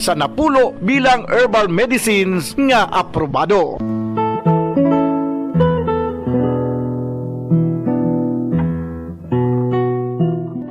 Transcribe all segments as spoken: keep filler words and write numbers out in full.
sa napulo bilang herbal medicines nga aprobado.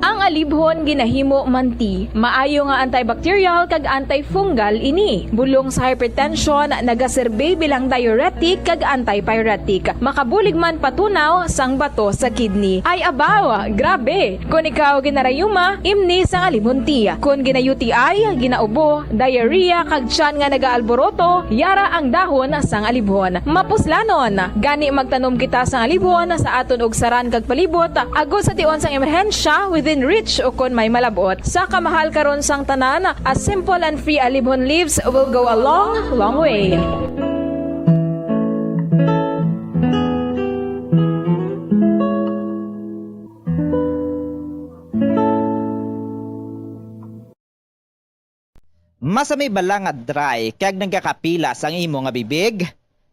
Ang alibhon ginahimo man ti maayo nga antibacterial kag antifungal ini. Bulong sa hypertension, nagaserbi bilang diuretic kag antipyretic. Makabulig man patunaw sang bato sa kidney. Ay abaw, grabe! Kon ikaw ginarayuma, imni sang alibhon ti. Kon gina-U T I, ginaubo, diarrhea, kag tiyan nga nagaalboroto, yara ang dahon sang alibhon. Mapuslanon, gani magtanom kita sang alibhon sa aton ugsaran kag palibot, agod sa tion sang emerhensya within reach ukon may malab-ot. Sa kamahal karon sang tanan, a simple and free alibhon leaves will go a long, long way. Masami bala nga dry kag nagakapilas ang imo nga bibig?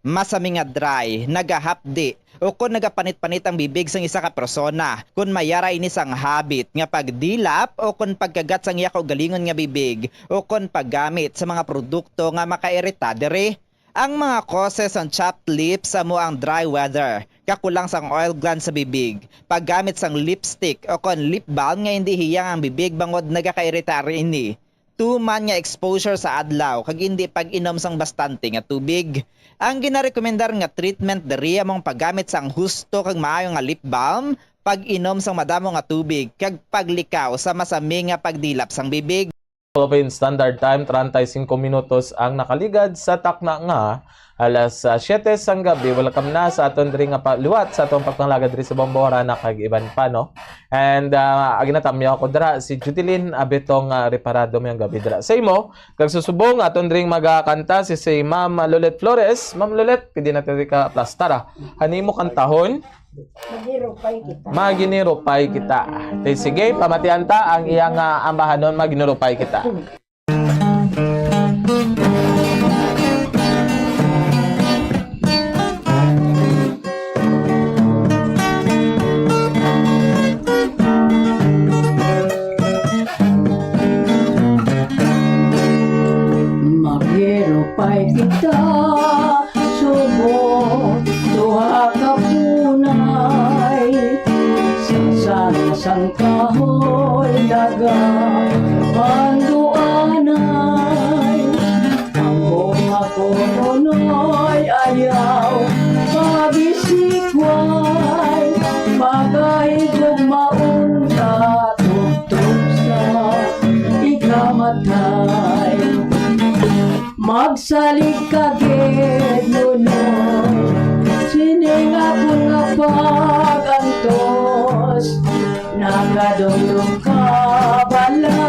Masami nga dry, nagahapdi, ukon nagapanit-panit ang bibig sang isa ka persona. Kon may yara ini sang habit nga pagdilap ukon pagkagat sang iya kaugalingon nga bibig, ukon paggamit sa mga produkto nga makairita diri. Ang mga causes sang chapped lips amo ang dry weather, kakulang sang oil glands sa bibig, paggamit sang lipstick ukon lip balm nga indi hiyang ang bibig bangod nagakairita ini, tuman nga exposure sa adlaw kag indi pag-inom sang bastante nga tubig. Ang ginarekomendar nga treatment diri amo ang paggamit sang husto kag maayo nga lip balm, pag-inom sang madamo nga tubig, kag paglikaw sa masami nga pagdilap sang bibig. Philippine Standard Time, treinta y cinco minutos ang nakaligad sa takna nga alas ah, siete sang gabi. Welcome na sa aton diri nga pa- liwat sa atong pagpangalagad diri sa Bombo, Harana kag iban pa, no? And ah, ginatamyaw ko dira si Judeline Abetong ah, Reparado, mayong gabi dira sa imo. Kag susubong aton diri magakanta si si Ma'am Lolet Flores. Ma'am Lolet, pwede na tayo ka plastar ah. Hanimo kantahon. Magirupay kita. Maginirupay kita. Te, sige, pamatian ta ang iyang ah, ambahanon, maginirupay kita. Magirupay kita, subong duha ka punay. Sa sala sang kahoy, daga panduanay. Ang mga kunoy ayaw pagisikway. Pagahigugmaon ka, tubtob sa ikamatay. Magsalig ka gid, Nunoy, sining akon nga pag-antos. Nakadumdom ka bala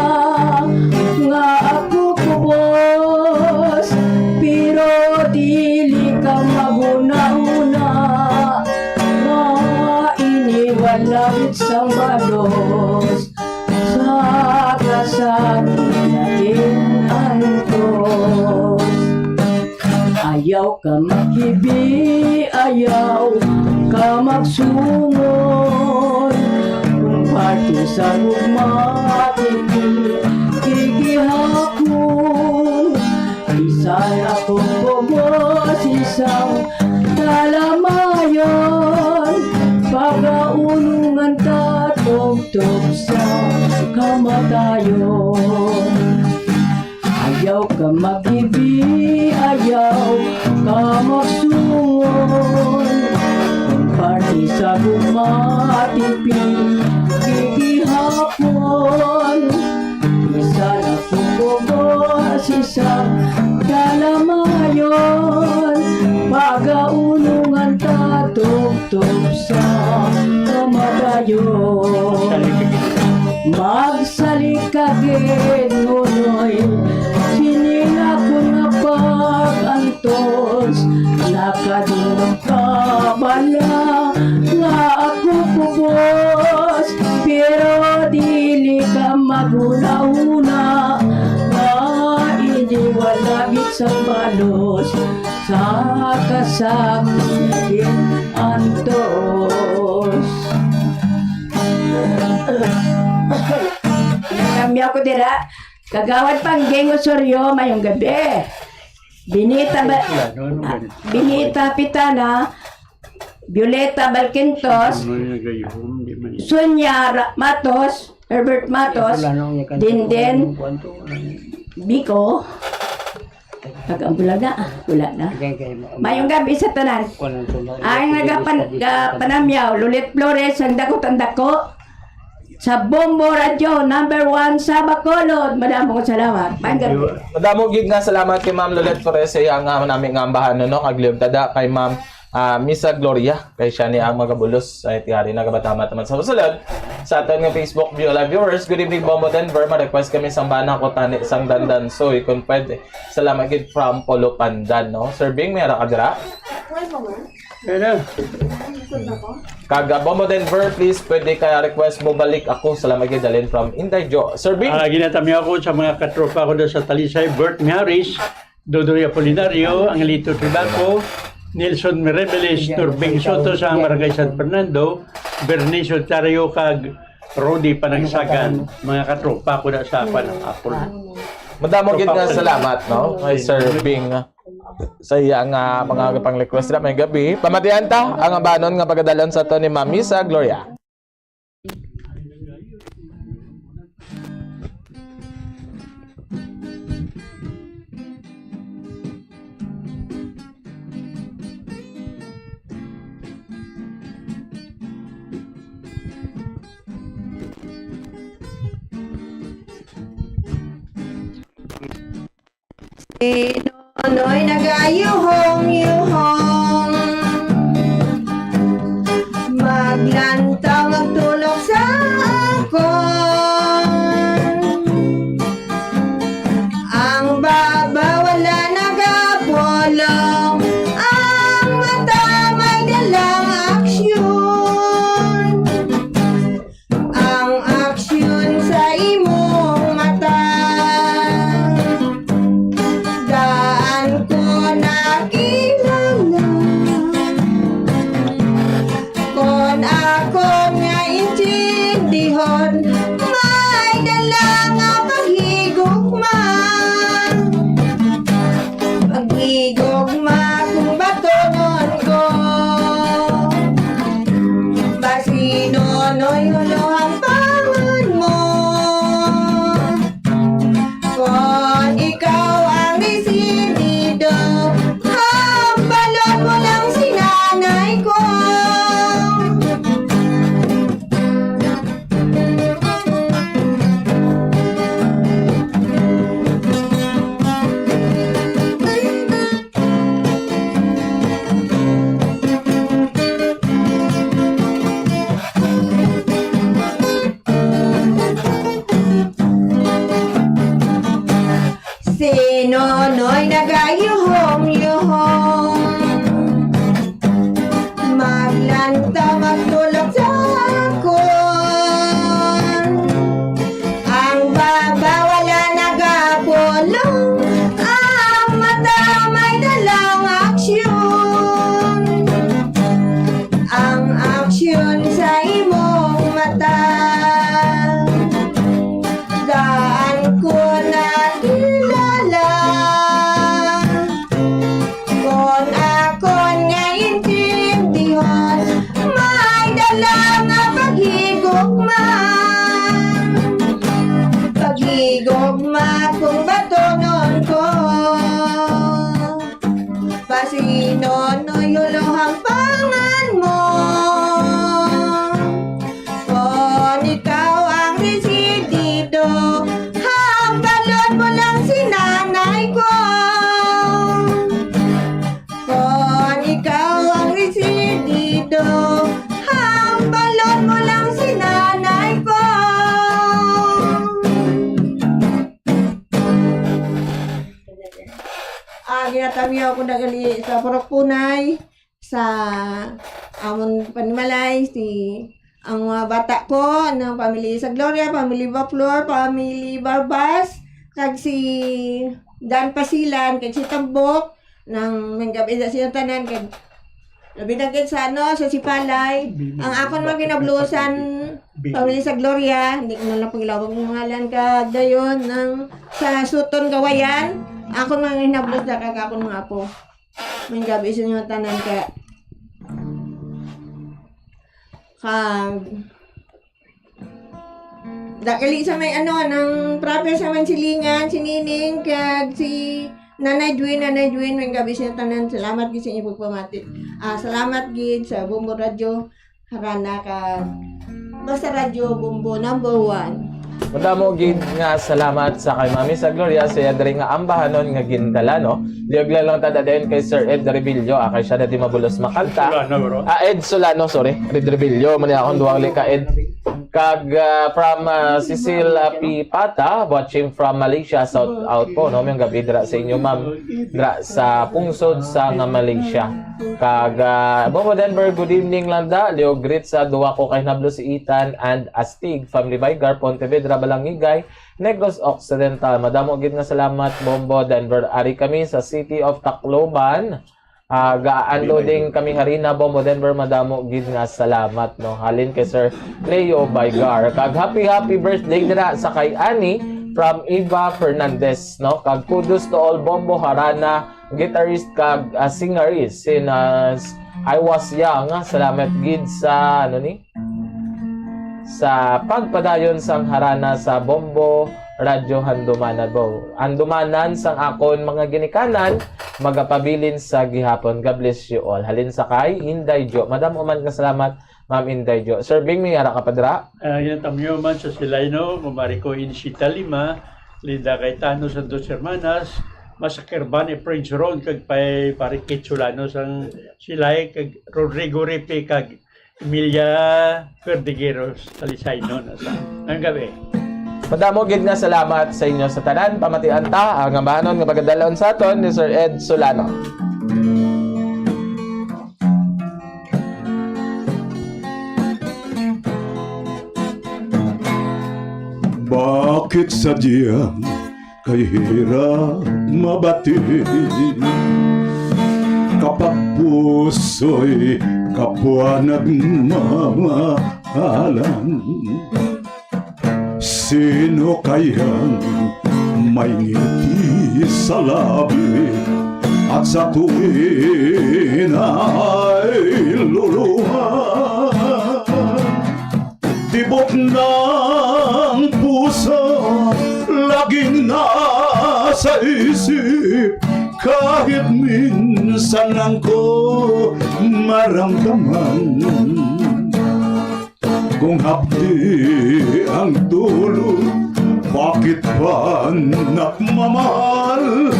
nga ako kubos, pero dili ka maghunahuna nga ini wala gid sang balos. Sa kasakit natin antos. Ayaw ka maghibi, ayaw ka magsungol. Kung parte sa gugma, hindi gihapon. Bisan ako kubos isang kalamayon, pagaunungan ta tubtob sa kamatayon. Ayaw ka maghibi, ayaw ka magsungol. Kung parte sa gugma, tipin gihapon. Bisan ako kubos isang kalamayon, pagaunungan ta tubtob sa kamatayon. Magsalig ka gid, Nunoy, sining akon nga pag-antos. Nakadumdom ka bala nga ako kubos, pero dili ka maghunahuna nga ini wala gid sang balos sa kasakit antos. Kami ako dira. Kagawad Pangging Osorio, mayong gabi. Binita ba, ah, Binita Pitana, Violeta Balquintos, Sonia Ra-, Matos, Herbert Matos, Dinden, Biko. Kag ang bulaga, ah, wala na. Mayong gabi sa tanan. Ang nagapan-, gapanamyaw, Lolet Flores, ang dako ang dako. Sa Bombo Radio, number one sa Bacolod. Madamo nga salamat. Mayong gabi. Madamo gid nga salamat kay Ma'am Lolet Flores sa iya nga nami nga ambahan, no? Kag liwag tada kay Ma'am, ah, Misa Gloria, kay siya ni ang magabulos sa iti hari na gabatama naman sa sulod. Sa aton nga Facebook view live viewers, good evening, Bombo Denver. Ma-request kami sang bana ko tani sang Dandansoy, kung pwede. Salamat gid from Polo Pandan, no? Sir Bing, may ara ka dira? Kaya na. Kag, ah, Bombo Denver, please, pwede ka request mo balik ako. Salamat gid, Dalin from Inday Jo. Sir Bing. Ah, ginatamyaw ko sa mga katropa ko do sa Talisay, Bert Miharis, Dodoy Apolinario, Angelito Tribaco, Nelson Mirebeles, Norbing Soto sa Barangay San Fernando, Bernice Otario, kag Rudy Panagsagan, mga katropa ko na sa Panapol. Madamo gid nga salamat, no, kay Sir Bing, ah, sa iya nga mga pang-request na may gabi. Pamatian ta ang abanon nga pagadalon sa to ni Mami sa Gloria. Si Nonoy nagayuhong-yuhong, maglantaw, magtulok sa akon. Ang baba wala nagapulong, ang mata may dalang aksyon. Ang aksyon sa imong mata, daan ko nakilala. Kon akon nga intindihon, may dala nga paghigugma. Paghigugma kung batunon ko, basi Nonoy, hulohampangan mo. Kon ikaw ang desidido, hambalon mo lang si nanay ko. Si Nonoy nagayuhom-yuhom, maglantaw, magtulok sa akon. Ang baba wala nagapulong, ang mata may dalang aksyon. Ang aksyon sa imong mata, daan ko nakilala. Kon akon nga intindihon, may dala nga paghigugma. Paghigugma kung batunon ko, basi Nonoy, hulohampangan mo. Kon ikaw ang desidido, hambalon mo lang si nanay ko. Kon ikaw ang desidido, hambalon mo lang si nanay ko. Ah, ginatamyaw ko na gali sa Purok Punay, sa amon panimalay, si, ang mga bata ko, ng family sa Gloria, family Baflor, family Barbas, kag si Dan Pasilan, kag si Tambok, nang manggabi sa silang tanan, kag Labi na gid sa, ano, sa Sipalay, ang akon mga ginablusan, pamilya sa Gloria, hindi ko na lang pangilawag ang ngalan, kag dayon ang sa Sutton, Gawayan, akon mga ginablusan, kag akon mga apo. May gabi sa inyo tanan ka. Kag Dakali sa may, ano, nang proper sa Mansilingan, si Nining, kag si Nanay Jwin, Nanay Jwin, may gabi sa tanan. Salamat gid sa inyo pagpamati. Ah, salamat gid sa Bombo Radyo, Harana ka, basta Radyo Bombo number one. Madamo gid nga salamat sa kay Mami sa Gloria, sa iya diri nga ambahanon nga gindala, no? Liog lang ta dayon kay Sir Ed Rebillo, ah, kay siya na di mabulos makanta. Solano, bro. Ah, Ed Solano, sorry. Red Rebillo, mali akong duwang lika, Ed. Kag, ah, from, ah, Cecil, ah, P. Pata, watching from Malaysia, shout out po, no? Mayong gabi dira sa inyo, ma'am. Dira sa pungsod sa nga Malaysia. Kag, ah, Bombo Denver, good evening lang da. Liog greet sa duwa ko ka hinablo, si Ethan and Astig, family by Gar, Pontevedra, Balangigay, Negros Occidental. Madamo gid nga salamat, Bombo Denver. Ari kami sa City of Tacloban. Ah, ga-unloading kami harina, Bombo Denver, madamo gid nga salamat, no. Halin kay Sir Leo Baygar. Kag happy, happy birthday dira sa kay Ani from Eva Fernandez, no. Kag kudos to all Bombo Harana guitarist kag, ah, singer is in, ah, s-, I Was Young. Salamat gid sa, ano ni? Sa pagpadayon sang harana sa Bombo Radyo Handumanan, bo. Handumanan sang akon mga ginikanan, magapabilin sa gihapon. God bless you all. Halin sa kay Inday Jo. Madamo man nga salamat, Ma'am Inday Jo. Sir Bing, may ara ka pa dira? Ah, yan, tamyo man sa Silay, no? Kumari ko in Sita Lima, Linda Cayetano, Santos Hermanas, Masakirban, Efrain Suron, kag pay Pare Kit Solano sang Silay, kag Rodrigo Ripe, kag Emilia Verdegueros, Talisay, no? Nasa, ang gabi. Madamo gid nga salamat sa inyo sa tanan. Pamatian ta ang ambahanon nga pagadalon sa aton ni Sir Ed Solano. Bakit sadyang kay hirap mabati? Kapag puso'y kapwa nagmamahalan, sino kayang may ngiti sa labi at sa tuwin ay luluha? Tibok ng puso, laging nasa isip, kahit minsan lang ko maramdaman. Kung hapdi ang dulo, bakit pa nagmamahal?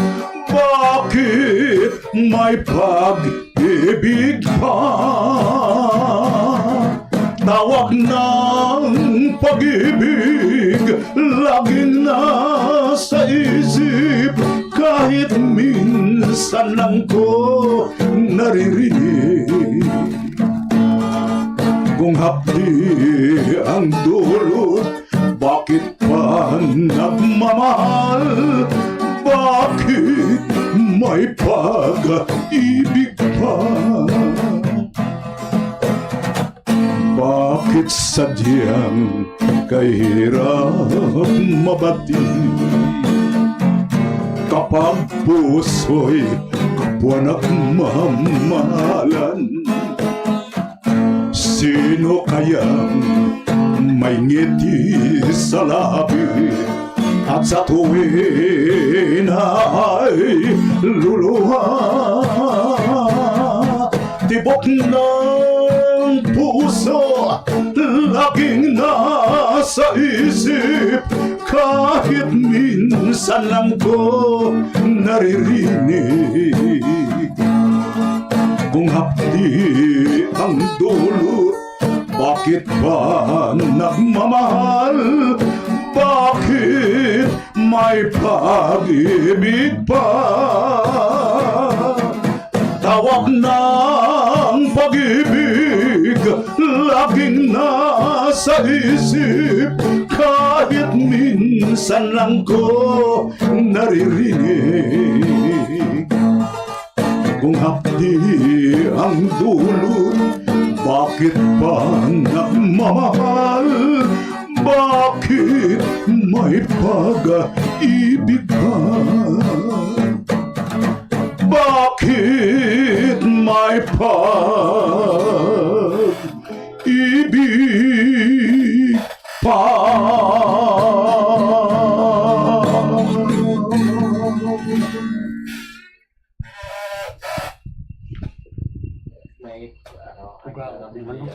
Bakit may pag-ibig pa? Tawag ng pag-ibig laging nasa isip, kahit minsan lang ko naririnig. Kung hapdi ang dulot, bakit pa nagmamahal? Bakit may pag-ibig pa? Bakit sadyang kay hirap mabati? Kapag puso'y kapwa nagmamahalan, sino kayang may ngiti sa labi at sa tuwin ay luluha? Tibok ng puso, laging nasa isip, kahit minsan lang ko naririnig. Kung hapdi ang dulot, bakit ba nagmamahal? Bakit may pag-ibig pa? Tawag ng pag-ibig laging nasa isip, kahit minsan lang ko naririnig. Kung hapdi ang Dulot, bakit pa nagmamahal? Bakit may pag-ibig ka? Bakit may pag-ibig pa? May, ano, Uga, ano, ano, ano.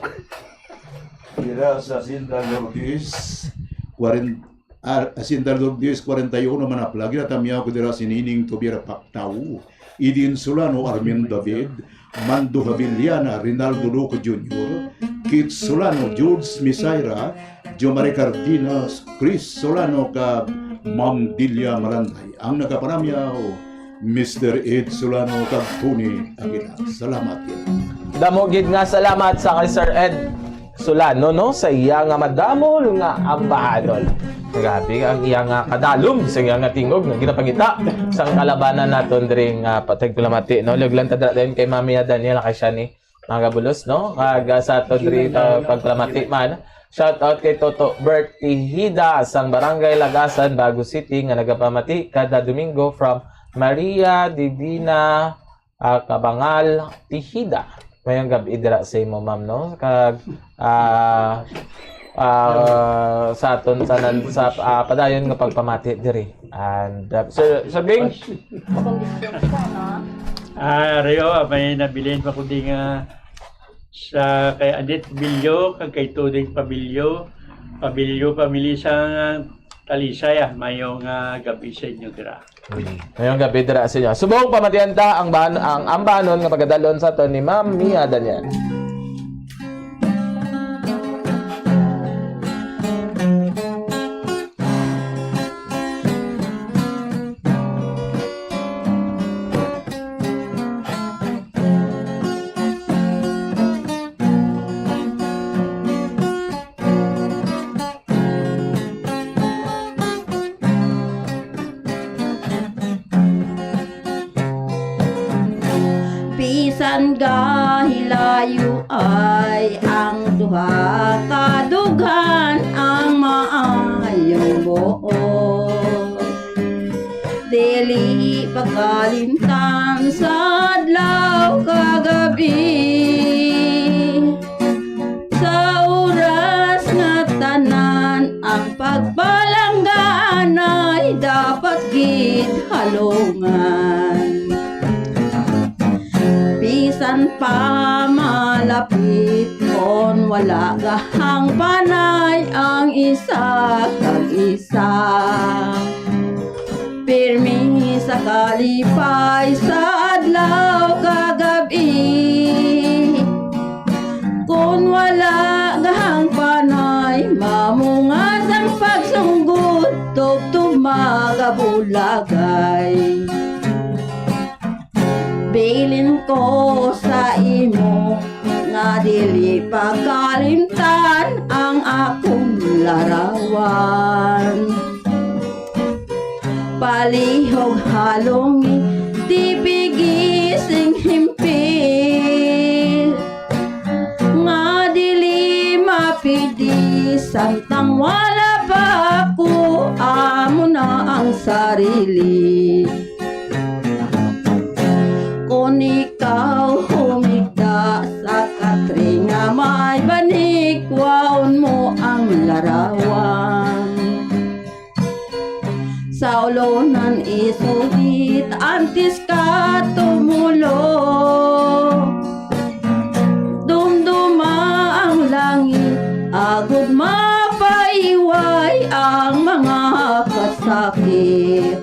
Dira sa Hacienda Lourdes, kwaren-, ah, Hacienda Lourdes, kwarenta y uno, Manapla, ginatamyaw ko dira si Nining Tubiera Pactao, Eden Solano, Armin David, Mando Haviliana, Rinaldo Luco Junior, Kit Solano, George Misaira, Jomari Cardenas, Chris Solano, kag Ma'am Delia Malanday. Ang nagapanamyaw, Mister Ed Solano kag Tony Aguilar. Salamat gid. Damo gid nga salamat sa kay Sir Ed Solano, no, sa iya nga madamol nga ambahanon. Grabe ang iya nga kadalom sa iya nga tingog nga ginapangita sang kalabanan naton diri nga patagpalamati, no. Luglan ta dira dayon kay Mami Daniela kay siya ni mga kabulos, no? Kag, ah, sa aton diri, ah, pagpalamati man. Shout out kay Toto Bert Tihida sang Barangay Lagasan, Bago City, nga nagapamati kada Domingo from Maria Divina, ah, Kabangal Tihida. Mayong gab-i dira sa imo, ma'am, no? Kag, ah, ah, sa aton tanan sa, ah, padayon nga pagpamati diri. And, uh, Sir, Sir Bing? Kondisyon ka, no? Ah, Rio, ah, may nabilin pa ko di nga sa kay Adet Bilyo, kag kay Tuding Pabilyo, Pabilyo, pamili sa Talisay, ah, mayong, ah, gabi sa inyo dira. Mm. Mayong gabi dira sa inyo. Subong pamatian ta ang ban-, ang ambanon nga pagadalon sa aton ni Ma'am Mia Daniel. Bisan gahilayo ay ang duha, kadughan ang maayong buot. Dili pagkalimtan sa adlaw kag gab-i. Sa oras nga tanan ang pagpalangga anay dapat gid halungan. Bisan pa malapit kon wala gahangpanay ang isa kag isa. Pirmi sa kalipay sa adlaw kag gab-i. Kon wala gahangpanay, mamunga sang pagsunggod, tubtob magabulagay. Bilin ko sa imo nga dili pagkalimtan ang akon larawan. Palihog halungi, tipigi sing himpil, nga dili mapidi samtang wala pa ako, amo na ang sarili. Kon ikaw humigda sa katre nga may banig, kwaon mo ang larawan. Sa ulonan isuhit antes ka tumulog. Dumduma ang langit, agod mapaiway ang mga kasakit.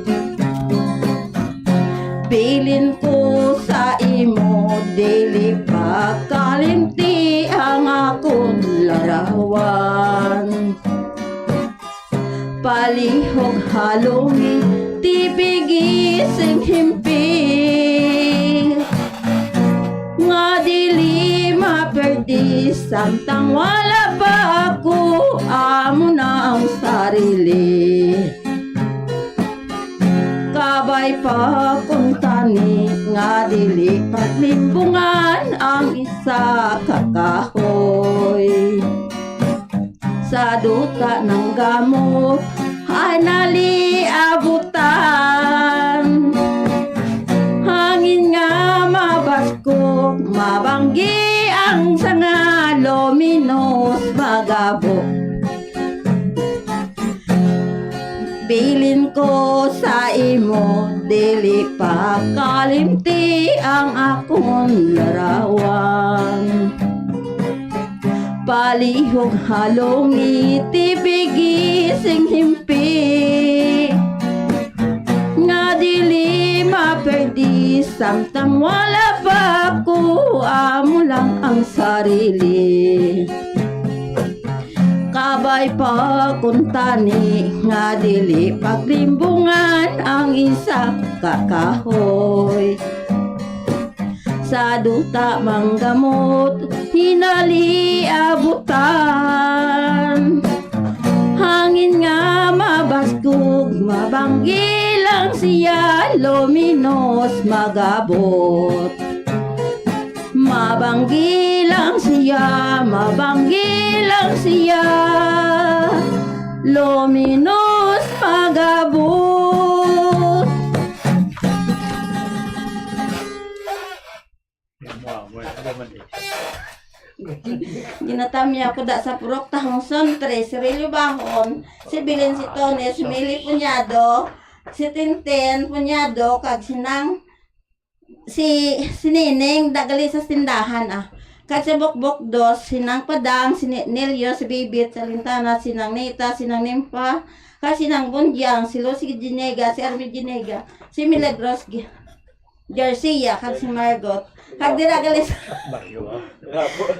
Bilin ko sa imo, dili pagkalimti ang akon larawan. Palihog halungi, tipigi sing himpil, nga dili maperdi samtang wala pa ako, amo na ang sarili. Kab- Ay pa kuntani nga dili paglimbungan ang isa ka kahoy. Sa duta ng gamot ay naliabutan. Hangin nga mabaskog, mabanggi ang sanga, luminos, magabo. Bilin ko sa imo, dili pakalimti ang akon larawan. Palihog halungi, tibigi sing himpi, nga dili maperdi samtang wala pa ko, amo lang ang sarili. Kabay pa kuntani nga dili paglimbungan ang isa ka kahoy. Sa duta manggamot, hinaliabutan. Hangin nga mabaskog, mabanggi lang siya, luminos, magabot. Mabanggi lang siya, mabanggi lang siya, luminos, magabot. Ginatamya ko da sa purok tahong Sontre, si Rilio Bahon, si Bilin, si Tony, si Mili Punyado, si Tintin Punyado, kag sinang si, si Nining, dagali sa tindahan, ah. Kag sa Bukbok Dos, sinang Padang, si Ni-, Nelio, si Bibit, sa Lintana, sinang Nita, sinang Nimpa, kag sinang Bunjang, si Lucy Ginega, si Army Ginega, si Milagros Gi-, Garcia, kag si Margot. Kag dira gali sa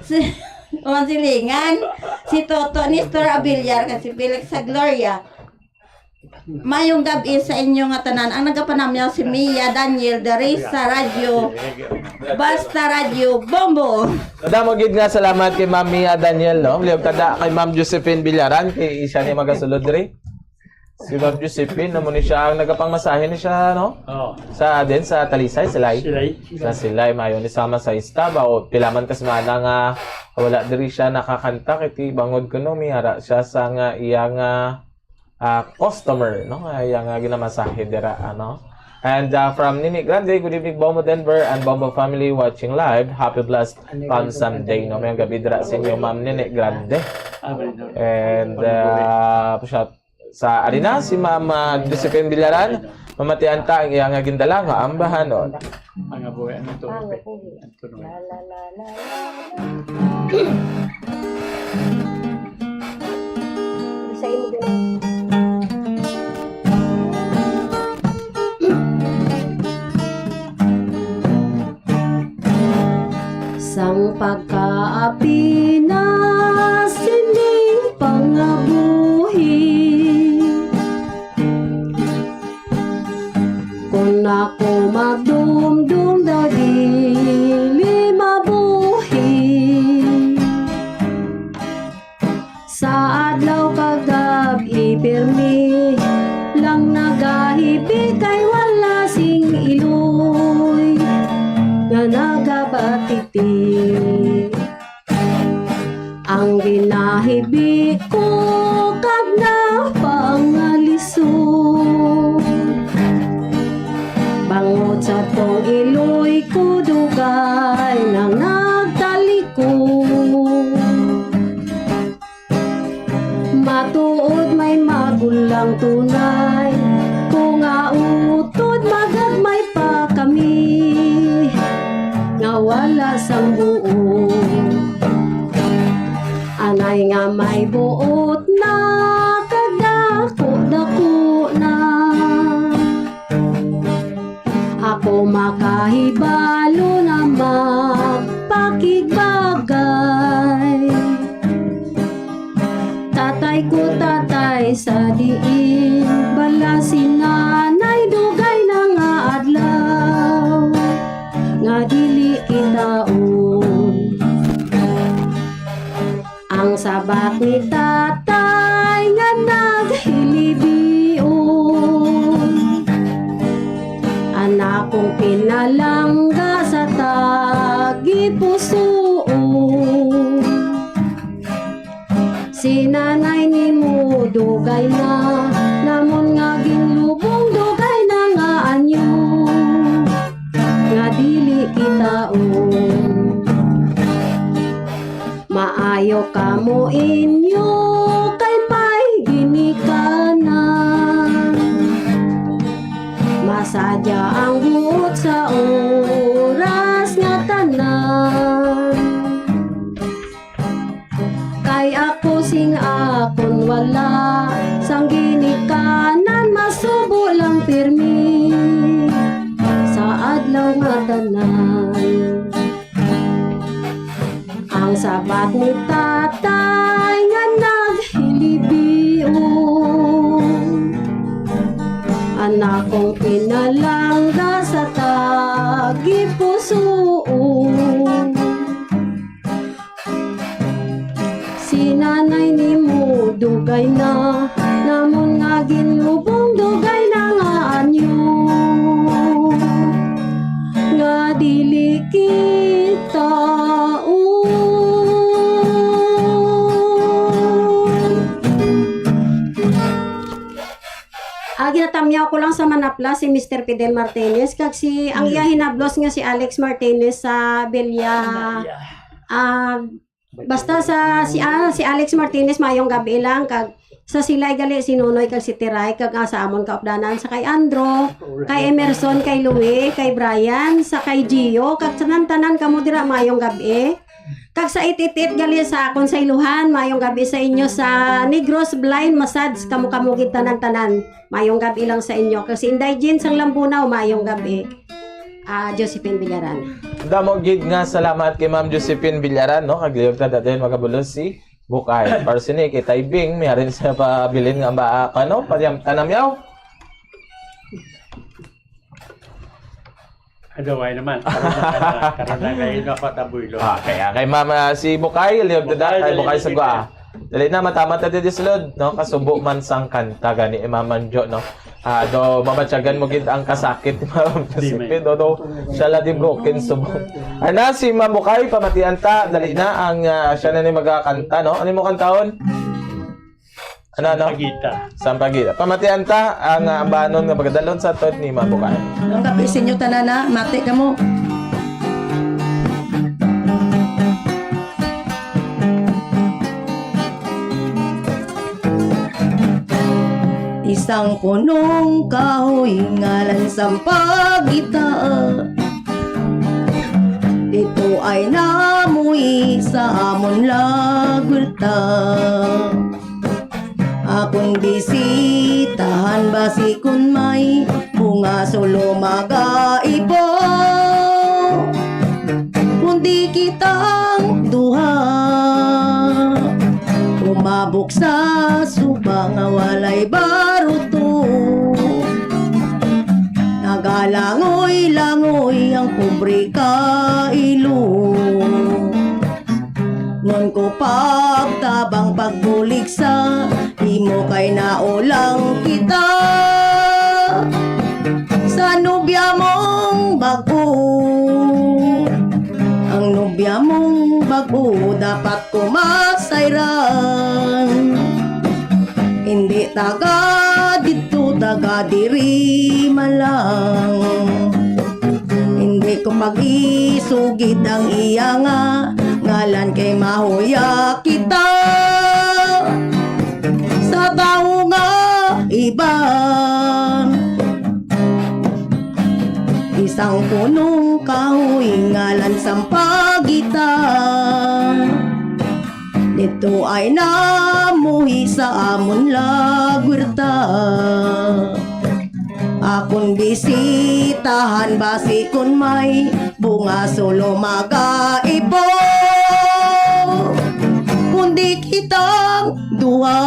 si Juan Silingan, si Toto, Nestor Abiliar, kag si Felix sa Gloria. Mayong gab-i sa inyo nga tanan. Ang nagapanamyaw si Mia Daniel diri sa radyo. Basta Radyo Bombo. Damo gid nga salamat kay Ma'am Mia Daniel, no? Liog kada kay Ma'am Josephine Villaran, kay siya ni magasulod diri. Si Ma'am Josephine, namo ni siya ang nagapangmasahe ni siya, no? Oh. Sa din sa Talisay, Silay. Silay. Sa Silay, mayo ni sama sa istaba o pila man ka semana nga wala diri siya nakakanta, kay ti bangod kuno may ara siya sa nga iya nga ah, customer, no? Nga iya nga ginamasahe dira, ano? And, ah, from Nini Grande, good evening, Bombo Denver and Bombo family watching live. Happy blessed Palm Sunday, no? May gabi dira sa inyo, Ma'am Nini Grande. And, ah, shout sa Arina, si Ma'am, ah, Josephine Villaran. Mamatian ta ang iya nga gindala nga ambahanon. Ang abuhi, ano to? Ang abuhi. Ito naman. La, la, la, la, la. Sa imo din. Sang pagkaapi na sining pangabuhi. Kon ako magdumdum daw dili mabuhi. Sa adlaw kag gab-i pirmi lang nagahibi kay wala sing iloy nga nagabatiti. Ang ginahibi ko kag napangalisod. Bangod sa tong iloy ko dugay nang nagtalikod. Matuod may magulang tunay, kung autod magagmay pa kami nga wala sang buot. Anay nga may buot na, kag dako-dako na. Ako makahibalo na magpakigbagay. Tatay ko, tatay, sa diin bala si nanay, dugay na nga adlaw nga dili kitaon. Ang sabat ni tatay nga naghilibion, Akong pinalangga sa tagipusoon. Si nanay nimo dugay na, namon nga ginlubong dugay na nga anyo, nga dili kitaon. Maayo kamo inyo kay may ginikanan. Masadya ang buot sa oras nga tanan. Kay ako sing akon wala, sang ginikanan masubo lang pirmi sa adlaw nga tanan. Ang sabat ni tatay nga naghilibion, anak kong pinalangga sa tagipusoon. Si nanay nimo dugay na, namon nga ginlubong dugay na nga anyo, nga dili kitaon. Ah, ginatamyaw ko lang sa manapla si Mister Fidel Martinez, kag si, ang iya hinablos nga si Alex Martinez sa Bilya. Ah, basta sa, si, ah, si Alex Martinez, mayong gabi lang, kag sa silay gali, si Nonoy kag si Tiray, kag, ah, sa amon kaupdanan, sa kay Andro, kay Emerson, kay Louie, kay Brian, sa kay Gio, kag tanan-tanan kamo dira, mayong gabi. Kag sa it-it-it gali sa akon sa iluhan, mayong gabi sa inyo, sa Negros Blind Massage, kamo-kamo gid tanan-tanan. Mayong gabi lang sa inyo. Kag si Inday Jean sang Lambunao, mayong gabi. Ah, Josephine Villaran. Damo gid nga salamat kay Ma'am Josephine Villaran, no? Kag liwat na dayon, mga kabulos, si Bukay. Para sini kay Taybing, may harin sa pabilin nga ba, ano? Padiam, tanamyaw? Adaway naman. Karon na, karon na, karon na, kayo na ko, tabuy lo. Ah, kaya kay Ma'am, ah, si Bukay, liwat na Bukay, kay Bukay sa Bukay. Gwa. Dali na, matamat na dito sulod, no? Kasubo man sang kanta gani, eh, Ma'am Anjo, no? Ah, do, mabatyagan mo gid ang kasakit ni Ma'am Di, Josephine, may do, do, siya la di broken subo. Ana, si Ma'am Bukay, pamatian ta, dali na, ang, ah, siya na ni magakanta, no? Ano mo kantahon? Ano, ano? Sampagita. Sampagita. Pamatian ta, ang, ah, ambanon nga pagkadalon sa tod ni Ma'am Bukay. Ang kape sa inyo, tanan na, mati ka mo. Isang punong kahoy ngalan sampagita. Dito ay namuhi sa amon lagwirta. Akon bisitahan basi kun may bunga sulo magaipo. Kundi kitang duha, tumabok sa suba nga walay baruto. Nagalangoy-langoy ang pobre kailo. Ngon ko pagtabang pagbulig sa imo kay naulang kita sa nobya mong bag-o. Ang nobya mong bag-o dapat ko masayran. Hindi taga dito, taga diri man lang. Hindi ko pag-isugid ang iya nga ngalan kay mahuya kita sa tawo nga iba. Isang punong kahoy ngalan sampagita. Dito ay namuhi sa amon lagwirta. Akon bisitahan basi kun may bunga sulo magaipo. Kundi kitang duha,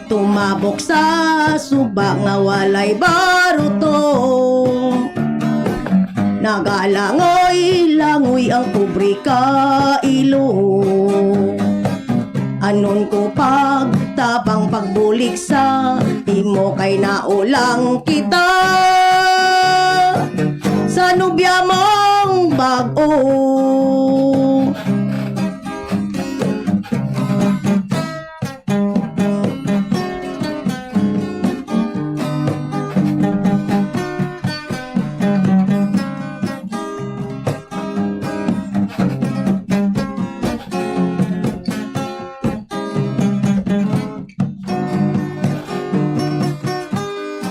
tumabok sa suba nga walay baruto. Nagalangoy-langoy ang pobre kailo. Anon ko pag Tabang pagbulig sa imo kay naulang kita sa nobya mong bag-o.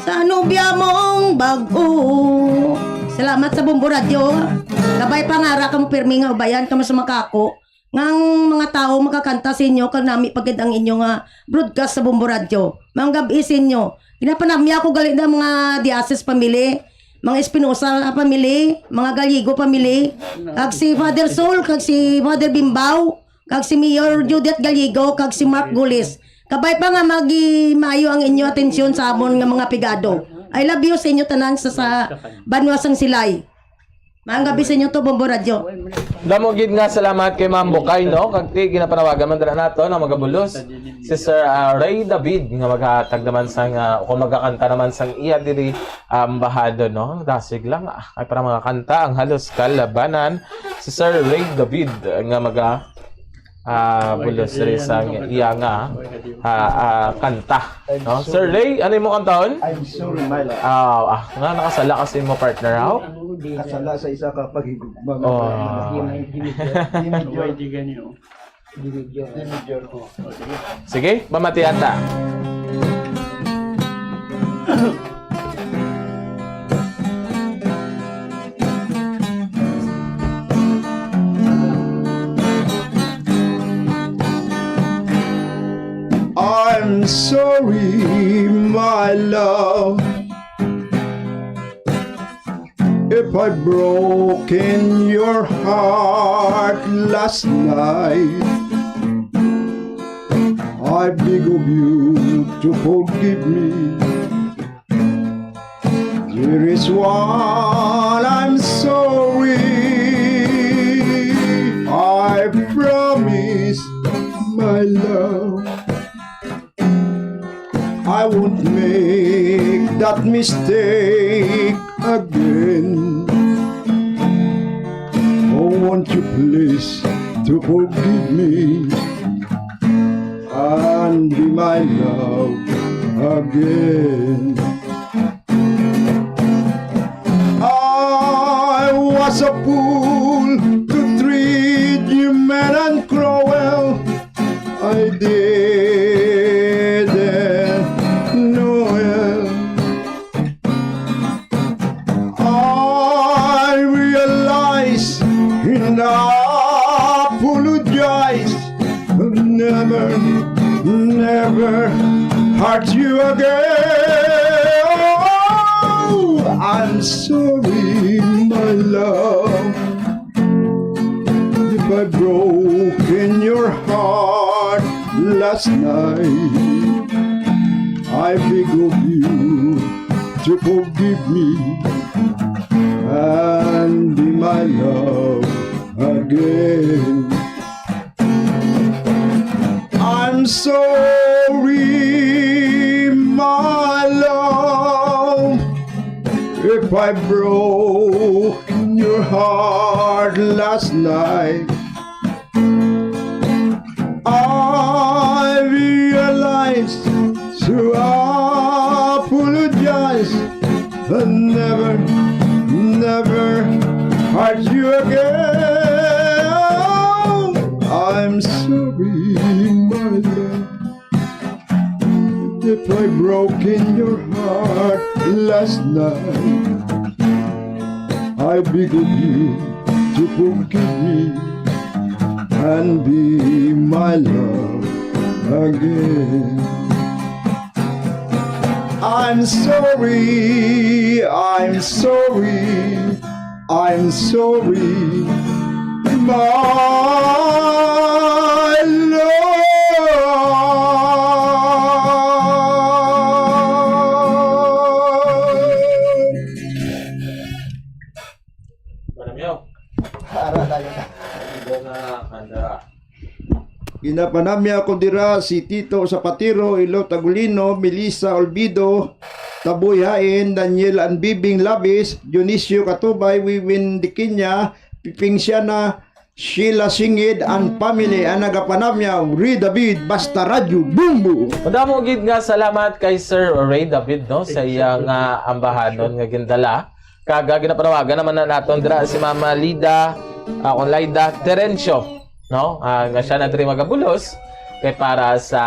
Sa nobya mong bag-o. Salamat sa Bombo Radyo. Kabay pa nga ra kamo pirmi nga ubayan kamo sa makako. Nga ang mga tawo makakanta sa inyo kag nami pa gid ang inyo nga broadcast sa Bombo Radyo. Maayong gab-i sa inyo. Ginapanamya ko gali na mga Diasis family, mga Espinosa family, mga Gallego family, kag si Father Sol, kag si Father Bimbaw, kag si Mayor Judith Gallego, kag si Mark Gulis. Kabay pa nga magi maayo ang inyo atensyon sa amon nga mga pigado. I love you sa inyo tanan sa, sa banwa sang Silay. Maayong gab-i sa inyo to, Bombo Radyo. Damo gid nga salamat kay Ma'am Bukay, no? Kag ti ginapanawagan man dira nato na magabulos si Sir, ah, Ray David nga maghatag naman sang, ah, kung magakanta naman sang iya diri, ah, bahado, no? Dasig lang, ah, ay para mga kanta ang halos kalabanan si Sir Ray David nga maga ah, bulos diri sa iya nga, ah, ah, kanta, no? Sir Ray, ano imo kantahon? I'm sorry, my love. Ah, ah, nga nakasala kasi mo partner, haw? Kasala sa isa ka paghigugma nga Oh. wala man ako. Di major. Di major. Di major. Sige, pamatian ta. I'm sorry, my love, if I broken your heart last night. I beg of you to forgive me. Here is what I'm sorry. I promise, my love, I won't make that mistake again. Oh, won't you please to forgive me and be my love again? I was a fool to treat you mean and cruel. I didn't know it. I realize and I apologize. Never, never hurt you again. Oh, I'm sorry, my love, if I broken your heart last night. I beg of you to forgive me and be my love again. I'm sorry, my love, if I broke your heart last night. I realize to apologize and never, never hurt you again. I'm sorry, my love, if I broken your heart last night. I beg of you to forgive me and be my love again. I'm sorry, I'm sorry, I'm sorry, my love. Para miyo. Para tayo na. Ito na, andara. Ginapanamya ko dira si Tito Zapatero, Ilo Tagulino, Melissa Olvido, Taboy Hain, Daniel Anbibing Labis, Dionisio Katubay, Wiwin Diquiña, Piping Siana, Sheila Singid and family ang nagapanamya, Ray David, basta Radyo Bumbo. Madamo gid nga salamat kay Sir Ray David, no, sa iya nga ambahanon nga gindala. Kag, ah, ginapanawagan naman na naton dira si Mama Lida, ah, kung Laida Terencio, no? Ah, nga siya na diri magabulos kay para sa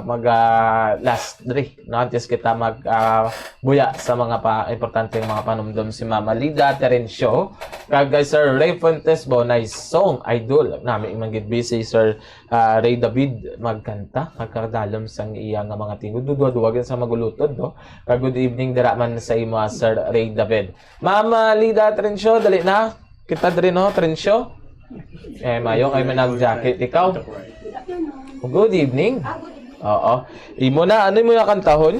mag, ah, last diri, no? Antes kita mag, ah, buya sa mga pa, importante nga mga panumdom si Mama Lida Terencio, kag kay Sir Ray Fuentes Bonay Song, idol. Nami man gid busy Sir, ah, Ray David magkanta, magkadalom sang iya nga mga tingog. Duduwa-duwa gyud sa magulutod, no? Kag good evening dira man sa imo, ah, Sir Ray David. Mama Lida Trencio, dali na. Kita diri, no, Trencio? Eh, mayo kay may nag-jacket ikaw. Good evening. Oo. Imo na, ano mo na kantahon?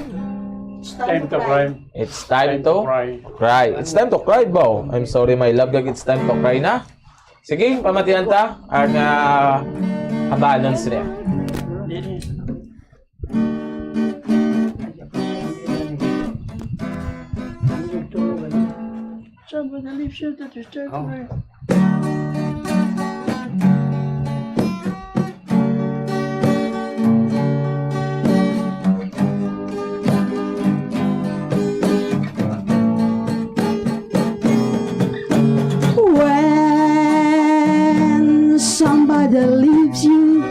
It's time to cry. It's time to Cry. Cry. It's time to cry, baw. I'm sorry, my love. Kag it's time to cry na. Sige, pamatian ta ang, ah, kabalan niya. Some of the leaves shoot that is turn to red. When somebody leaves you,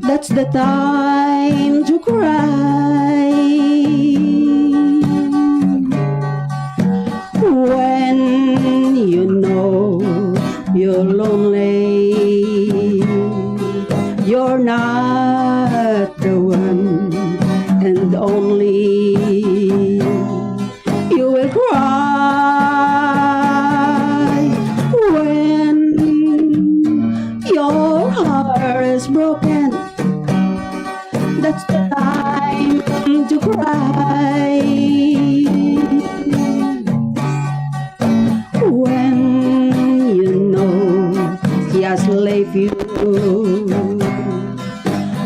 that's the time to cry. When you know you're lonely, you're not the one and only you will cry when your heart is broken. That's the time to cry. When you know she has left you,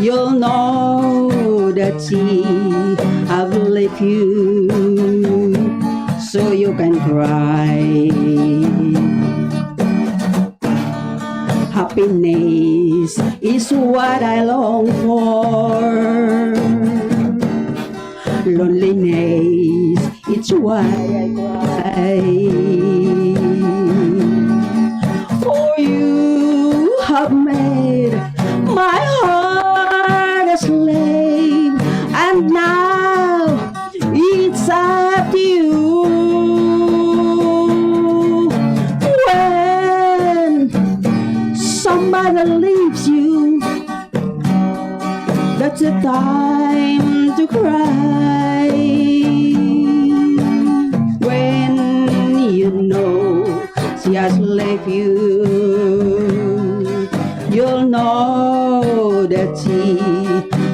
you'll know that she have left you, so you can cry. Happiness is what I long for. Loneliness, it's why I cry. For you have made my heart a slave, and now it's up to you. When somebody leaves you, that's the time to cry. When you know she has left you, you'll know that she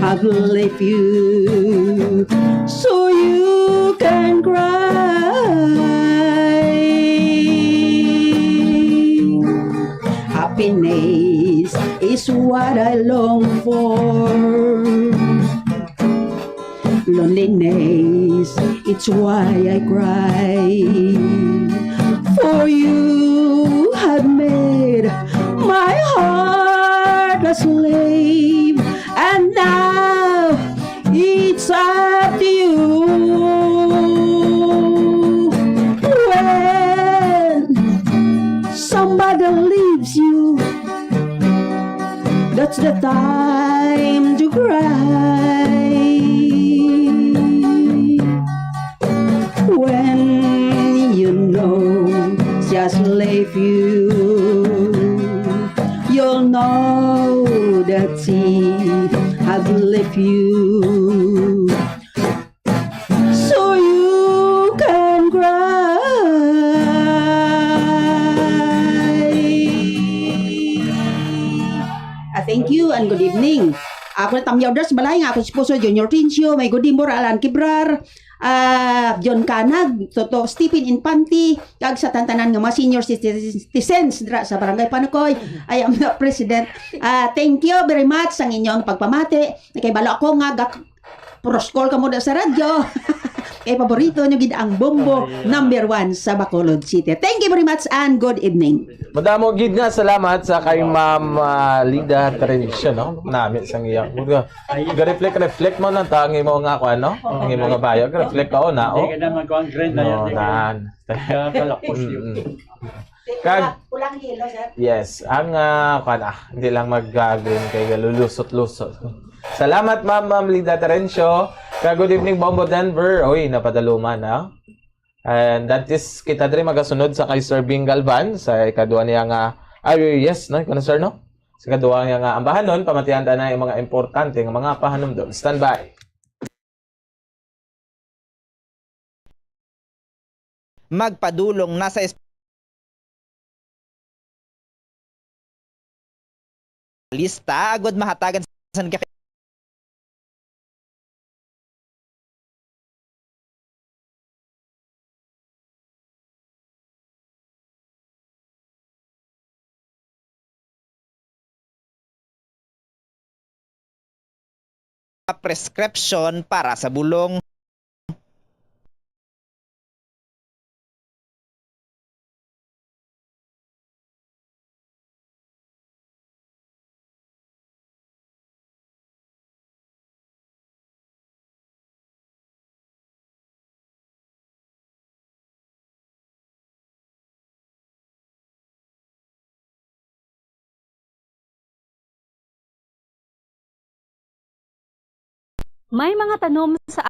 have left you, so you can cry. Happiness is what I long for. Loneliness, it's why I cry. For you have made my heart a slave, and now it's up to you. When somebody leaves you, that's the time to cry. When you know she has left you, you'll know that she has left you, so you can cry. Ah, thank you and good evening. Ako na Tamyaw Dres Balay, nga ako si Puso Junior Tincio, may good evening, Alan Kibrar, ah, John Canag, Toto Stephen Infante, kag sa tantanan nga mga senior citizens dira sa Barangay Panukoy. I am the president. Ah, thank you very much sa inyong pagpamati. Kay balo ako nga gak-, proskol kamo da sa radyo. Kay paborito nyo gid ang Bombo number one sa Bacolod City. Thank you very much and good evening. Madamo gid nga salamat sa kay Ma'am, ah, Lida Terencio, no? Nami sang iya. Ga-reflect, reflect mo na ta ang imo nga kuan, no? Ang imo nga bio. Ga-reflect ka, oh, na, oh. Hindi ka naman kuan, green na No, yan, hindi ka nan. Kalapos yun. Mm-mm. Kag Pulang yelo, sir. Yes, ang, ah, kuan, ah, hindi lang mag, ah, green kay galulusot-lusot. Salamat, Ma'am, Ma'am Lida Terencio. Kag good evening, Bombo Denver. Oy, napadaluman, ah. And that is, kita diri magasunod sa kay Sir Bing Galvan, sa ikaduha niya nga, ay, yes, no? Ikaw na, sir, no? Sa ikaduha niya nga ambahanon, pamatian ta na yung mga importante nga mga pahanumdom. Standby. Magpadulong na sa espesyalista agud mahatagan sa prescription para sa bulong. May mga tanom sa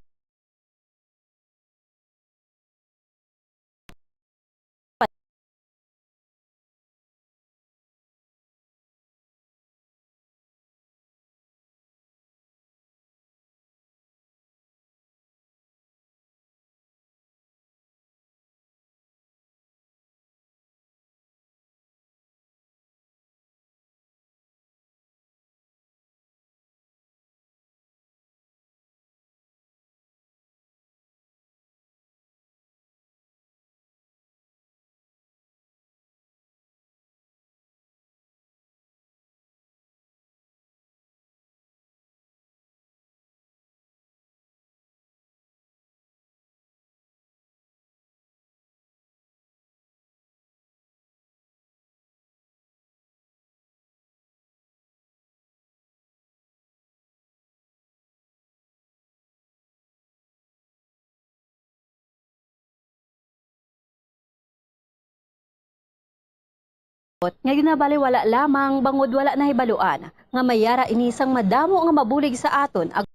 Nga ginabaliwala lamang bangod wala nahibaluan nga may yara ini sang madamo nga mabulig sa aton ag-,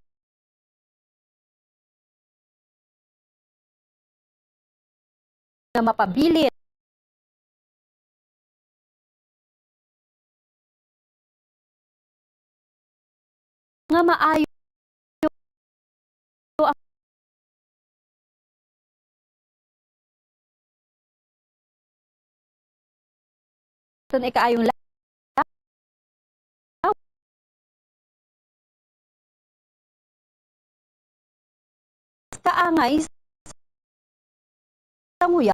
nga mapabilin nga maayo ang aton ikaayong la-, kaangay sa nguya.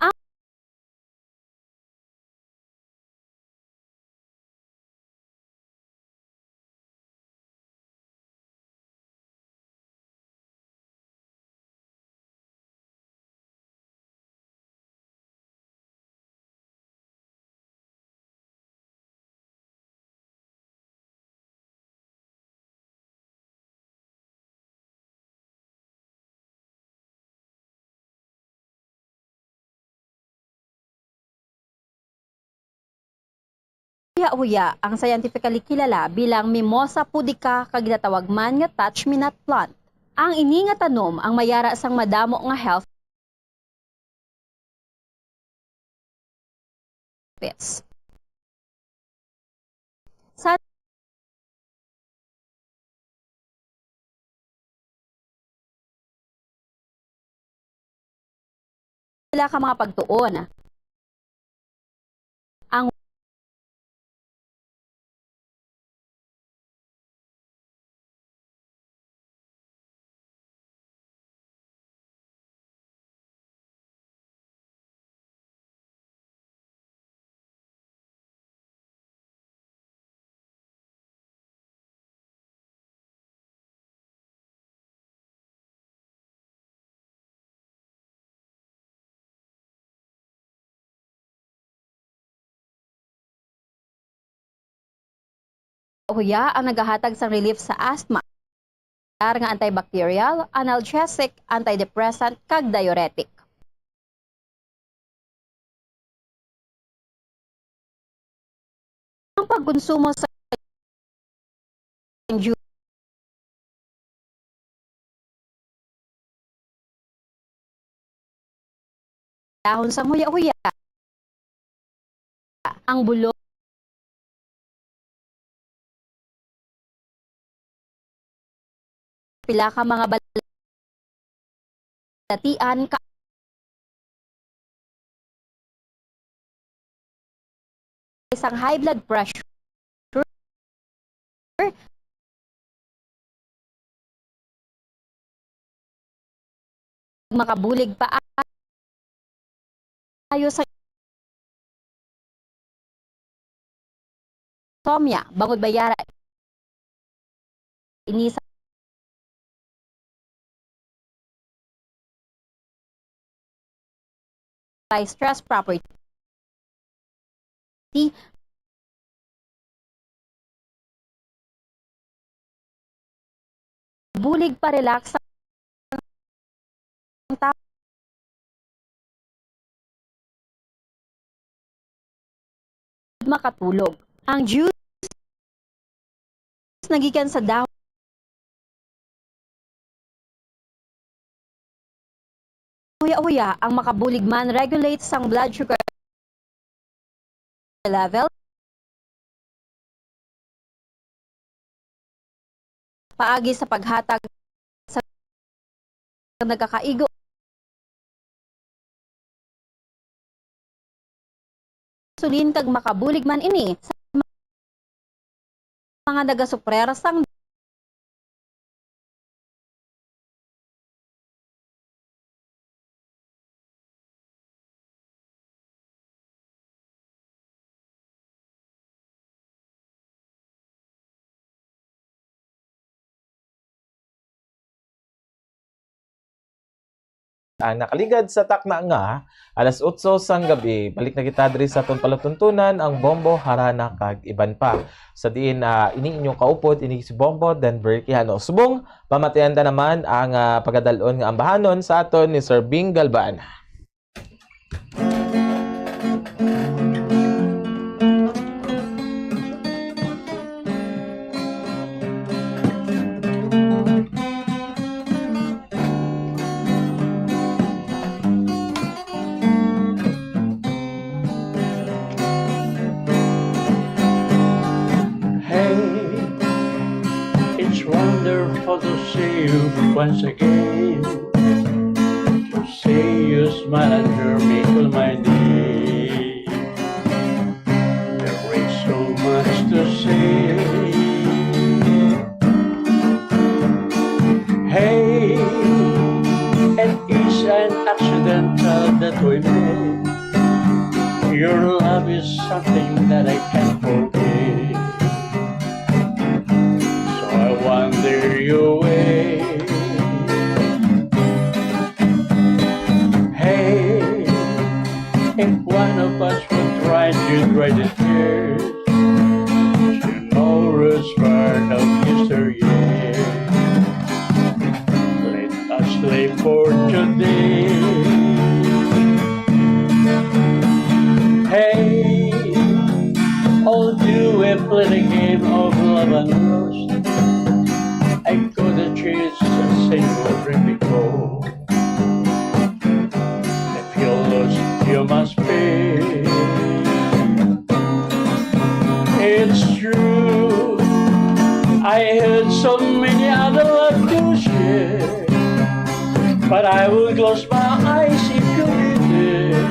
Ang Huya-huya ang scientifically kilala bilang Mimosa pudica kag ginatawag man nga touch-me-not plant. Ang ini nga tanom ang mayara sang madamo nga health benefits. Sa sila ka mga pagtuon. Ang huya ang nagahatag sang relief sa asthma, nga antibacterial, analgesic, antidepressant, kag diuretic. Ang pagkonsumo sa dahon sang huya-huya, ang bulong, pila ka mga balatian ka sang high blood pressure, makabulig pa ayo sa insomnia, bangod ba yara ini sa by stress property. Bulig pa relax ang tao. Makatulog. Ang juice nagikan sa dahon huya-huya ang makabulig man regulate sang blood sugar level paagi sa paghatag sa nagakaigo insulin kag makabulig man ini sa mga nagasuprer sang Ang nakaligad sa takna nga alas otso sang gabi, balik na kita diri sa aton palatuntunan, ang Bombo, Harana, kag iban pa. Sa diin, ah, ini inyong kaupod, ini si Bombo Denver Quijano. Subong, pamatian ta naman ang, ah, pagadal-on nga ambahanon sa aton ni Sir Bing Galban. Hey, it's wonderful to see you once again. To see you smile and hear me call my name. There is so much to say. Hey, it is an accidental that we met. Your love is something that I can't forget. So I wonder your way. Hey, if one of us would try to dry the tears, tomorrow's part of history. Let us live for today. Hey, although we play the game of love and lust, I got a chance to say what dream before. If you lose, you must pay. It's true, I had so many other love to share, but I will close my eyes if you be there.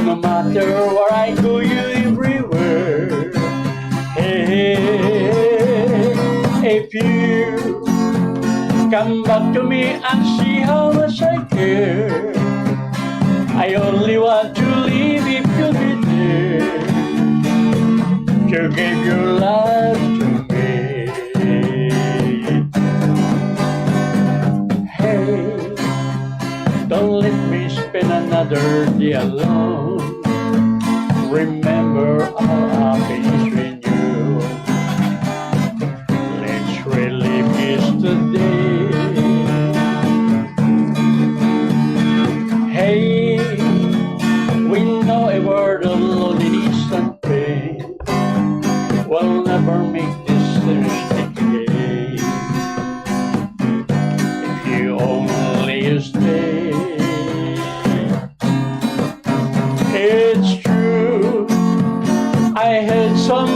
No matter where I go, you everywhere. Hey, if you come back to me and see how much I care, I only want to live if you'll be there to give your love to me. Hey, don't let me spend another day alone. Remember our happiness when you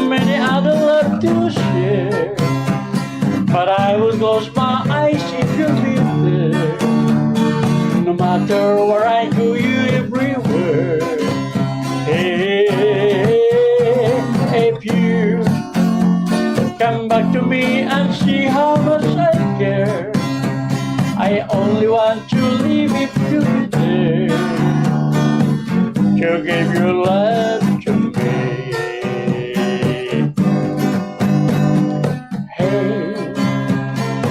Many other love to share, but I will close my eyes if you'll be there. No matter where I go, you everywhere. Hey, if you come back to me and see how much I care, I only want to live if you be there to give your love to me. Hey,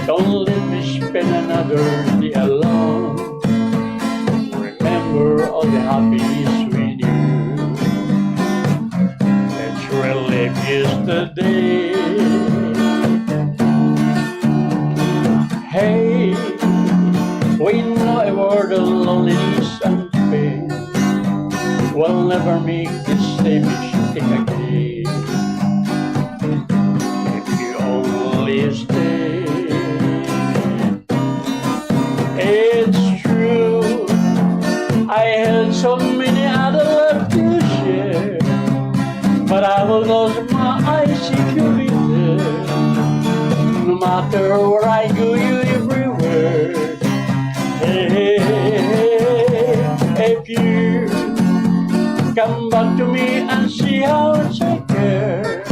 don't let me spend another day alone. Remember all the happiness we knew. Let's relive yesterday. Hey, we know a world of loneliness and pain. We'll never make the same mistake again if you only stay. It's true, I had so many other love to share, but I will close my eyes if you be there. No matter where I go, you everywhere. Hey, if you come back to me and see how much I care,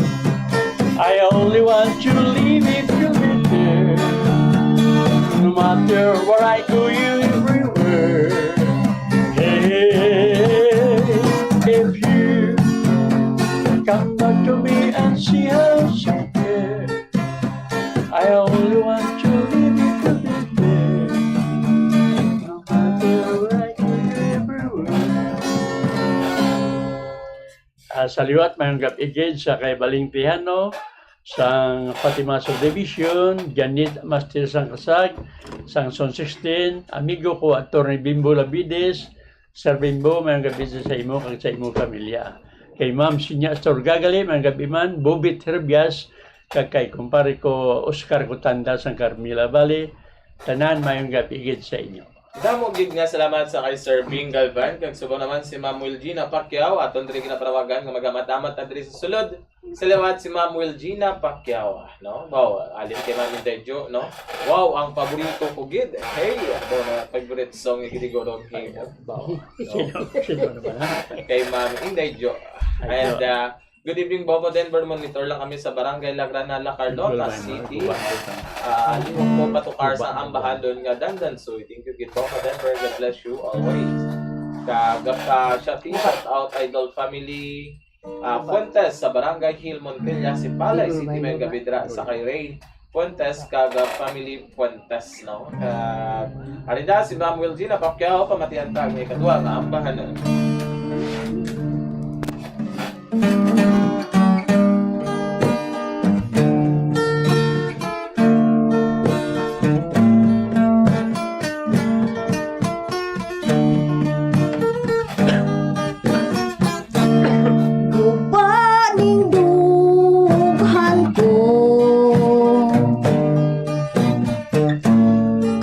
I only want to live if you be there. No matter where I go, you everywhere. Hey, if you come back to me and see how much I care, I only want to live if you be there. No matter where I go, you everywhere. Ah, sa liwat, mayong gab-i gid sa kay Balingtihano, sang Fatima Subdivision, Janet Master sang Kasag, sang Zone sixteen, amigo ko, Attorney Bimbo Labides, Sir Bimbo, mayong gab-i sa imo kag sa imo pamilya. Kay Ma'am Sinya Astor Gagali, mayong gab-i man, Bobit Herbias, kag kay kumpare ko, Oscar Gutanda sang Carmela Valley, tanan mayong gab-i gid sa inyo. Damo gid nga salamat sa kay Sir Bing Galvan, kag subong naman si Ma'am Wilgina Pacquiao, aton diri ginapanawagan nga maghamat-hamat na diri sa sulod. Sa liwat si Ma'am Wilgina Pacquiao, no? Wow, alin kay Ma'am Inday Jo, no? Wow, ang paborito ko gid. Hey, amo na favorite song ni Gregorong Himo. Wow, no? Sino, sino naman, ha? Kay Ma'am Inday Jo. Ay, And, Jo. uh, good evening, Bobo Denver. Monitor lang kami sa Barangay La Granada, Carlota City. Ah, lihok mo patukar sa ambahan doon nga Dandansoy. Thank you, gid, Bobo Denver. God bless you always. Kag, ah, Shopee, shout out, Idol Family, ah, Fuentes sa Barangay Hill, Montilla, Sipalay City, may gabidra sa kay Ray Fuentes kag, ah, Family Fuentes, no? Kag, arinda si Ma'am Wilgina Pacquiao, pamatian ta ang ikadua nga ambahanon. Guba ning dughan ko,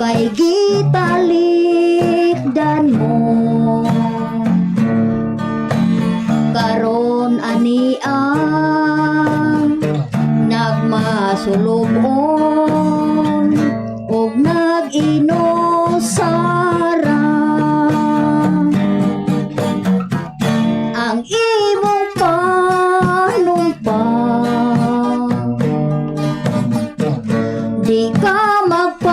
kay gitalikdan mo. Karon ani ang nagmasulubon ug nag-inusara. Ang imong panumpa, di ka magpalayo.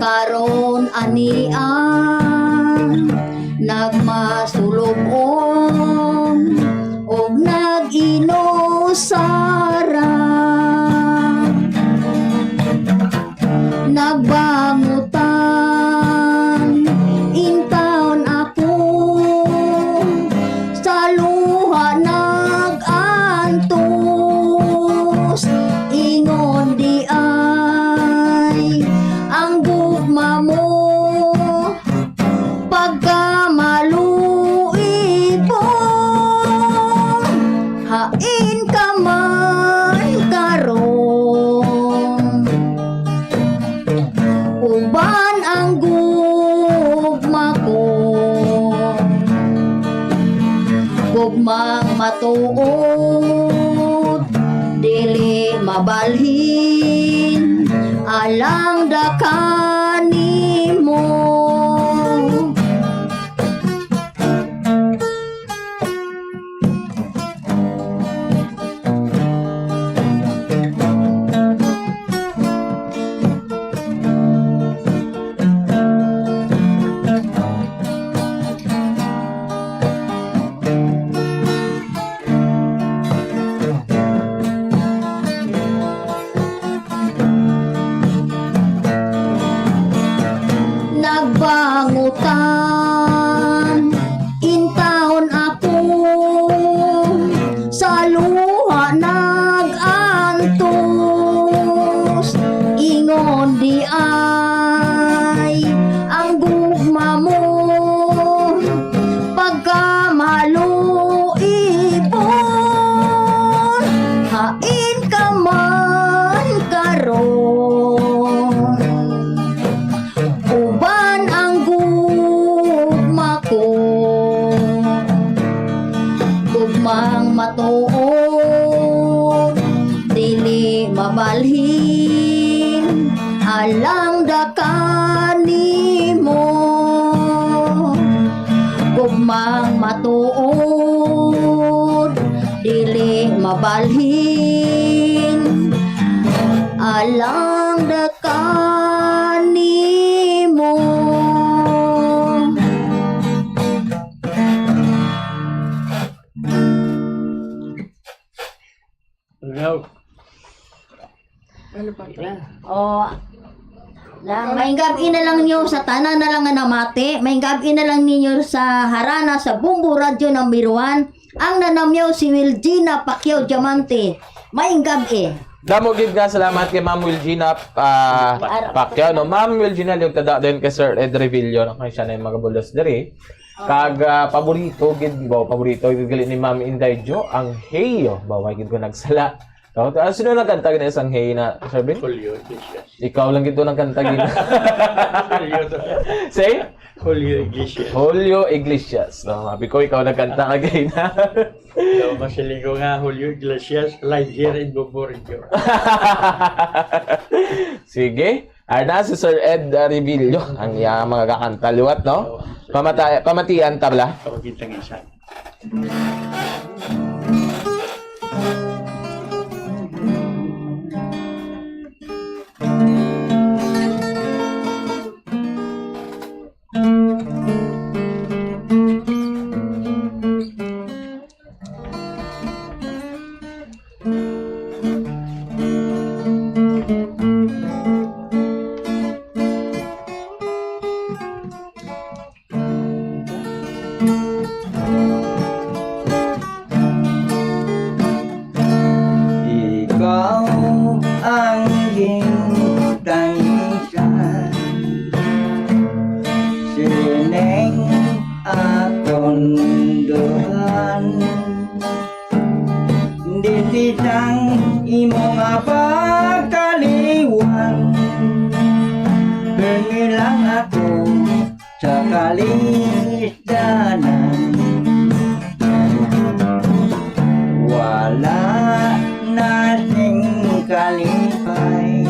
Karon ani ang nagmasulubon ug Ug magmatuod, dili mabalhin, alang da kanimo. Nagbangutan, intawon ako, sa luha nag-antos. Ingon di ay ang gugma mo, pagkamaluipon, hain ka man karon. Uban ang gugma ko, gugmang matuod, dili mabalhin, alang da kanimo. Gugmang matuod, dili mabalhin, alang da kanimo. Hello. Ano pa? Oh, na, maayong gab-i na lang niyo sa tanan na lang nga namati. Maayong gab-i na lang ninyo sa harana sa Bombo Radio Number One. Ang nanamyaw si Wilgina Pacquiao Diamante. Maayong gab-i. Damo gid nga salamat kay Ma'am Wilgina, ah, Pacquiao, no? Ma'am Wilgina, liwag ta dayon kay Sir Ed Revillo, no? Kay siya na yung mga bulos diri. Kag, ah, paborito gid, ba, paborito gid gali ni Ma'am Inday Jo, ang Hey, ba, wa gid ko nagsala. Dapat, ah, sino nagkanta gid sang Hey na, Sir Ben? Julio Iglesias. Ikaw lang gid to nagkanta gid. Julio to. Say? Julio Iglesias. Julio Iglesias. No, abi ko, ikaw nagkanta ka gid na. Daw masiling ko nga, Julio Iglesias, live here in Bombo Radio. Sige. Arna, si Sir Ed, ah, Revillo, ang iya mga kakanta liwat, no? Oo. Pamata-, pamatian ta bala. Pamatian ta isa. Ikaw ang gintangisan sining akon duhan. Dili sang imo nga pagkaliwan, hingi lang ako sa kalisdanan. Wala na sing kalipay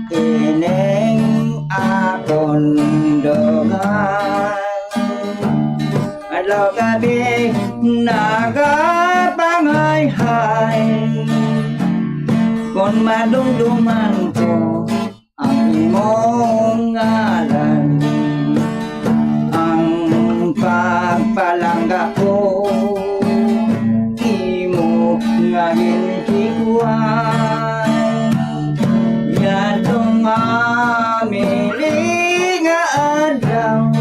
ining akon dugan. Adlaw gab-i nagapangayhay, kon madumduman ko ang imong ngalan. Ang pagpalangga ko, imo nga ginhikuan. Yadtong amili nga adlaw,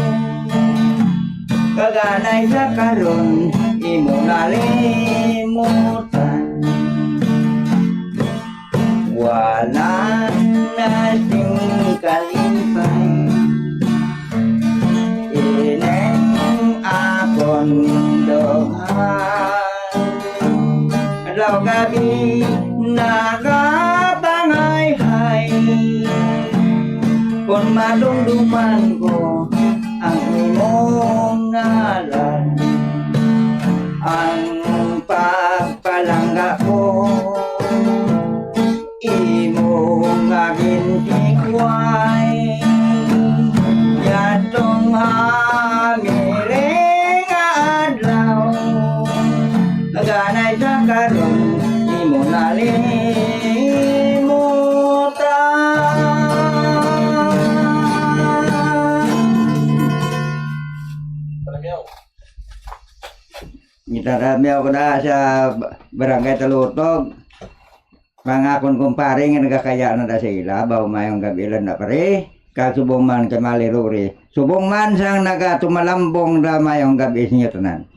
kag anay sa karon, imo nalimutan. Wala na sing kalipay ining akon dugan. Adlaw gab-i nagapangayhay, kon madumduman ko ang imong ngalan. Karon imo nalimutan. Gitaramiyaw ko na sa barangay Talutog. Mga akon kumpare nga nagakaya na da sa ila, baw mayong gabi lang na pare. Kag subong man kay Mali Rory. Subong man sang nagatumalambong da, mayong gabi sa inyo tanan.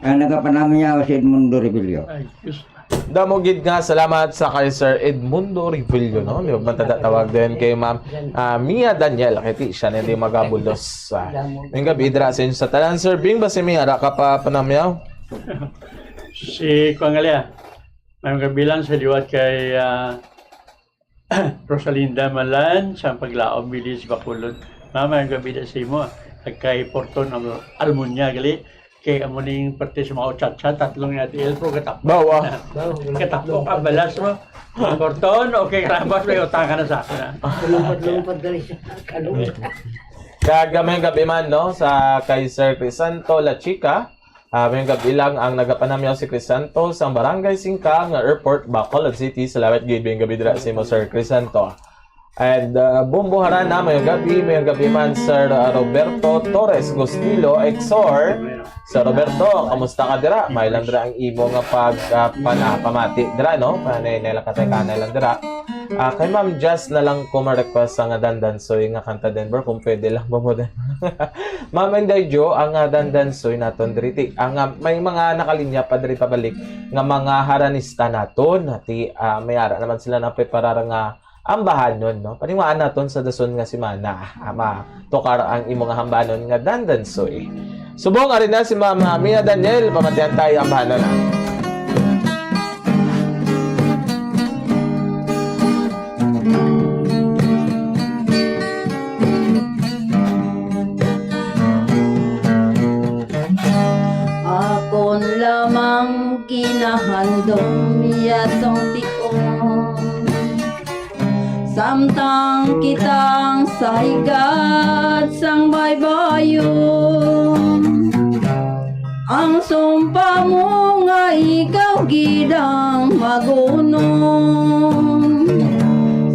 Ang nagapanamyaw si Edmundo Rebillo. Ay, Diyos. Damo gid nga salamat sa kay Sir Edmundo Revillo, no? Di ba, matatawag din kay Ma'am, ah, Mia Daniel. Kay ti siya na di magabulos. Ah, may gabi dira sa inyo sa tanan. Sir Bing, ba si Mia, ara ka pa panamyaw? Si Kuan Galia, may gabi lang sa liwat kay, ah, Rosalinda Malan sa Paglaom Village, Bacolod. Mama, ang gabi na sa imo, ah. Kag kay Porton Al-, Almunia, gali. Kay amo ning parte sa mga cha-cha, tatlong nga tiil, pero gatapok. Bawa. Gatapok ang balas mo. Porton, okay, karabas, may utang ka na sa akin, ah. Lungkot-lungkot dali siya. Kalungkot. Kag may gabi man, no, sa kay Sir Crisanto La Chica. Ah, may gabi lang ang nagapanamyaw si Crisanto sa Barangay Singka nga Airport, Bacolod City. Salamat gid, may gabi dira sa imo, Sir Crisanto. And, ah, Bumbo Harana, may gabi, may gabi man, Sir, ah, Roberto Torres Gustilo, Exor. Sir Roberto, kamusta ka dira? May lang dira ang imo nga pag, ah, pana-, pamati dira, no? Panay, nila katay kanay lang dira. Ah, kay Ma'am Jazz na lang ko ma-request sa nga Dandansoy nga kanta din, bro, kung pwede lang ba mo din. Ma'am Inday Jo, ang, ah, Dandansoy naton diri, ti, ang, ah, may mga nakalinya pa diri pabalik nga mga haranista naton, ti, ah, may ara naman sila na preparar nga ambahanon, no? Paningwaan naton sa dason nga semana, ah, matukar ang imo nga hambanon nga Dandansoy. Subong ari na si Ma'am, ah, Mia Daniel, pamatian tayo ambahanon na. Akon lamang ginahandom yatong tion. Samtang kitang sa higad sang baybayon, ang sumpa mo nga ikaw gid ang mag-unom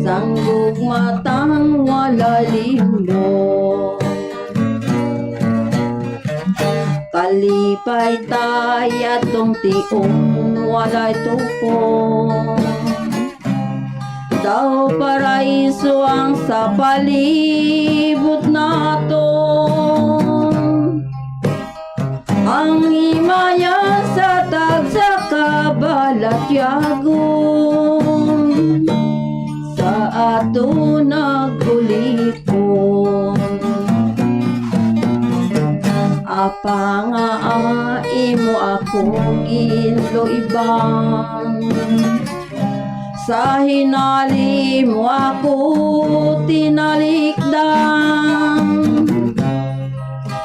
sang gugma tang walay limbo. Kalipay tay atong tion walay tupon. Daw paraiso ang sa palibot naton. Ang himaya sa tagsa ka balatyagon sa aton nagulipon. Apa nga imo ako ginluiban? Sa hinali mo ako tinalikdan.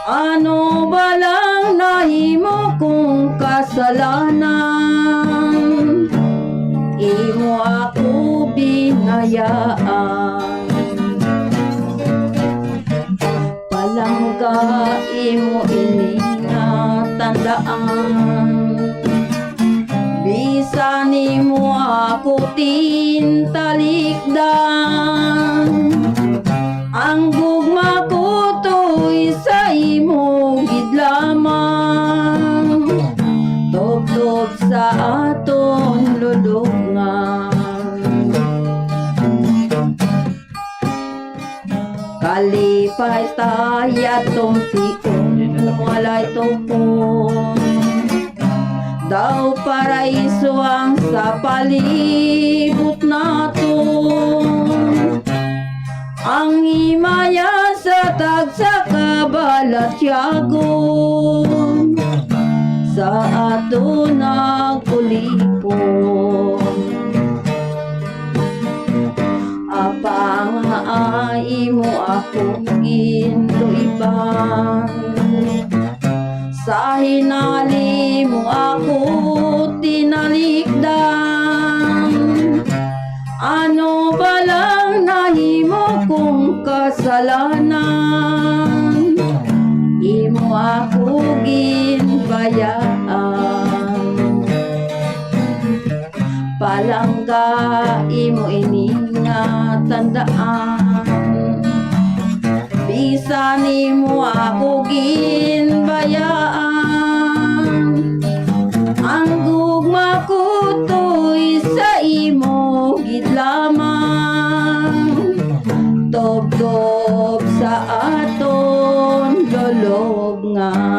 Ano ba lang nahimo kong kasalanan? Imo ako binayaan. Palangga imo ini nga tandaan. Bisan imo ako tintalikdan, ang gugma ko to'y sa imo gid lamang. Tubtob sa aton lulungan. Kalipay ta yadtong tion walay tupon. Daw paraiso ang sa palibot naton. Ang himaya sa tagsa ka balatyagon sa aton nagulipon. Apa nga imo ako ginluiban? Sa hinali mo ako tinalikdan. Ano ba lang nahimo kong kasalanan? Imo ako ginbayaan. Ga imo ini nga tandaan, bisan nimo ako ginbayaan, ang gugma ko to'y sa imo gid lamang, tubtob sa aton lulubngan.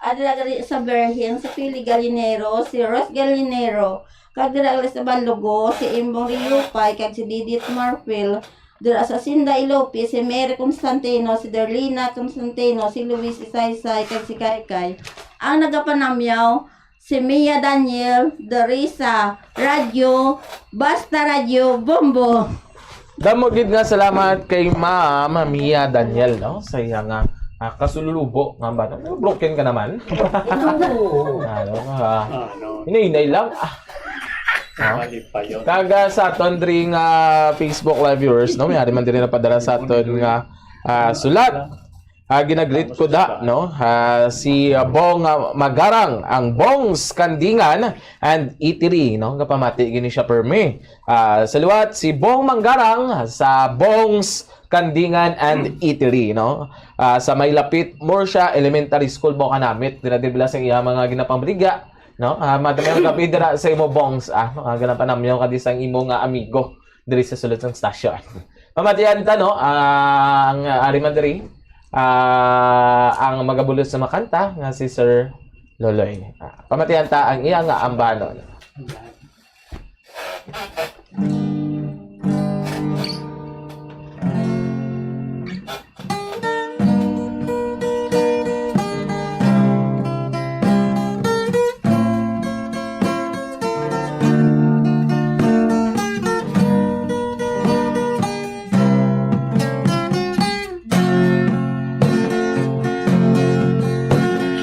Adra gali sa Berhing, si Pili Galinero, si Rose Galinero, kag dira gali sa Balugo, si Imbong Riupay, kag si Didit Marfil, dira sa Sinday Lopez, si Mary Constantino, si Darlina Constantino, si Luis Isaysay, kag si Kaykay. Ang nagapanamyaw, si Mia Daniel, diri sa Radyo, Basta Radyo Bombo. Damo gid nga salamat kay Ma'am Mia Daniel, no, sa iya nga, ah, kasululubo nga ba? Broken ka naman. Oo. Ano, ah, Ano? hinay-hinay lang. Ah. Ah. Mali pa yun. Kag, ah, sa aton diri nga Facebook Live viewers, no, may ari man diri napadala sa aton nga, ah, sulat. Ah, ginagreet ko da, no? Ah, si, ah, Bong, ah, Magarang, ang Bongs Kandingan and Eatery, no? Gapamati gini siya permi. Ah, sa liwat, si Bong Manggarang sa Bongs Kandingan and Eatery, no? Ah, sa may Lapit Murcia Elementary School, Bocanamit, dira dibla sa iya mga ginapambaligya, no? Ah, madamay ang kape dira sa imo, Bongs, ah, no? Ah, ganapanamyaw ka di sang imo nga amigo diri sa sulod sang stasyon. Pamatian ta, no? Ah, ang, ah, ari man diri, ah, ang magabulos sa makanta nga si Sir Loloy. Ah, pamatian ta ang iya nga ambanon.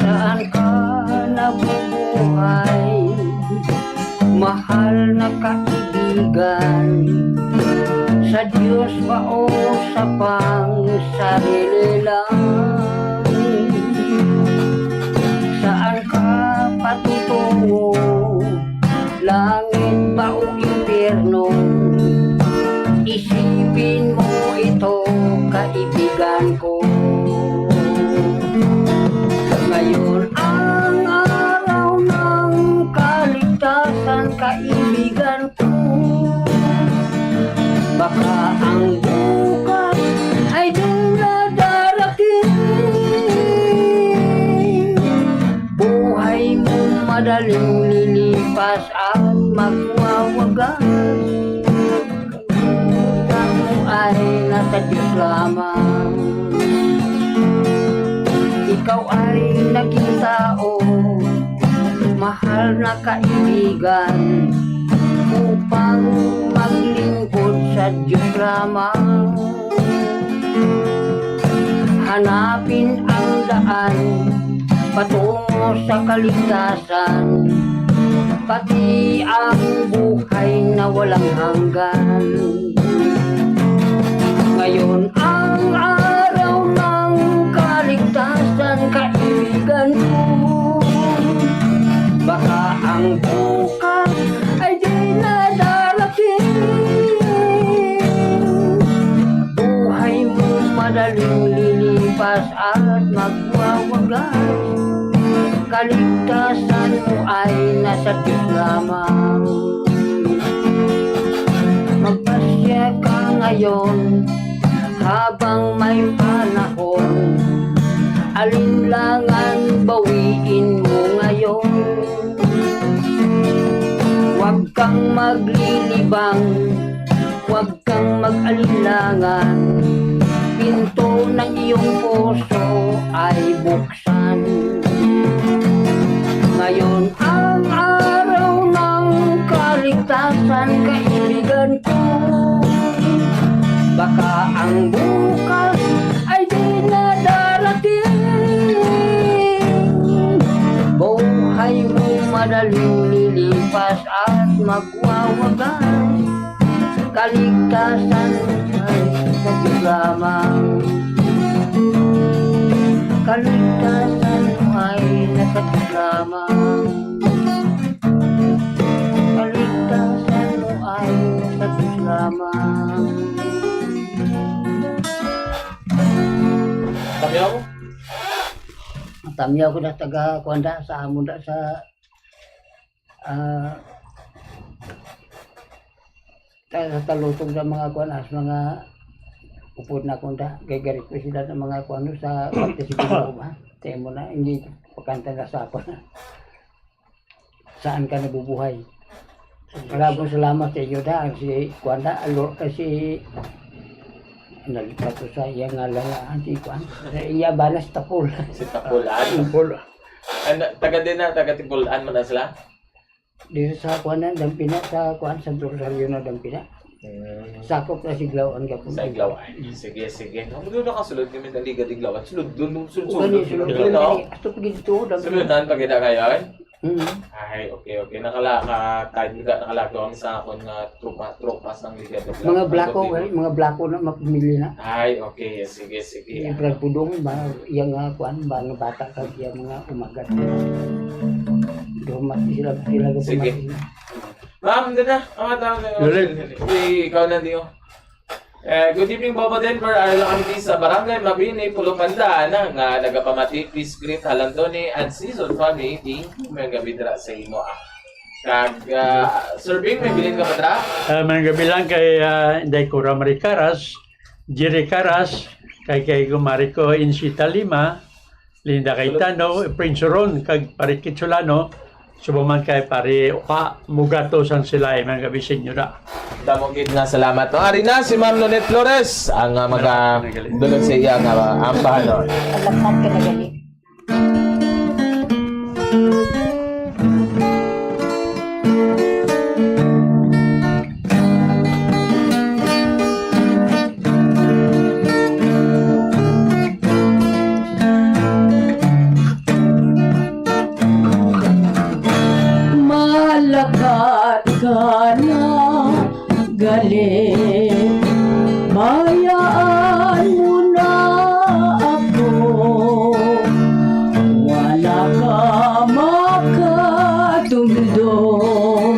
Saan ka nabubuhay, mahal na kaibigan? Sa Diyos ba o sa pangsarili lang? Saan ka patutungo? Langit ba o impyerno? Isipin mo ito, kaibigan ko. Ngayon ang araw ng kaligtasan, kaibigan ko. Baka ang bukas ay di na darating. Buhay mo madaling lilipas at magwawagas. Ang utang mo ay nasa Diyos lamang. Ikaw ay naging tao, mahal na kaibigan, upang maglingkod sa Diyos lamang. Hanapin ang daan patungo sa kaligtasan, pati ang buhay na walang hanggan. Ngayon ang araw ng kaligtasan, kaibigan ko. Baka ang bukas ay di na darating. Buhay mo madaling lilipas at magwawagas. Kaligtasan mo ay nasa Diyos lamang. Magpasya ka ngayon habang may panahon. Alinlangan bawiin mo ngayon. Huwag kang maglilibang, huwag kang mag-alinlangan. Pinto ng iyong puso ay buksan. Ngayon ang araw ng kaligtasan, kaibigan ko. Baka ang bukas ay di na darating. Buhay mo madaling lilipas at magwawagas. Kaligtasan ay sa Diyos lamang. Tamyaw? Ang tamyaw ko na taga, kuwan da, sa amon da, sa, ah, ta-, sa talutong sa mga kuwan, as mga upod na kuwan da, gay garit ko sila ng mga kuwan sa parte sa Ginoo ba? Sa imo na, hindi pakanta na sa ako na. Saan ka nabubuhay? Maraming salamat sa iyo, da. Si Kuan, da, alo, eh, si, nalipat ko sa iya ngalan na, ah, si Kuan. Sa iya, bana, si Tapol. Si Tapulan. Tapol. Ano, taga din na, taga Tipulan man na sila? Dito sa Kuan na, Dampina, sa Kuan, sa Rosario na Dampina. Hmm. Sakop na Siglawan ka po. Sa Iglawan. Sige, sige. Ang doon nakasulod kami sa Liga Iglawan. Sulod doon, sulod, Sulod, sulod, sulod, sulod, sulod, no? Ito pag ito, Dampina. Sulod na, pag ina kayo, eh? Mm. Ay, okay, okay. Nakala-, ka-, time ka, nakalagaw kami sa akon nga tropa, tropa sang Liga de Mga Blanco, Blanco, eh, mga Blanco na mapamilya na. Ay, okay. Sige, sige. Yung Brad Pudong, mga, yung, ah, kuan, mga bata kag yung mga umagad. Dumat sila, sila Sige. dumat sila. Ma'am, doon na. Ang mga tao na Ulit. Ikaw na, Dio. Eh, good evening, Bobo Denver. Ayala kami din sa Barangay Mabini, Pulupanda, na nga nagapamati, please greet Halandoni and Season family. Thank you, may gabi dira sa imo, ah. Kag, ah, Sir Bing, may bilin ka ba dira? Ah, may gabi lang kay, ah, Inday Cora Marie Caras, Jerry Caras, kay, kay Gumari ko, Insita Lima, Linda Cayetano, Prince Ron, kag Parikit Solano, subong man kay Pare Oka Mugato sang Silay, mga gabi, senyora. Damo gid nga salamat. O, ari na si Ma'am Nonet Flores, ang, ah, maga-, dulog sa iya nga, ah, ambahan, no? Alamat ka na gali. Malakat ka na gali, bayaan mo na ako. Wala ka makatumdom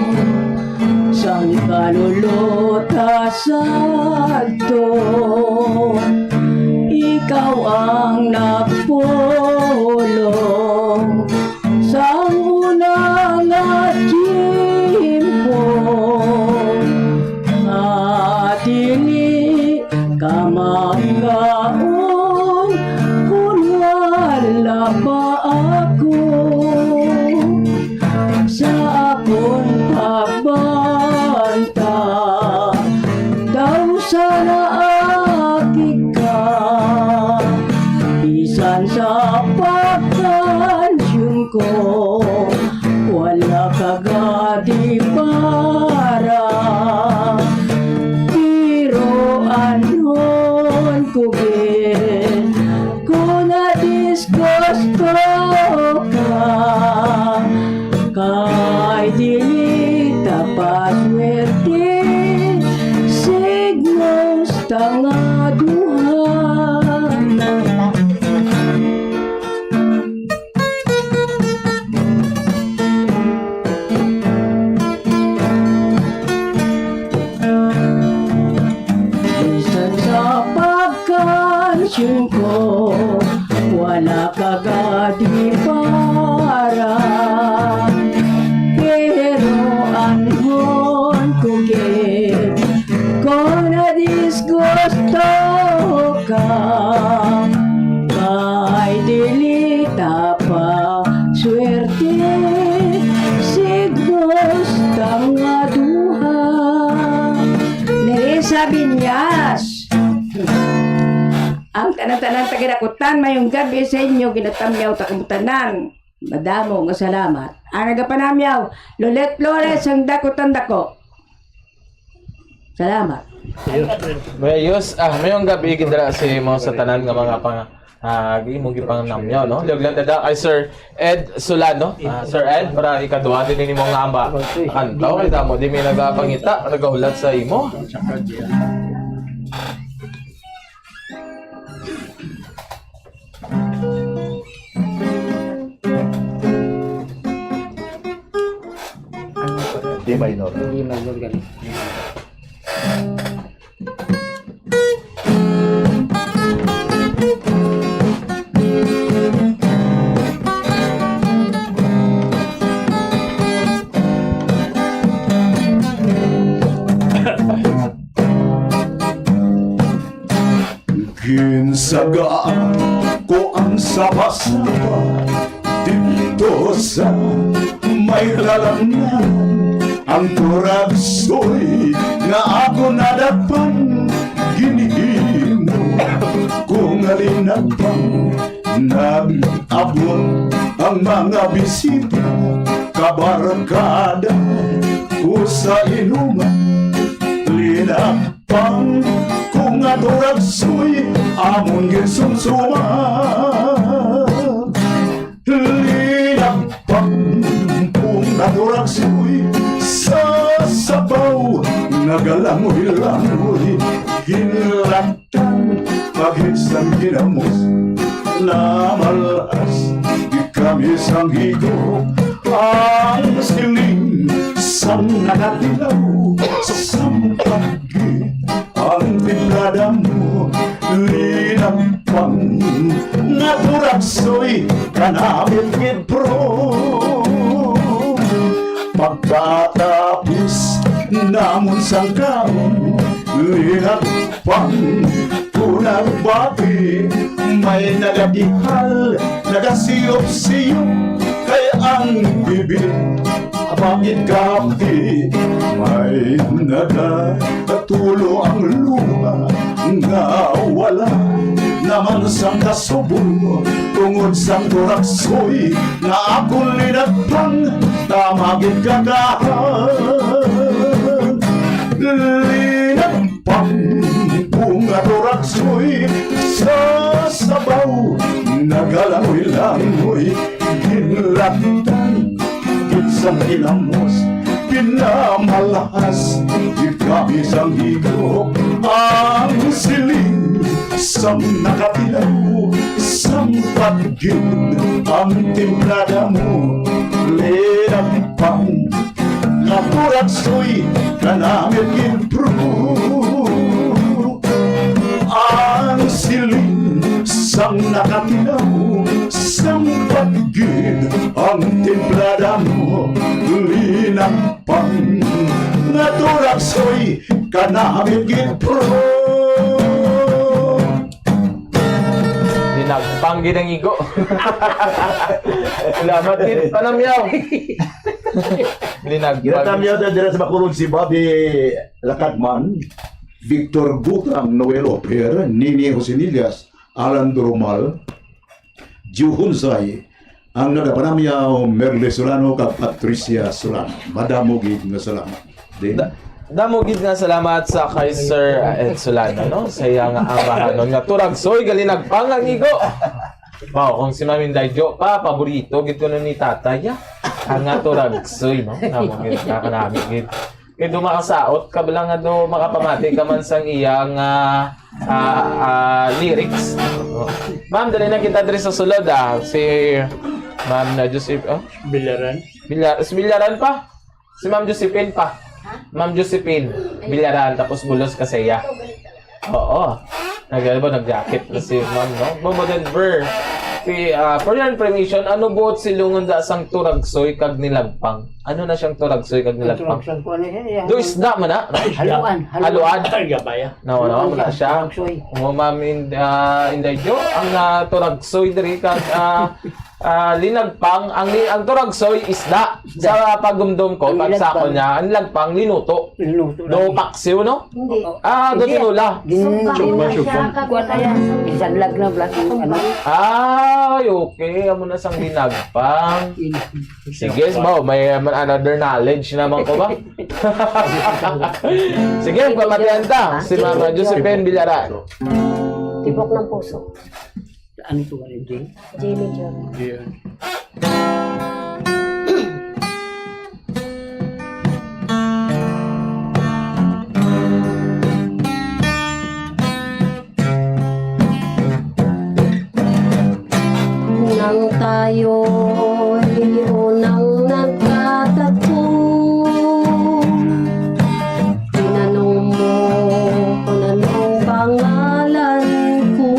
sang kaluluta sadto. Ikaw ang nagpulong sang una nga tiyempo, nga dili ka makaon kon wala pa ako. Sa akon pagbanta, daw sana akig ka. Bisan sa pagkansyon ko, wala ka gadi para. Pero anhon ko gid kon nadisgusto ka, kay dili ta paswerte, sigmos ta nga duha. Bisan sa pagkansyon ko, wala ka gadi para. Pero anhon ko gid kon nadisgusto ka, kay dili ta pa swerte, sigmos ta nga duha. Nerissa Viñas. Ang tanan-tanan taga Dakutan, mayong gabi sa inyo, ginatamyaw ta kamo tanan. Madamo nga salamat. Ang nagapanamyaw, Lolet Flores, ang Dakutan dako. Salamat. Mayos, ah, mayong gabi gid dira sa imo sa tanan nga mga pang, ah, imo gipangnamyaw, no? Liyog lang dada kay Sir Ed Solano. Ah, Sir Ed, para ikaduha din nimo nga amba. Kantaw kay damo di may nagapangita, nagahulat sa imo. Di minor. Di minor gani. Tagaan ko ang saba-saba didto sa may lalamnan. Ang turagsoy nga ako nadakpan, ginhimo ko nga linagpang. Nag-abot ang mga bisita, kabarkada ko sa inuman. Linagpang ko nga turagsoy, amon ginsumsuma. Linagpang ko nga turagsoy, sa sabaw nagalangoy-langoy. Ginlatan pagid sang ginamos, namalhas kami sang higop. Ang siling sang nakatilaw, sampat gid ang timplada mo. Linagpang nga turagsoy, kanamit gid, bro. Pagkatapos namon sang kaon, linagpang ko nagbati. May nagadihal, nagasiyop-siyop kay ang bibig. Bangin gapti, may nagatulo ang luha nga wala naman sang kasubo tungod sang turagsoy nga akon linagpang. Tama gid ka, kahan. Linagpang ko nga turagsoy, sa sabaw nagalangoy-langoy. Ginlatan gid sang ginamos, pinamalhas gid kami sang higop. Ang siling sang nakatilaw, sampat gid ang timplada mo. Linagpang nga turagsoy, kanamit gid, bro. Ang siling sang nakatilaw, sampat gid ang timplada mo. Linagpang nga turagsoy, kanamit gid, bro. Linagpang gid ang igo. Salamat gid, Panamyaw. Linagpang. Ginatamyaw ta dira sa Bacolod si Bobby Lakadman, Victor Gutang, Noel Oper, Nini Josenillas, Alan Durumal, Ju Hunsay, ang nagapanamyaw, Merle Solano kag Patricia Solano. Madamo gid nga salamat. Din. Da-, damo gid nga salamat sa kay Sir, uh, Ed Solano, no? Sa iya nga ambahanon nga turagsoy, gali nagpang ang igo. Wow, kung si Ma'am Inday Jo pa, paborito gid ko na ni Tatay, ah. Ang nga turagsoy, no? Damo gid, nakanami gid. Kay dumakasaot ka bala nga do makapamati ka man sang iyang, ah, ah, ah, lyrics. Oh. Ma'am, dali na kita diri sa sulod, ah. Si Ma'am na Joseph, oh? Bilaran. Bila-, si Bilaran pa? Si Ma'am Josephine pa? Ha? Ma'am Josephine Bilaran, tapos Bulos Kasaya. Oo. Nag-, ano ba, nag-jacket na si Ma'am, no? Ma'am Denver, si, ah, for your information, ano buot silungon da sang turagsoy kag nilagpang? Ano na siyang turagsoy kag nilagpang? Turagsoy ko na siya, iya. Do isda man na? Haluan, haluan. Haluan? Ay, gabaya. No, no, wala siya. Turagsoy. Oh, Ma'am In-, ah, Inday Jo, ang, ah, turagsoy diri kag, ah, ah, linagpang, ang li-, ang turagsoy isda. Sa pagdumdom ko, ang pag sa ako niya, ang lagpang linuto. Linuto lang. Do paksiw, no? Hindi. Ah, do tinula. Hindi. Gin-, Sugba gin-, na siya, sugba. Kag kaya sugba. Isanlag na, black, yung ano. Ay, okay. Amo na sang linagpang. Sige, mao, may, um, another knowledge naman ko ba? Sige, pamatian ta. Si Mama Josephine Billaran. Tibok ng puso. Ano to, ano, Jane? Jamie Jor. Yeah. Nang tayo'y unang nagkatagpo, tinanong mo kung anong pangalan ko.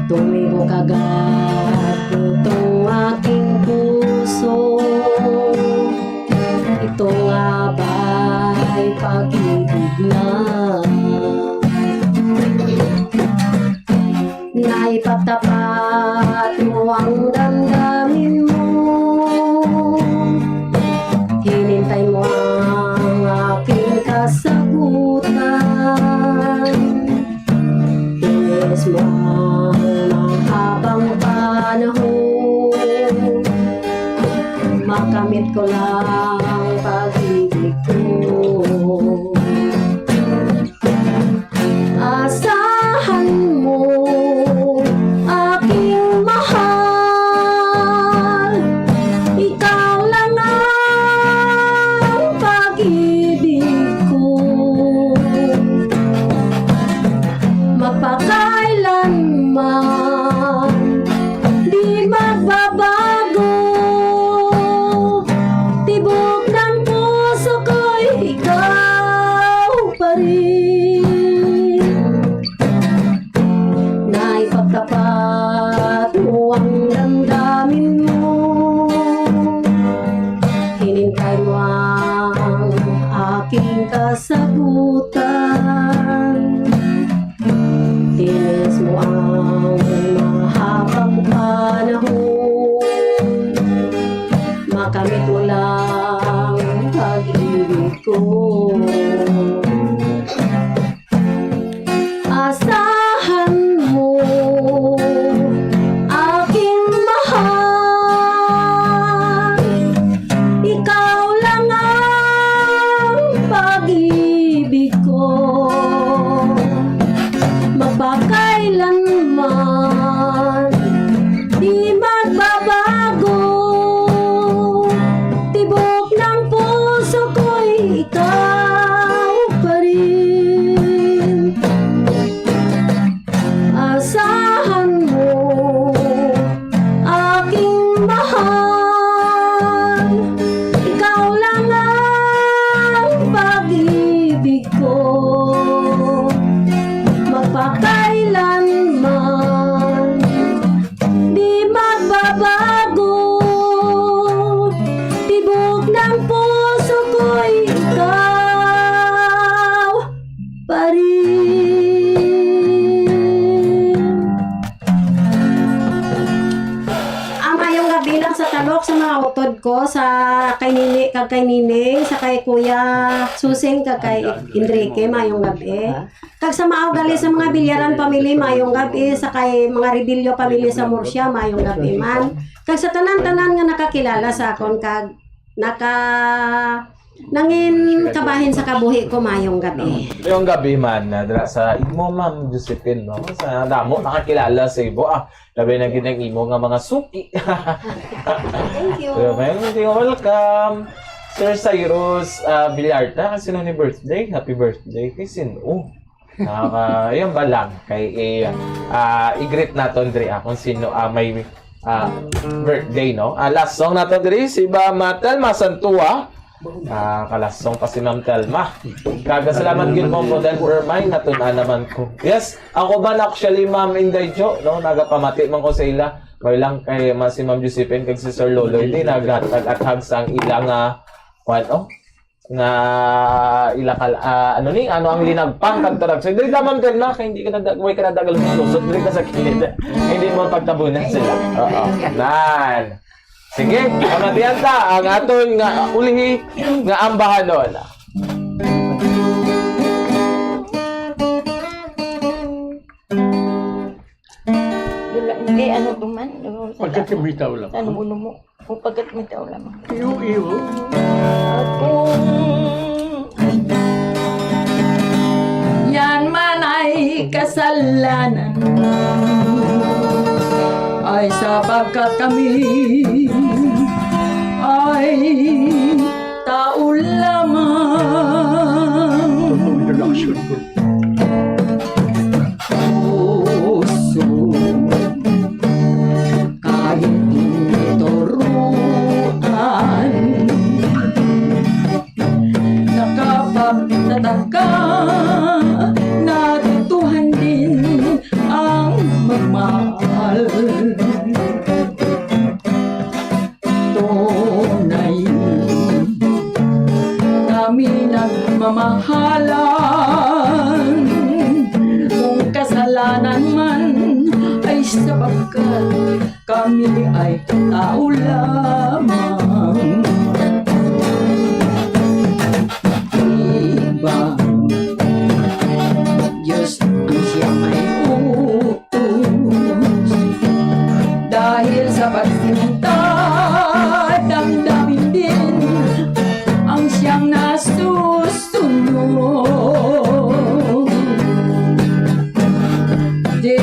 Tumigo kagad itong aking puso. Ito nga ba'y pag-ibig na? pag-ibig ko. Magpakailanman di magbabago. Tibok ng puso ko'y ikaw pa rin. Naipagtapat mo ang damdamin mo. Hinintay mo ang aking kasagutan. Tinis mo ang mahabang panahon. Makamit mo lang pag-ibig ko. Asahan mo, aking mahal, ikaw lang ang pag-ibig ko. Magpakailanman di magbabago. Tibok ng puso ko'y ikaw pa rin. Asahan mo, aking mahal, ikaw lang ang pag-ibig ko. Magpakailanman di magbabago. Tibok ng puso ko'y ikaw pa rin. Ah, mayong gabi lang sa talok sa mga utod ko, sa kay Nini, kag kay Nini, sa kay Kuya Susing, kag kay Enrique, mayong gabi. Kag sa mga ugali sa mga Bilyaran family, mayong gabi. Sa kay mga Rebello family sa Murcia, mayong gabi man. Kag sa tanan-tanan nga nakakilala sa akon, kag naka nangin kabahin sa kabuhi ko, mayong gabi. Mayong gabi man, ah, dira sa imo, Ma'am Josephine, no? Sa damo nakakilala sa imo, ah, labi na gid ang imo nga mga suki. Thank you. So, mayong, you're welcome. Sir Cyrus, ah, Villarta, kasi ni birthday. Happy birthday kay sin-o. Nakaka-, yan ba lang? Kay, eh, ah, i-greet naton diri, ah, kung sino, ah, may, ah, birthday, no? Ah, last song naton diri, si Ma'am Telma Santua. Ah, kalasong pa si Ma'am Telma. Kagasalamat gid mo po, Dan Permay, natun-an naman ko. Yes, ako ba na actually, Ma'am Inday Jo, no? Nagapamati man ko sa ila. May lang kay ma-, si Ma'am Josephine kag si Sir Loloy, di naghatag-athag sang ila nga, kuwan, oh? Nga ilakal, ah, ano ni? Ano ang linagpang kag tarag? So, dili naman din na, kay hindi ka na, way ka na dagal lusot, dili ka sa kilid. Hindi mo pagtabunan sila. Oo. Nan. Sige, pamatian ta ang aton nga ulihi nga ambahanon. Dula, eh, ano to man? Ano, sa Pagkat damo? May tao lang. Ano mo, ano mo? O pagkat may tao lamang. Iyo, iyo. Akong yan man ay kasalanan, ay sapagkat kami ay tao lamang. Totoo yung action ko. Puso, kahit tinuturuan, nakapagtataka, natutuhan din ang magmahal. Tunay kami nagmamahalan. Kung kasalanan man ay sapagkat kami ay tao lamang. Iba, Diyos ang siyang may utos. Dahil sa pagsinta, damdamin din ang siyang nasusunod. Di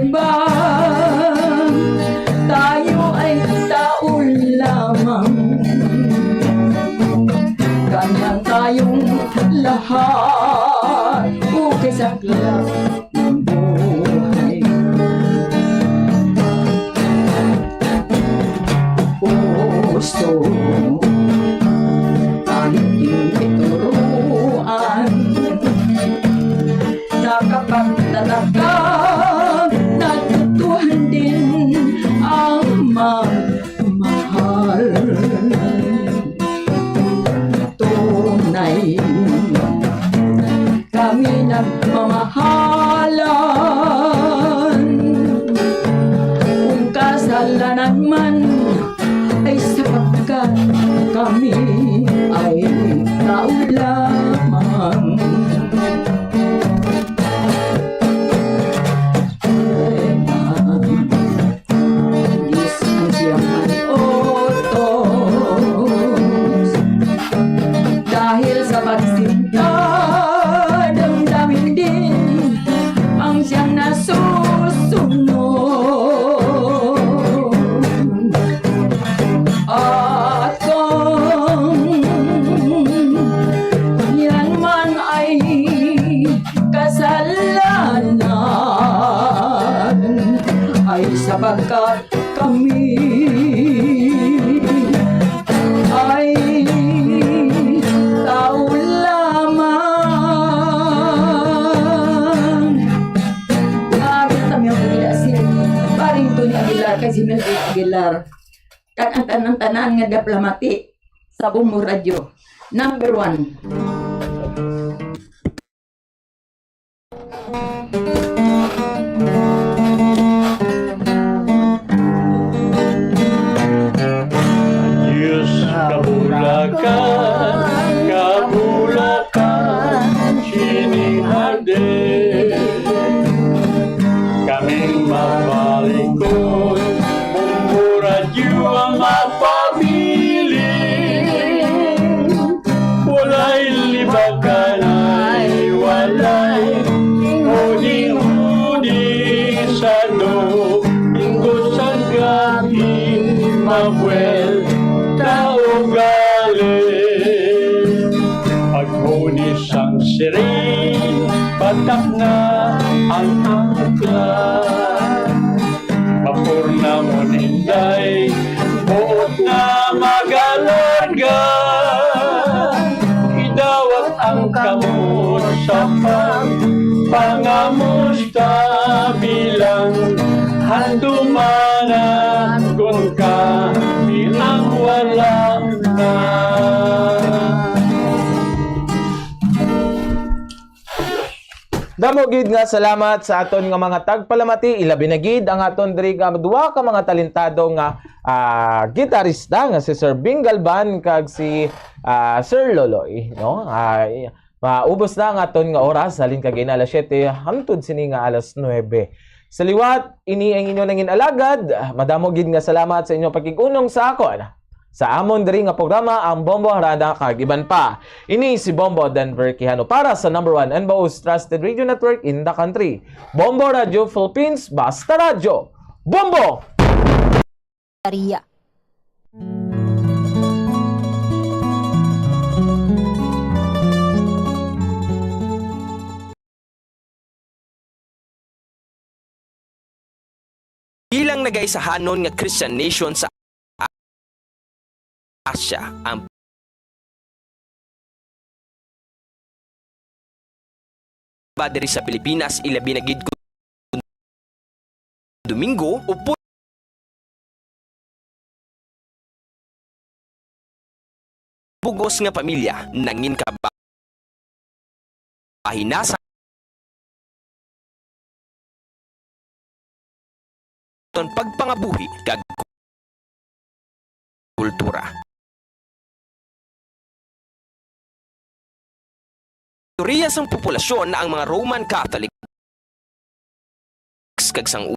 ba tayo ay tao lamang? Kanyang Tayong lahat, ukay sa aklat ng buhay. Puso, tanging ituruan, nakapagtataka, natutuhan din ang magmahal. Tunay kami nagmamahalan. Kung kasalanan man ay sapagkat kami ay tao lamang. Ang siyang utos. Dahil sa pagsinta, damdamin din ang siyang nasusunod. At kung yan man ay kasalanan, ay sapagkat kami ay tao lamang. Nagkatamihan ko nila si Paring Tony Aguilar kag si Mildred Aguilar, kag ang tanan-tanan nga diplamati sa Bombo Radyo. Number one. Diyos, kabulakan, kabulakan, sining hardin. Kaming mapalikod, mura Diyo ang mapabilin. Walay libakan ay walay, hudi-hudi sa Domingo sa gabi, mabuel ka ugali. Paghuni sang siring, batak na ang angkla. Mapurna mo, Inday, buot na magalarga. Idawat ang kamot sa pagpangamusta bilang handumanan kon kami ang wala na. Damo gid nga salamat sa aton nga mga tagpalamati, ilabi na gid ang aton diri nga duha ka mga talentado nga, ah, gitarista nga si Sir Bing Galban kag si, ah, Sir Loloy, no? Ah, i-, maubos na ang aton nga oras, halin kag ina alas siyete hangtod sini nga alas nuebe. Sa liwat, ini ang inyo nangin alagad. Madamo gid nga salamat sa inyong pakig-unong sa akon. Sa amon diri nga programa, ang Bombo, Harana kag iban pa. Ini si Bombo Denver Quijano para sa number one and most trusted radio network in the country, Bombo Radio Philippines, Basta Radyo. Bombo! Maria. Bilang nagaisahanon nga Christian nation sa Asia, ang ba diri sa Pilipinas, ilabi na gid kon Domingo, upod bug-os nga pamilya nangin kabahin na sa aton pagpangabuhi kag kultura. Teorya sang populasyon na ang mga Roman Catholics kag sang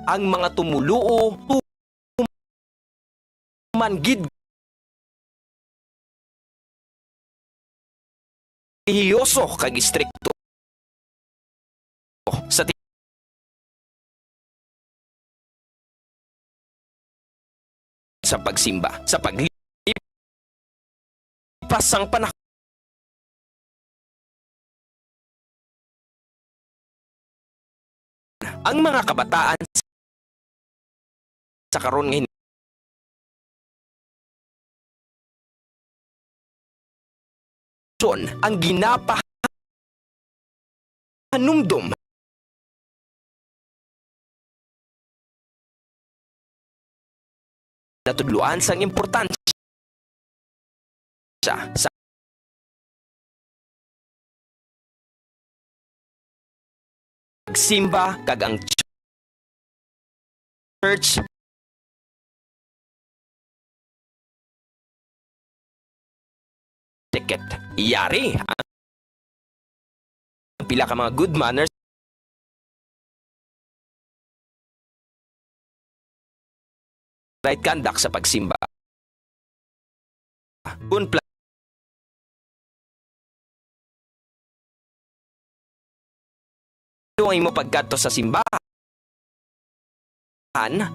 ang mga tumoluo man gid relihiyoso kag istrikto sa ti-, sa pagsimba, sa paglipas sang panahon. Ang mga kabataan sa karon nga henerasyon ang ginapahanumdom natudloan sang importansya sa pagsimba kag ang church etiquette. Yari ang pila ka mga good manners, right conduct sa pagsimba. Kun pla-, ang imo pagkadto sa simbahan,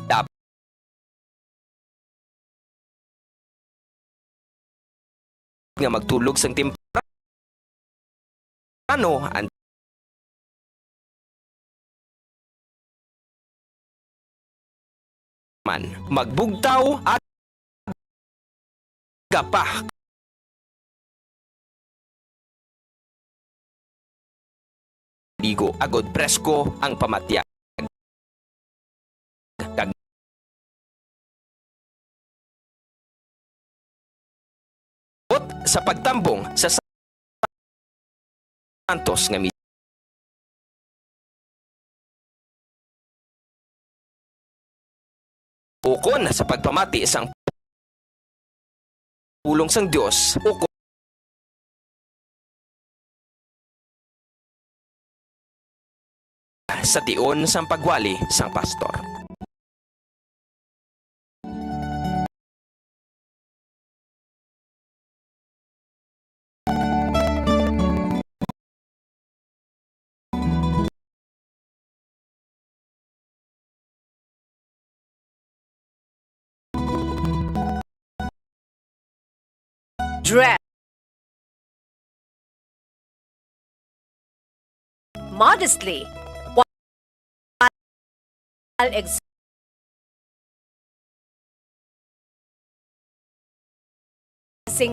dapat nga magtulog sang temprano, an-, man, magbugtaw at gapa. Ligo agod presko ang pamatyag. Kag sa pagtambong sa santos nga mi-, ukon sa pagpamati sang pulong sang Dios, ukon sa tion sang pagwali sang pastor. Dress modestly while expressing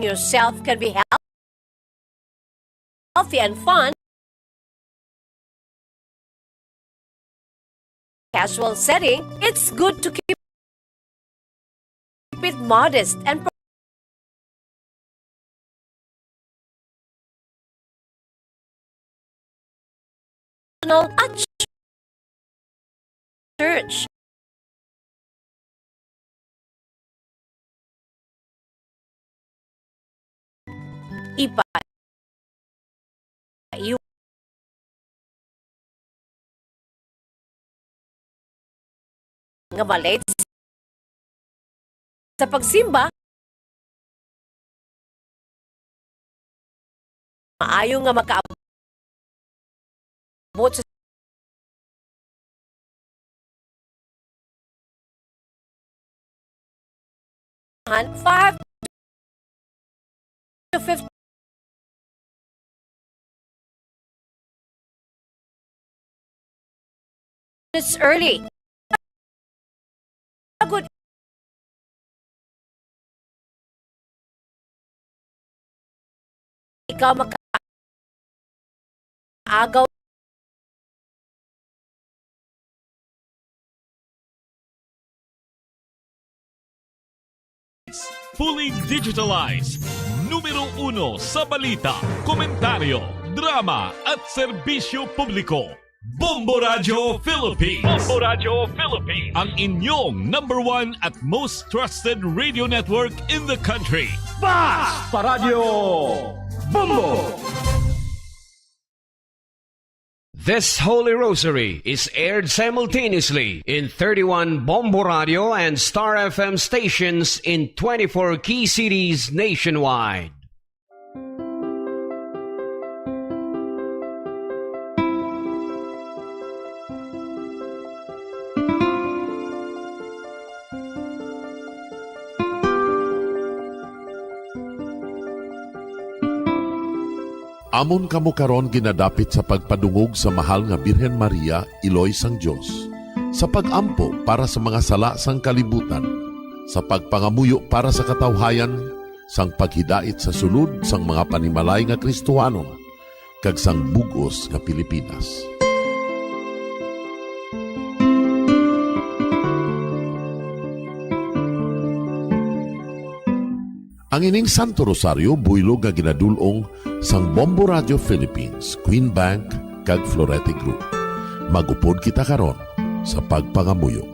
yourself can be healthy and fun. Casual setting, it's good to keep it modest and personal at church. Ipa nga malate sa pagsimba, maayo nga makaabot sa five to fifteen minutes early. Agud ikaw makaagaw fully digitalized. Numero uno sa balita, komentaryo, drama, at serbisyo publiko. Bombo Radio Philippines. Bombo Radio Philippines. Ang inyong number one at most trusted radio network in the country. Bas pa Radyo Bombo! This Holy Rosary is aired simultaneously in thirty-one Bombo Radio and Star F M stations in twenty-four key cities nationwide. Amon kamo karon ginadapit sa pagpadungog sa Mahal nga Birhen Maria, Iloy sang Dios, sa pag-ampo para sa mga sala sang kalibutan, sa pagpangamuyo para sa katawhayan, sang paghidait sa sulod sang mga panimalay nga Kristohanon, kag sang bug-os nga Pilipinas. Ang ining Santo Rosario buylog nga ginadul-ong sang Bombo Radio Philippines, Queen Bank, kag Florete Group. Mag-upod kita karon sa pagpangamuyo.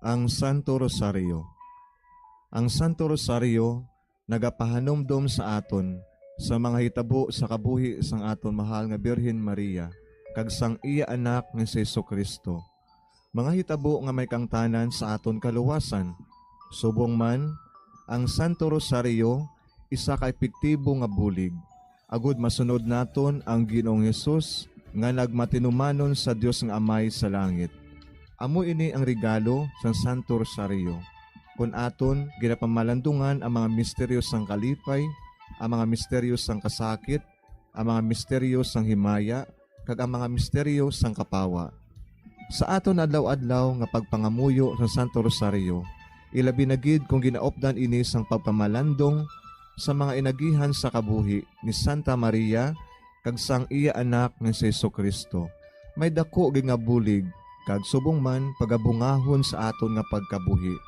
Ang Santo Rosario. Ang Santo Rosario nagapahanumdom sa aton sa mga hitabo sa kabuhi sang aton mahal nga Birhen Maria kag sang iya Anak nga si Jesu-Cristo, mga hitabo nga may kaangtanan sa aton kaluwasan. Subong man, ang Santo Rosario isa ka epektibo nga bulig agod masunod naton ang Ginoong Hesus nga nagmatinumanon sa Dios nga Amay sa langit. Amo ini ang regalo sang Santo Rosario. Kon aton ginapamalandungan ang mga misteryo sang kalipay, ang mga misteryo sang kasakit, ang mga misteryo sang himaya, kag ang mga misteryo sang kapawa. Sa aton adlaw-adlaw nga pagpangamuyo sa Santo Rosario, ilabi na gid kon ginaupdan ini sang pagpamalandong sa mga inagihan sa kabuhi ni Santa Maria kag sang iya Anak nga si Jesu-Cristo, may daku gid nga bulig kag subong man pagabungahon sa aton nga pagkabuhi.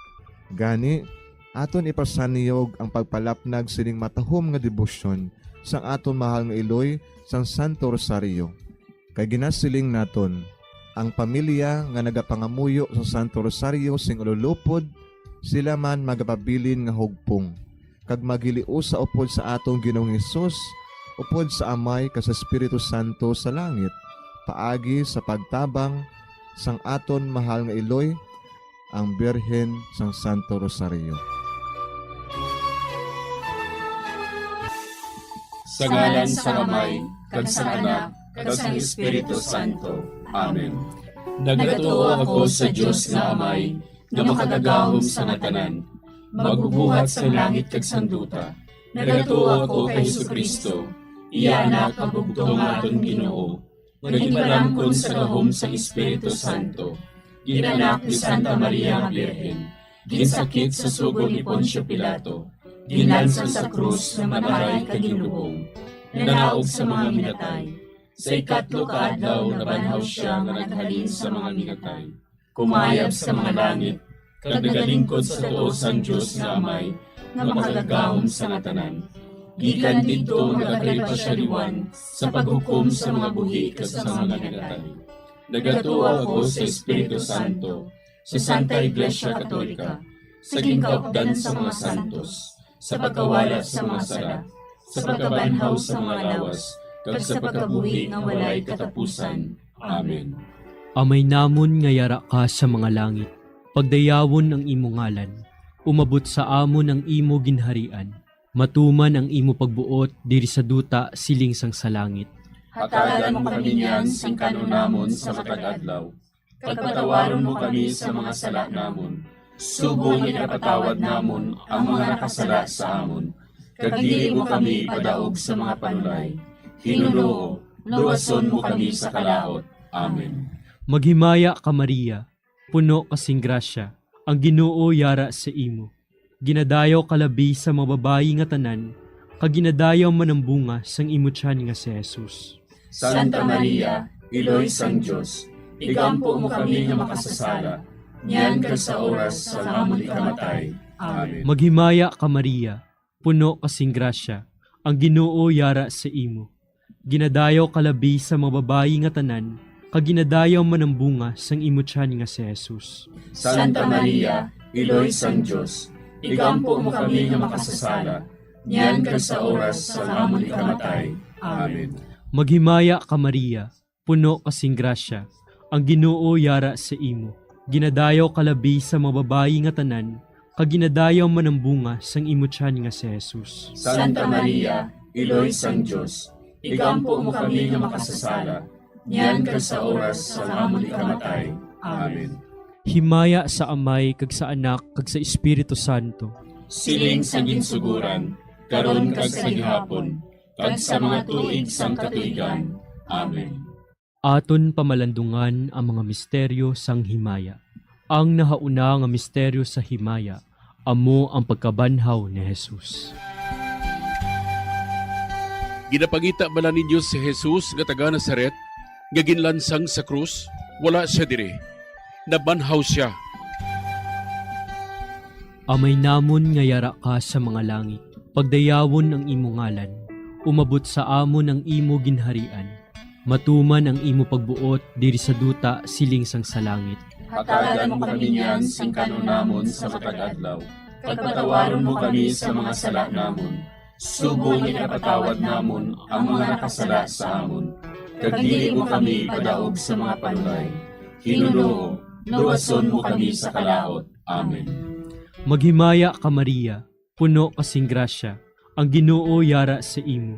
Gani, aton ipasanyog ang pagpalapnag sining matahom nga debosyon sang aton mahal nga iloy sang Santo Rosario. Kay ginasiling naton, ang pamilya nga nagapangamuyo sa Santo Rosario sing ululupod, sila man magapabilin nga hugpong, kag maghiliusa upod sa aton Ginoong Hesus, upod sa Amay kag sa Espiritu Santo sa langit, paagi sa pagtabang sang aton mahal nga iloy, ang Birhen sang Santo Rosario. Sa ngalan sang Amay, kag sang Anak, kag sang Espiritu Santo. Amen. Nagatuo ako sa Dios nga Amay, nga makagagahom sa nga tanan, magbubuhat sang langit kag sang duta. Nagatuo ako kay Jesu-Cristo, iya Anak nga bugtong nga aton Ginoo, nga ginpalangkon sa gahom sang Espiritu Santo, ginanak ni Santa Maria nga Birhen, ginsakit sa sugo ni Poncio Pilato, ginlansang sa krus, namatay kag ginlubong, nanaog sa mga minatay. Sa ikatlo ka adlaw nabanhaw sia nga naghalin sa mga minatay. Kumayab sa mga langit, kag nagalingkod sa tuo sang Dios nga Amay, nga makagagahom sa nga tanan. Gikan didto magakari pa sia liwan sa paghukom sa mga buhi kag sa mga minatay. Nagatuo ako sa Espiritu Santo, sa Santa Iglesia Katolika, sa ginkaupdan sa mga santos, sa pagkawala sa mga sala, sa pagkabanhaw sa mga lawas, kag sa pagkabuhi nga walay katapusan. Amen. Amay namon nga yara ka sa mga langit, pagdayawon ang imo ngalan, umabot sa amon ang imo ginharian, matuman ang imo pagbuot diri sa duta siling sang sa langit. Hatagan mo kami niyan sing kan-on namon sa matag adlaw, kag patawaron mo kami sa mga sala namon, subong nga ginapatawad namon ang mga nakasala sa amon, kag dili mo kami ipadaog sa mga panulay. Ginoo, luwason mo kami sa kalaut. Amen. Maghimaya ka, Maria, puno ka sing grasya, ang Ginoo yara sa imo. Ginadayaw ka labi sa mga babayi nga tanan, kag ginadayaw man ang bunga sang imo tiyan nga si Jesus. Santa Maria, Iloy sang Dios, igampo mo kami nga makasasala, niyan kag sa oras sang amon ikamatay. Amen. Maghimaya ka, Maria, puno ka sing grasya, ang Ginoo yara sa imo. Ginadayaw ka labi sa mga babayi nga tanan, kag ginadayaw man ang bunga sang imo tiyan nga si Jesus. Santa Maria, Iloy sang Dios, igampo mo kami nga makasasala, niyan kag sa oras sang amon ikamatay. Amen. Maghimaya ka, Maria, puno ka sing grasya, ang Ginoo yara sa imo. Ginadayaw ka labi sa mga babayi nga tanan, kag ginadayaw man ang bunga sang imo tiyan nga si Jesus. Santa Maria, Iloy sang Dios, igampo mo kami nga makasasala, niyan kag sa oras sang amon ikamatay. Amen. Himaya sa Amay, kag sa Anak, kag sa Espiritu Santo. Siling sa ginsuguran, karon kag sa gihapon, kag sa mga tuig sang katuigan. Amen. Aton pamalandungan ang mga misteryo sang himaya. Ang nahauna nga misteryo sa himaya amo ang pagkabanhaw ni Jesus. Ginapangita bala ninyo si Jesus nga taga Nazaret, nga ginlansang sa krus? Wala sia diri. Nabanhaw sia. Amay namon nga yara ka sa mga langit, pagdayawon ang imo ngalan. Umabot sa amon ang imo ginharian. Matuman ang imo pagbuot diri sa duta siling sang sa langit. Hatagan mo kami niyan sing kan-on namon sa matag adlaw, kag patawaron mo kami sa mga sala namon, subong nga ginapatawad namon ang mga nakasala sa amon, kag dili mo kami ipadaog sa mga panulay. Hinunoo, luwason mo kami sa kalaut. Amen. Maghimaya ka, Maria, puno ka sing grasya, ang Ginoo yara sa imo.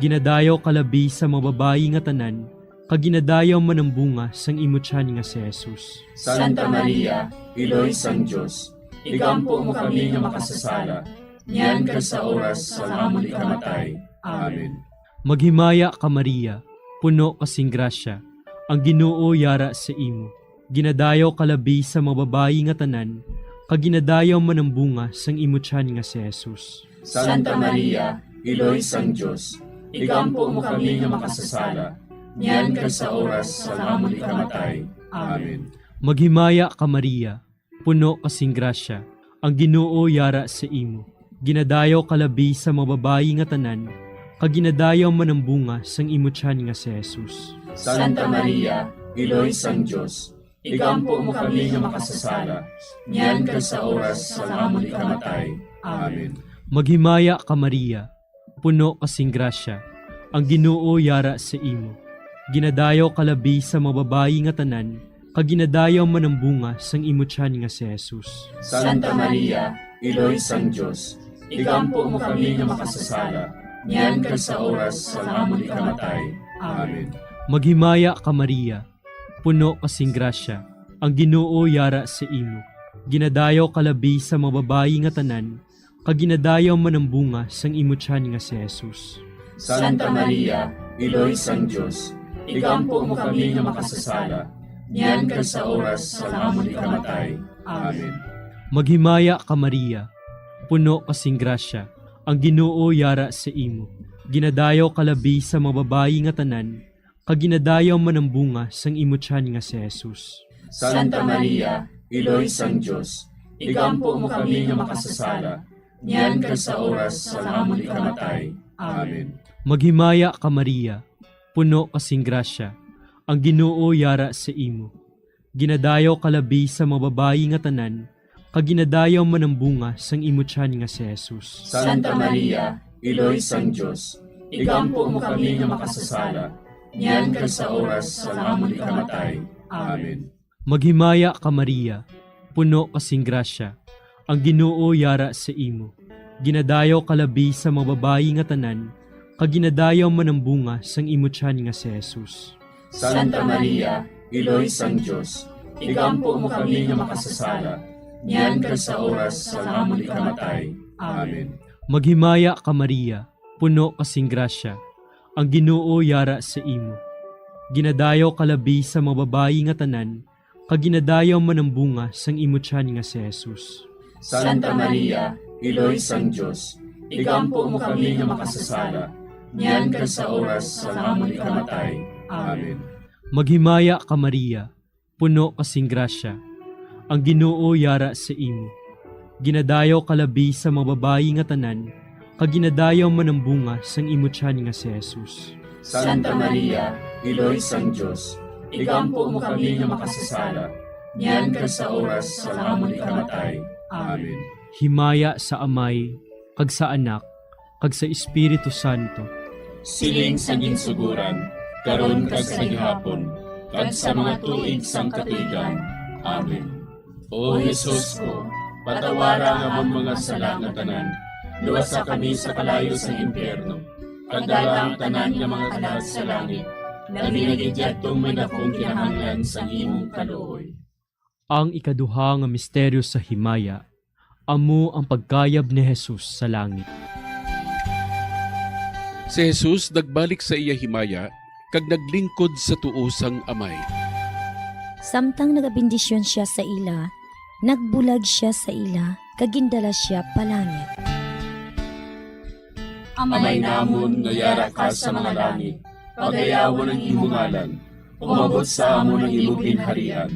Ginadayaw ka labi sa mga babayi nga tanan, kag ginadayaw man ang bunga sang imo tiyan nga si Jesus. Santa Maria, Iloy sang Dios, igampo mo kami nga makasasala, niyan kag sa oras sang amon ikamatay. Amen. Maghimaya ka, Maria, puno ka sing grasya, ang Ginoo yara sa imo. Ginadayaw ka labi sa mga babayi nga tanan, kag ginadayaw man ang bunga sang imo tiyan nga si Jesus. Santa Maria, Iloy sang Dios, igampo mo kami nga makasasala, niyan kag sa oras sang amon ikamatay. Amen. Maghimaya ka, Maria, puno ka sing grasya, ang Ginoo yara sa imo. Ginadayaw ka labi sa mga babayi nga tanan, kag ginadayaw man ang bunga sang imo tiyan nga si Jesus. Santa Maria, Iloy sang Dios, igampo mo kami nga makasasala, niyan kag sa oras sang amon ikamatay. Amen. Maghimaya ka, Maria, puno ka sing grasya, ang Ginoo yara sa imo. Ginadayaw ka labi sa mga babayi nga tanan, kag ginadayaw man ang bunga sang imo tiyan nga si Jesus. Santa Maria, Iloy sang Dios, igampo mo kami nga makasasala, niyan kag sa oras sang amon ikamatay. Amen. Maghimaya ka, Maria, puno ka sing grasya, ang Ginoo yara sa imo. Ginadayaw ka labi sa mga babayi nga tanan, kag ginadayaw man ang bunga sang imo tiyan nga si Jesus. Santa Maria, Iloy sang Dios, igampo mo kami nga makasasala, niyan kag sa oras sang amon ikamatay. Amen. Maghimaya ka, Maria, puno ka sing grasya, ang Ginoo yara sa imo. Ginadayaw ka labi sa mga babayi nga tanan, kag ginadayaw man ang bunga sang imo tiyan nga si Jesus. Santa Maria, Iloy sang Dios, igampo mo kami nga makasasala, niyan kag sa oras sang amon ikamatay. Amen. Maghimaya ka, Maria, puno ka sing grasya, ang Ginoo yara sa imo. Ginadayaw ka labi sa mga babayi nga tanan, kag ginadayaw man ang bunga sang imo tiyan nga si Jesus. Santa Maria, Iloy sang Dios, igampo mo kami nga makasasala, niyan kag sa oras sang amon ikamatay. Amen. Maghimaya ka, Maria, puno ka sing grasya, ang Ginoo yara sa imo. Ginadayaw ka labi sa mga babayi nga tanan, kag ginadayaw man ang bunga sang imo tiyan nga si Jesus. Santa Maria, Iloy sang Dios, igampo mo kami nga makasasala, niyan kag sa oras sang amon ikamatay. Amen. Maghimaya ka, Maria, puno ka sing grasya, ang Ginoo yara sa imo. Ginadayaw ka labi sa mga babayi nga tanan, kag ginadayaw man ang bunga sang imo tiyan nga si Jesus. Santa Maria, Iloy sang Dios, igampo mo kami nga makasasala, niyan kag sa oras sang amon ikamatay. Amen. Maghimaya ka, Maria, puno ka sing grasya, ang Ginoo yara sa imo. Ginadayaw ka labi sa mga babayi nga tanan, kag ginadayaw man ang bunga sang imo tiyan nga si Jesus. Santa Maria, Iloy sang Dios, igampo mo kami nga makasasala, niyan kag sa oras sang amon ikamatay. Amen. Himaya sa Amay, kag sa Anak, kag sa Espiritu Santo. Siling sa ginsuguran, karon kag sa gihapon, kag sa mga tuig sang katuigan. Amen. O Jesus ko, Patawara ang amon mga sala nga tanan. Luwasa kami sa kalayo sang impyerno. Kag dala ang tanan nga mga kalag sa langit. Labi na gid yadtong may dakong kinahanglan sang imong kaluoy. Ang ikaduha nga misteryo sa himaya, amo ang pagkayab ni Jesus sa langit. Si Jesus nagbalik sa iya himaya kag naglingkod sa tuo sang Amay. Samtang nagabendisyon sia sa ila, nagbulag sia sa ila, kag gindala sia pa langit. Amay namon nga yara ka sa mga langit, pagayawon ang imo ngalan. Umabot sa amon ang imo ginharian.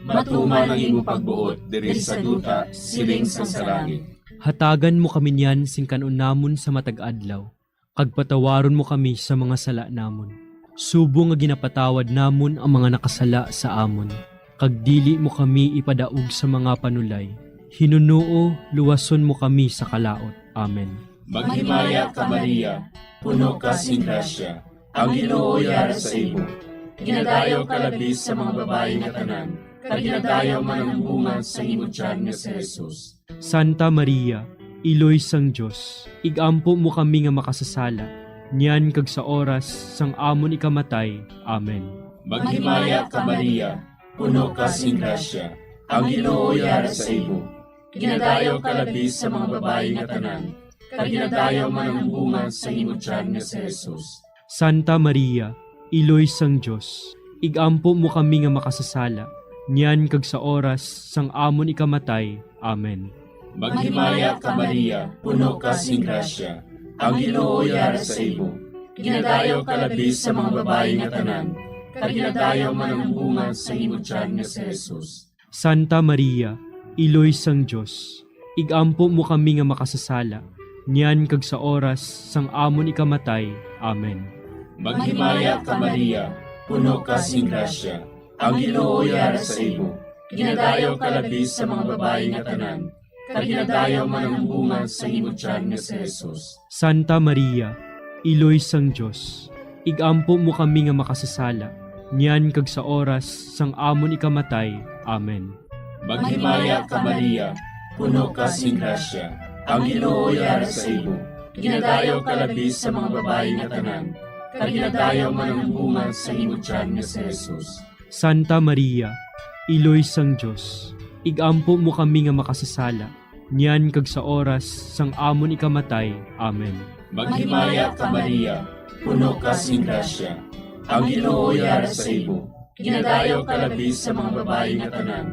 Matuman ang imo pagbuot diri sa duta, siling sa, sa langit. Hatagan mo kami niyan sing kan-on namon sa matag adlaw, kag patawaron mo kami sa mga sala namon, subong nga ginapatawad namon ang mga nakasala sa amon, kag dili mo kami ipadaog sa mga panulay. Hinunoo, luwason mo kami sa kalaut. Amen. Maghimaya ka, Maria, puno ka sing grasya, ang Ginoo yara sa imo. Ginadayaw ka labi sa mga babayi nga tanan, kag ginadayaw man ang bunga sa imo tiyan nga si Jesus. Santa Maria, Iloy sang Dios, igampo mo kami nga makasasala, niyan kag sa oras sang amon ikamatay. Amen. Maghimaya ka, Maria, puno ka sing grasya, ang Ginoo yara sa imo. Ginadayaw ka labi sa mga babayi nga tanan, kag ginadayaw man ang bunga sa imo tiyan nga si Jesus. Santa Maria, Iloy sang Dios, igampo mo kami nga makasasala, niyan kag sa oras sang amon ikamatay. Amen. Maghimaya ka, Maria, puno ka sing grasya, ang Ginoo yara sa imo. Ginadayaw ka labi sa mga babayi nga tanan, kag ginadayaw man ang bunga sa imo tiyan nga si Jesus. Santa Maria, Iloy sang Dios, igampo mo kami nga makasasala, niyan kag sa oras sang amon ikamatay. Amen. Maghimaya ka, Maria, puno ka sing grasya, ang Ginoo yara sa imo. Ginadayaw ka labi sa mga babayi nga tanan, kag ginadayaw man ang bunga sa imo tiyan nga si Jesus. Santa Maria, Iloy sang Dios, igampo mo kami nga makasasala, niyan kag sa oras sang amon ikamatay. Amen. Maghimaya ka, Maria, puno ka sing grasya, ang Ginoo yara sa imo. Ginadayaw ka labi sa mga babayi nga tanan, kag ginadayaw man ang bunga sa imo tiyan nga si Jesus. Santa Maria, Iloy sang Dios, igampo mo kami nga makasasala, niyan kag sa oras sang amon ikamatay. Amen. Maghimaya ka, Maria, puno ka sing grasya, ang Ginoo yara sa imo. Ginadayaw ka labi sa mga babayi nga tanan,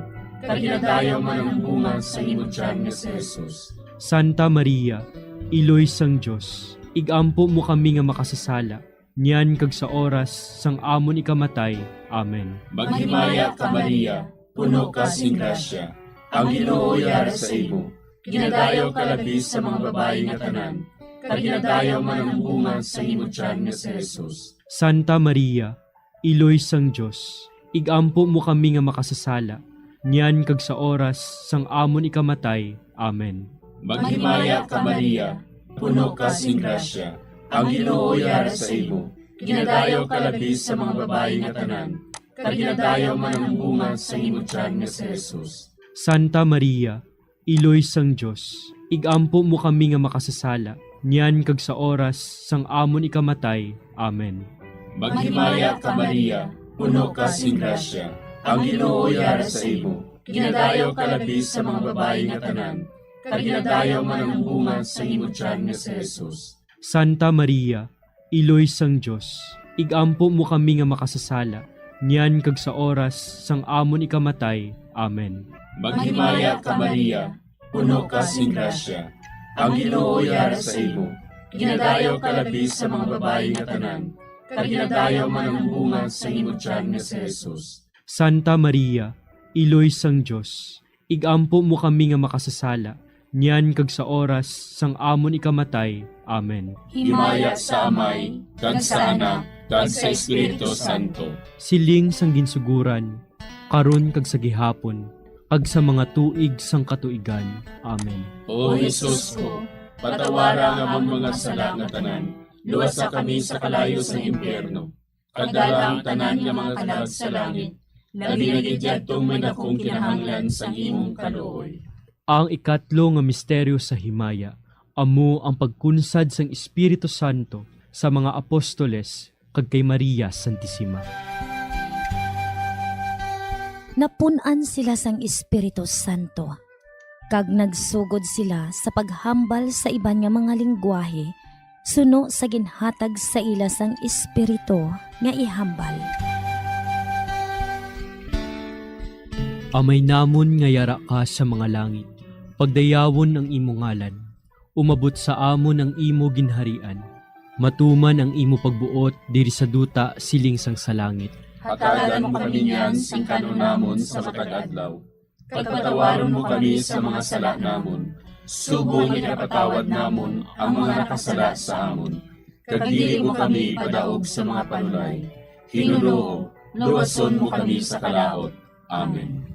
kag ginadayaw man ang bunga sa imo tiyan nga si Jesus. Santa Maria, Iloy sang Dios, igampo mo kami nga makasasala, niyan kag sa oras sang amon ikamatay. Amen. Maghimaya ka, Maria, puno ka sing grasya, ang Ginoo yara sa imo. Ginadayaw ka labi sa mga babayi nga tanan, kag ginadayaw man ang bunga sa imo tiyan nga si Jesus. Santa Maria, Iloy sang Dios, igampo mo kami nga makasasala, niyan kag sa oras sang amon ikamatay. Amen. Maghimaya ka, Maria, puno ka sing grasya, ang Ginoo yara sa imo. Ginadayaw ka labi sa mga babayi nga tanan, kag ginadayaw man ang bunga sa imo tiyan nga si Jesus. Santa Maria, Iloy sang Dios, igampo mo kami nga makasasala, niyan kag sa oras sang amon ikamatay. Amen. Maghimaya ka, Maria, puno ka sing grasya, ang Ginoo yara sa imo. Ginadayaw ka labi sa mga babayi nga tanan, kag ginadayaw man ang bunga sa imo tiyan nga si Jesus. Santa Maria, Iloy sang Dios, igampo mo kami nga makasasala, niyan kag sa oras sang amon ikamatay. Amen. Maghimaya ka, Maria, puno ka sing grasya, ang Ginoo yara sa imo. Ginadayaw ka labi sa mga babayi nga tanan, kag ginadayaw man ang bunga sa imo tiyan nga si Jesus. Santa Maria, Iloy sang Dios, igampo mo kami nga makasasala, niyan kag sa oras sang amon ikamatay. Amen. Himaya sa Amay, kag sa Anak, kag sa Espiritu Santo. Siling sang ginsuguran, karon kag sa gihapon, kag sa mga tuig sang katuigan. Amen. O Jesus ko, patawara ang amon mga sala nga tanan, luwasa kami sa kalayo sang impyerno, kag dala ang tanan nga mga kalag sa langit, labi na gid yadtong may dakong kinahanglan sang imong kaluoy. Ang ikatlo nga misteryo sa himaya amo ang pagkunsad sang Espiritu Santo sa mga apostoles kag kay Maria Santisima. Napun-an sila sang Espiritu Santo, kag nagsugod sila sa paghambal sa iban nga mga linggwahe suno sa ginhatag sa ila sang Espiritu nga ihambal. Amay namon nga yara ka sa mga langit, pagdayawon ang imo ngalan. Umabot sa amon ang imo ginharian. Matuman ang imo pagbuot diri sa duta siling sang sa langit. Hatagan mo kami niyan sing kan-on namon sa matag adlaw. Kag patawaron mo kami sa mga sala namon, subong nga ginapatawad namon ang mga nakasala sa amon. Kag dili mo kami ipadaog sa mga panulay. Hinunoo, luwason mo kami sa kalaut. Amen.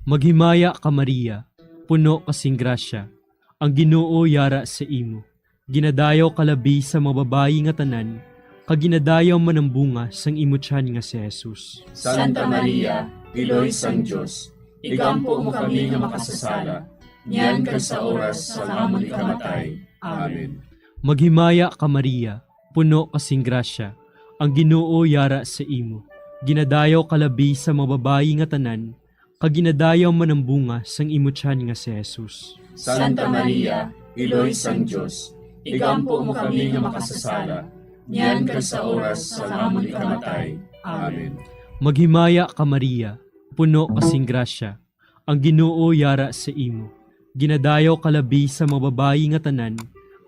Maghimaya ka, Maria, puno ka sing grasya, ang Ginoo yara sa imo. Ginadayaw ka labi sa mga babayi nga tanan, kag ginadayaw man ang bunga sang imo tiyan nga si Jesus. Santa Maria, Iloy sang Dios, igampo mo kami nga makasasala, niyan kag sa oras sang amon ikamatay. Amen. Maghimaya ka, Maria, puno ka sing grasya, ang Ginoo yara sa imo. Ginadayaw ka labi sa mga babayi nga tanan, kag ginadayaw man ang bunga sang imo tiyan nga si Jesus. Santa Maria, Iloy sang Dios, igampo mo kami nga makasasala, niyan kag sa oras sang amon ikamatay. Amen. Maghimaya ka, Maria, puno ka sing grasya, ang Ginoo yara sa imo. Ginadayaw ka labi sa mga babayi nga tanan,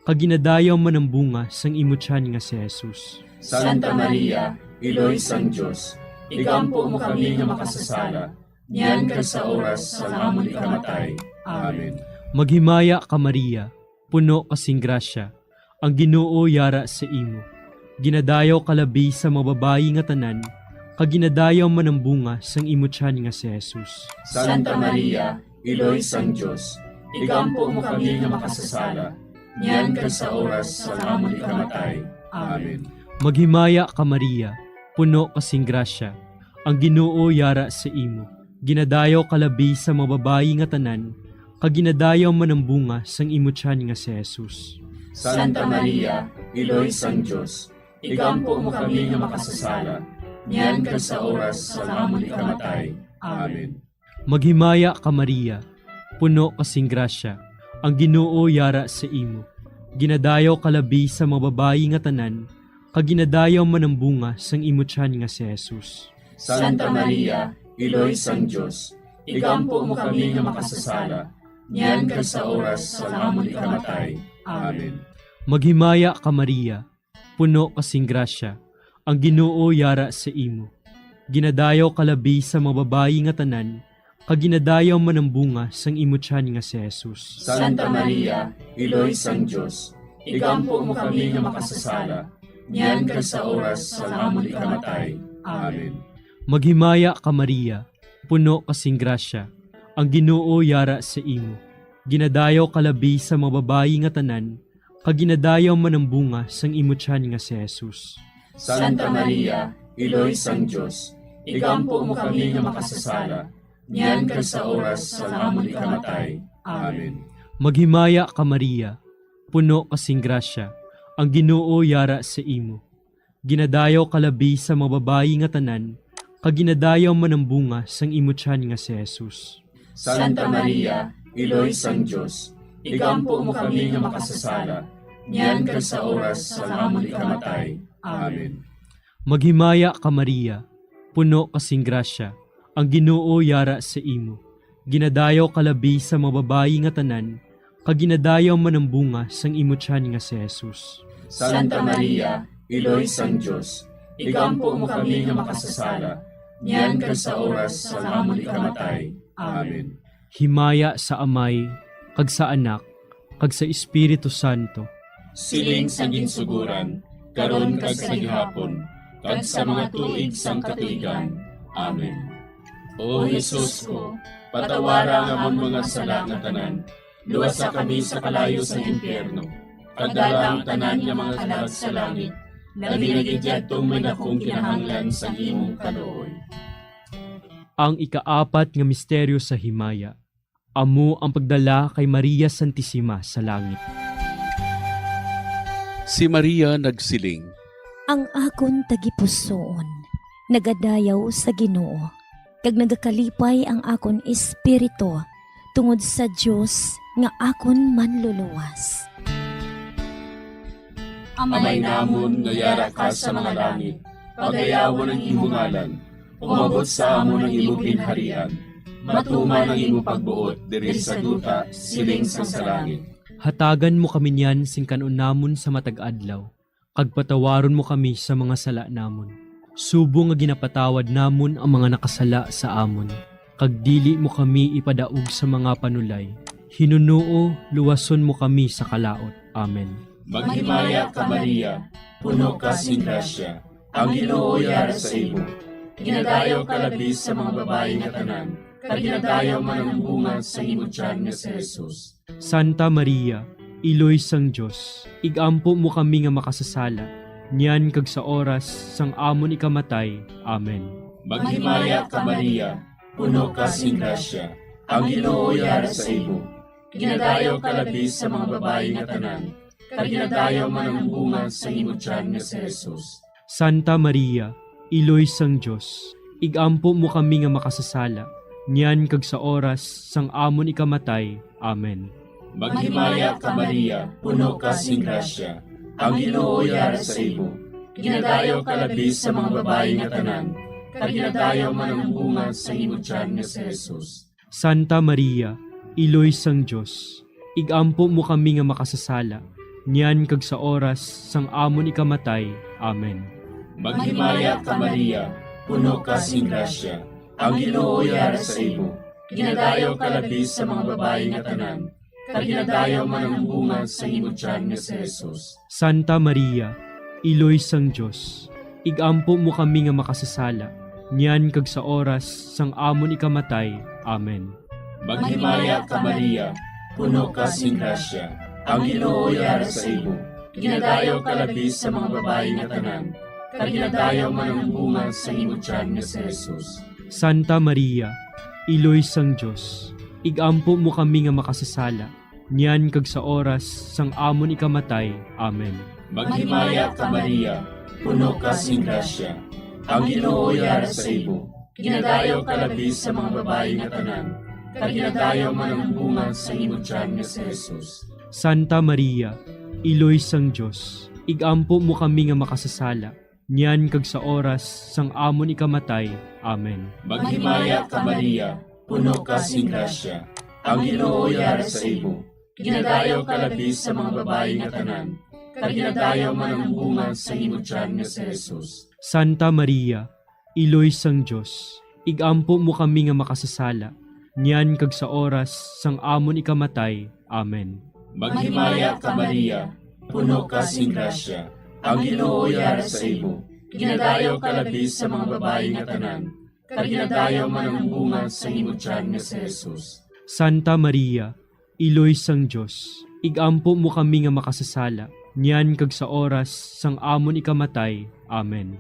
kag ginadayaw man ang bunga sang imo tiyan nga si Jesus. Santa Maria, Iloy sang Dios, igampo mo kami nga makasasala, niyan kag sa oras sang amon ikamatay. Amen. Maghimaya ka, Maria, puno ka sing grasya, ang Ginoo yara sa imo. Ginadayaw ka labi sa mga babayi nga tanan, kag ginadayaw man ang bunga sang imo tiyan nga si Jesus. Santa Maria, Iloy sang Dios, igampo mo kami nga makasasala, niyan kag sa oras sang amon ikamatay. Amen. Maghimaya ka, Maria, puno ka sing grasya, ang Ginoo yara sa imo. Ginadayaw ka labi sa mga babayi nga tanan, kag ginadayaw man ang bunga sang imo tiyan nga si Jesus. Santa Maria, Iloy sang Dios, igampo mo kami nga makasasala, niyan kag sa oras sang amon ikamatay. Amen. Maghimaya ka, Maria, puno ka sing grasya, ang Ginoo yara sa imo. Ginadayaw ka labi sa mga babayi nga tanan, kag ginadayaw man ang bunga sang imo tiyan nga si Jesus. Santa Maria, Iloy sang Dios, igampo mo kami nga makasasala, niyan kag sa oras sang amon ikamatay. Amen. Maghimaya ka, Maria, puno ka sing grasya, ang Ginoo yara sa imo. Ginadayaw ka labi sa mga babayi nga tanan, kag ginadayaw man ang bunga sang imo tiyan nga si Jesus. Santa Maria, Iloy sang Dios, igampo mo kami nga makasasala, niyan kag sa oras sang amon ikamatay. Amen. Maghimaya ka, Maria, puno ka sing grasya, ang Ginoo yara sa imo. Ginadayaw ka labi sa mga babayi nga tanan, kag ginadayaw man ang bunga sang imo tiyan nga si Jesus. Santa Maria, Iloy sang Dios, igampo mo kami nga makasasala, niyan kag sa oras sang amon ikamatay. Amen. Maghimaya ka, Maria, puno ka sing grasya, ang Ginoo yara sa imo. Ginadayaw ka labi sa mga babayi nga tanan, kag ginadayaw man ang bunga sang imo tiyan nga si Jesus. Santa Maria, Iloy sang Dios, igampo mo kami nga makasasala, niyan kag sa oras sang amon ikamatay. Amen. Maghimaya ka, Maria, puno ka sing grasya, ang Ginoo yara sa imo. Ginadayaw ka labi sa mga babayi nga tanan, kag ginadayaw man ang bunga sang imo tiyan nga si Jesus. Santa Maria, Iloy sang Dios, igampo mo kami nga makasasala, niyan kag sa oras sang amon ikamatay. Amen. Himaya sa Amay, kag sa Anak, kag sa Espiritu Santo. Siling sa ginsuguran, karon kag sa gihapon, kag sa mga tuig sang katuigan. Amen. O Jesus ko, patawara ang amon mga sala nga tanan, luwasa kami sa kalayo sang impyerno, kag dala ang tanan nga mga kalag sa langit, labi na gid yadtong may dakong kinahanglan sang imong kaluoy. Ang ikaapat nga misteryo sa himaya, Amo ang pagdala kay Maria Santisima sa langit. Si Maria nagsiling, "Ang akon tagipusoon nagadayaw sa Ginoo, kag nagakalipay ang akon espiritu tungod sa Dios nga akon Manluluwas." Amay namon nga yara ka sa mga langit, pagayawon ang imo ngalan. Umabot sa amon ang imo ginharian. Matuman ang imo pagbuot diri sa duta, siling sang sa langit. Hatagan mo kami niyan sing kan-on namon sa matag adlaw, kag patawaron mo kami sa mga sala namon, subong nga ginapatawad namon ang mga nakasala sa amon, kag dili mo kami ipadaog sa mga panulay. Hinunoo, luwason mo kami sa kalaut. Amen. Maghimaya ka, Maria, puno ka sing grasya, ang Ginoo yara sa imo. Ginadayaw ka labi sa mga babayi nga tanan, kag ginadayaw man ang bunga sang imo tiyan nga si Jesus. Santa Maria, Iloy sang Dios, ig-ampo mo kami nga makasasala, niyan kag sa oras sang amon ikamatay. Amen. Maghimaya ka, Maria, puno ka sing grasya, ang Ginoo yara sa imo. Ginadayaw ka labi sa mga babayi nga tanan, kag ginadayaw man ang bunga sang imo tiyan nga si Jesus. Santa Maria, Iloy sang Dios, ig-ampo mo kami nga makasasala, niyan kag sa oras sang amon ikamatay. Amen. Maghimaya ka, Maria, puno ka sing grasya, ang Ginoo yara sa imo. Ginadayaw ka labi sa mga babayi nga tanan, kag ginadayaw man ang bunga sang imo tiyan nga si Jesus. Santa Maria, Iloy sang Dios, ig-ampo mo kami nga makasasala, niyan kag sa oras sang amon ikamatay. Amen. Maghimaya ka, Maria, puno ka sing grasya, ang Ginoo yara sa imo. Ginadayaw ka labi sa mga babayi nga tanan, kag ginadayaw man ang bunga sang imo tiyan nga si Jesus. Santa Maria, Iloy sang Dios, ig-ampo mo kami nga makasasala, niyan kag sa oras sang amon ikamatay. Amen. Maghimaya ka, Maria, puno ka sing grasya, ang Ginoo yara sa imo. Ginadayaw ka labi sa mga babayi nga tanan, kag ginadayaw man ang bunga sang imo tiyan nga si Jesus. Santa Maria, Iloy sang Dios, ig-ampo mo kami nga makasasala, niyan kag sa oras sang amon ikamatay. Amen. Maghimaya ka, Maria, puno ka sing grasya, ang Ginoo yara sa imo. Ginadayaw ka labi sa mga babayi nga tanan, kag ginadayaw man ang bunga sang imo tiyan nga si Jesus. Santa Maria, Iloy sang Dios, ig-ampo mo kami nga makasasala, niyan kag sa oras sang amon ikamatay. Amen. Maghimaya ka, Maria, puno ka sing grasya, ang Ginoo yara sa imo. Ginadayaw ka labi sa mga babayi nga tanan, kag ginadayaw man ang bunga sang imo tiyan nga si Jesus. Santa Maria, Iloy sang Dios, ig-ampo mo kami nga makasasala, niyan kag sa oras sang amon ikamatay. Amen. Maghimaya ka, Maria, puno ka sing grasya, ang Ginoo yara sa imo. Ginadayaw ka labi sa mga babayi nga tanan, kag ginadayaw man ang bunga sang imo tiyan nga si Jesus. Santa Maria, Iloy sang Dios, ig-ampo mo kami nga makasasala, niyan kag sa oras sang amon ikamatay. Amen.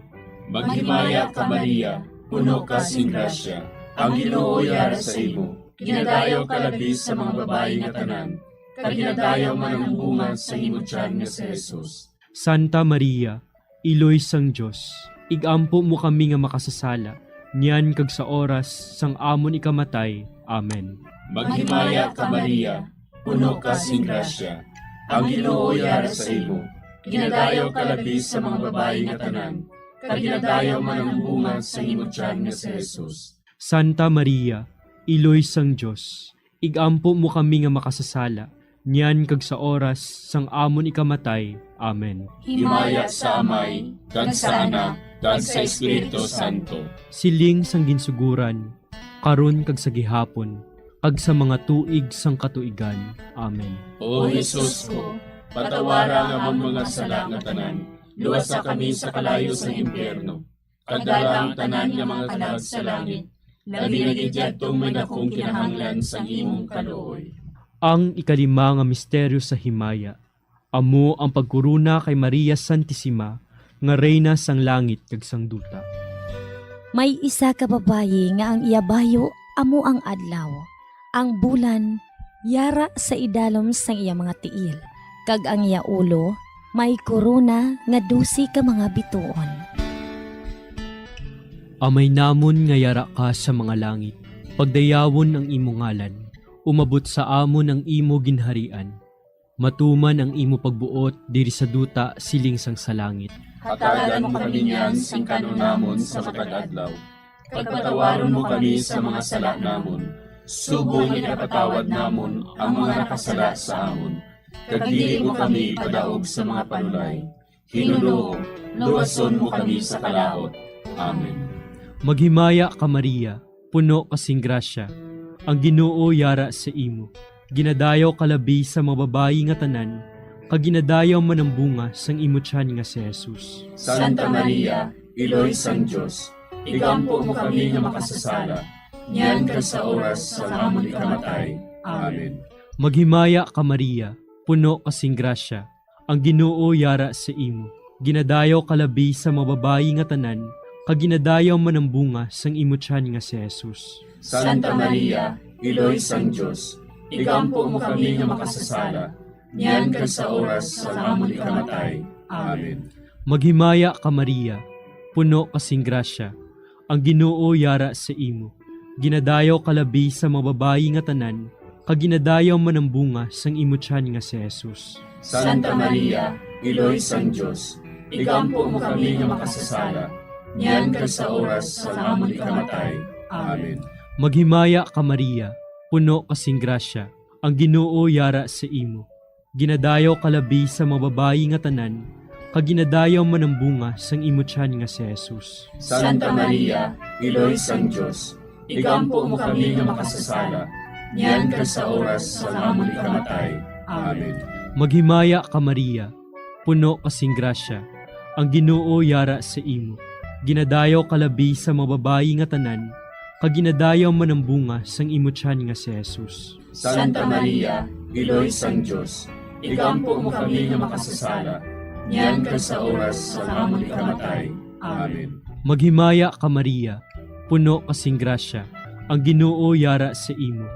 Maghimaya ka, Maria, puno ka sing grasya, ang Ginoo yara sa imo. Ginadayaw ka labi sa mga babayi nga tanan, kag ginadayaw man ang bunga sang imo tiyan nga si Jesus. Santa Maria, Iloy sang Dios, ig-ampo mo kami nga makasasala, niyan kag sa oras sang amon ikamatay. Amen. Maghimaya ka, Maria, puno ka sing grasya, ang Ginoo yara sa imo. Ginadayaw ka labi sa mga babayi nga tanan, kag ginadayaw man ang bunga sang imo tiyan nga si Jesus. Santa Maria, Iloy sang Dios, ig-ampo mo kami nga makasasala, niyan kag sa oras sang amon ikamatay. Amen. Himaya sa Amay, kag sa Anak, kag sa Espiritu Santo. Siling sang ginsuguran, karon kag sa gihapon, kag sa mga tuig sang katuigan. Amen. O Jesus ko, patawara ang amon mga sala nga tanan, luwasa kami sa kalayo sang impyerno, kag dala ang tanan nga mga kalag sa langit, labi na gid yadtong may dakong kinahanglan sang imong kaluoy. Ang ikalima nga misteryo sa himaya, amo ang pagkorona kay Maria Santisima nga Reyna sang langit kag sang duta. May isa ka babayi nga ang iya bayo amo ang adlaw. Ang bulan yara sa idalom sang iya mga tiil, kag ang iya ulo may korona nga dose ka mga bituon. Amay namon nga yara ka sa mga langit, pagdayawon ang imo ngalan, umabot sa amon ang imo ginharian, matuman ang imo pagbuot diri sa duta siling sang sa langit. Hatagan mo kami niyan sing kan-on namon sa matag adlaw, kag patawaron mo kami sa mga sala namon, subong nga ginapatawad namon ang mga nakasala sa amon, kag dili mo kami ipadaog sa mga panulay. Ginoo, luwason mo kami sa kalaut. Amen. Maghimaya ka, Maria, puno ka sing grasya, ang Ginoo yara sa imo. Ginadayaw ka labi sa mga babayi nga tanan, kag ginadayaw man ang bunga sang imo tiyan nga si Jesus. Santa Maria, Iloy sang Dios, igampo mo kami nga makasasala, niyan kag sa oras sang amon ikamatay. Amen. Maghimaya ka, Maria, puno ka sing grasya, ang Ginoo yara sa imo. Ginadayaw ka labi sa mga babayi nga tanan, kag ginadayaw man ang bunga sang imo tiyan nga si Jesus. Santa Maria, Iloy sang Dios, igampo mo kami nga makasasala, niyan kag sa oras sang amon ikamatay. Amen. Maghimaya ka, Maria, puno ka sing grasya, ang Ginoo yara sa imo. Ginadayaw ka labi sa mga babayi nga tanan, kag ginadayaw man ang bunga sang imo tiyan nga si Jesus. Santa Maria, Iloy sang Dios, igampo mo kami nga makasasala, niyan kag sa oras sang amon ikamatay. Amen. Maghimaya ka, Maria, puno ka sing grasya, ang Ginoo yara sa imo. Ginadayaw ka labi sa mga babayi nga tanan, kag ginadayaw man ang bunga sang imo tiyan nga si Jesus. Santa Maria, Iloy sang Dios, igampo mo kami nga makasasala, niyan kag sa oras sang amon ikamatay. Amen. Maghimaya ka, Maria, puno ka sing grasya, ang Ginoo yara sa imo. Ginadayaw ka labi sa mga babayi nga tanan, kag ginadayaw man ang bunga sang imo tiyan nga si Jesus. Santa Maria, Iloy sang Dios, igampo mo kami nga makasasala, niyan kag sa oras sang amon ikamatay. Amen. Maghimaya ka, Maria, puno ka sing grasya, ang Ginoo yara sa imo.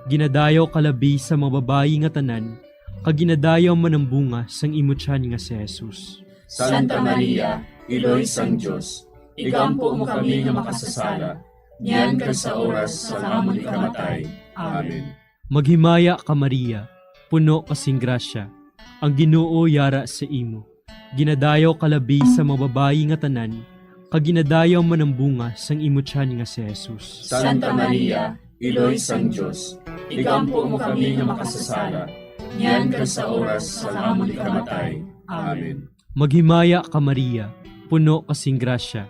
Ginadayaw ka labi sa mga babayi nga tanan, kag ginadayaw man ang bunga sang imo tiyan nga si Jesus. Santa Maria, Iloy sang Dios, igampo mo kami nga makasasala, niyan kag sa oras sang amon ikamatay. Amen. Maghimaya ka, Maria, puno ka sing grasya, ang Ginoo yara sa imo. Ginadayaw ka labi sa mga babayi nga tanan, kag ginadayaw man ang bunga sang imo tiyan nga si Jesus. Santa Maria, Iloy sang Dios, igampo mo kami nga makasasala, niyan kag sa oras sang amon ikamatay. Amen. Maghimaya ka, Maria, puno ka sing grasya,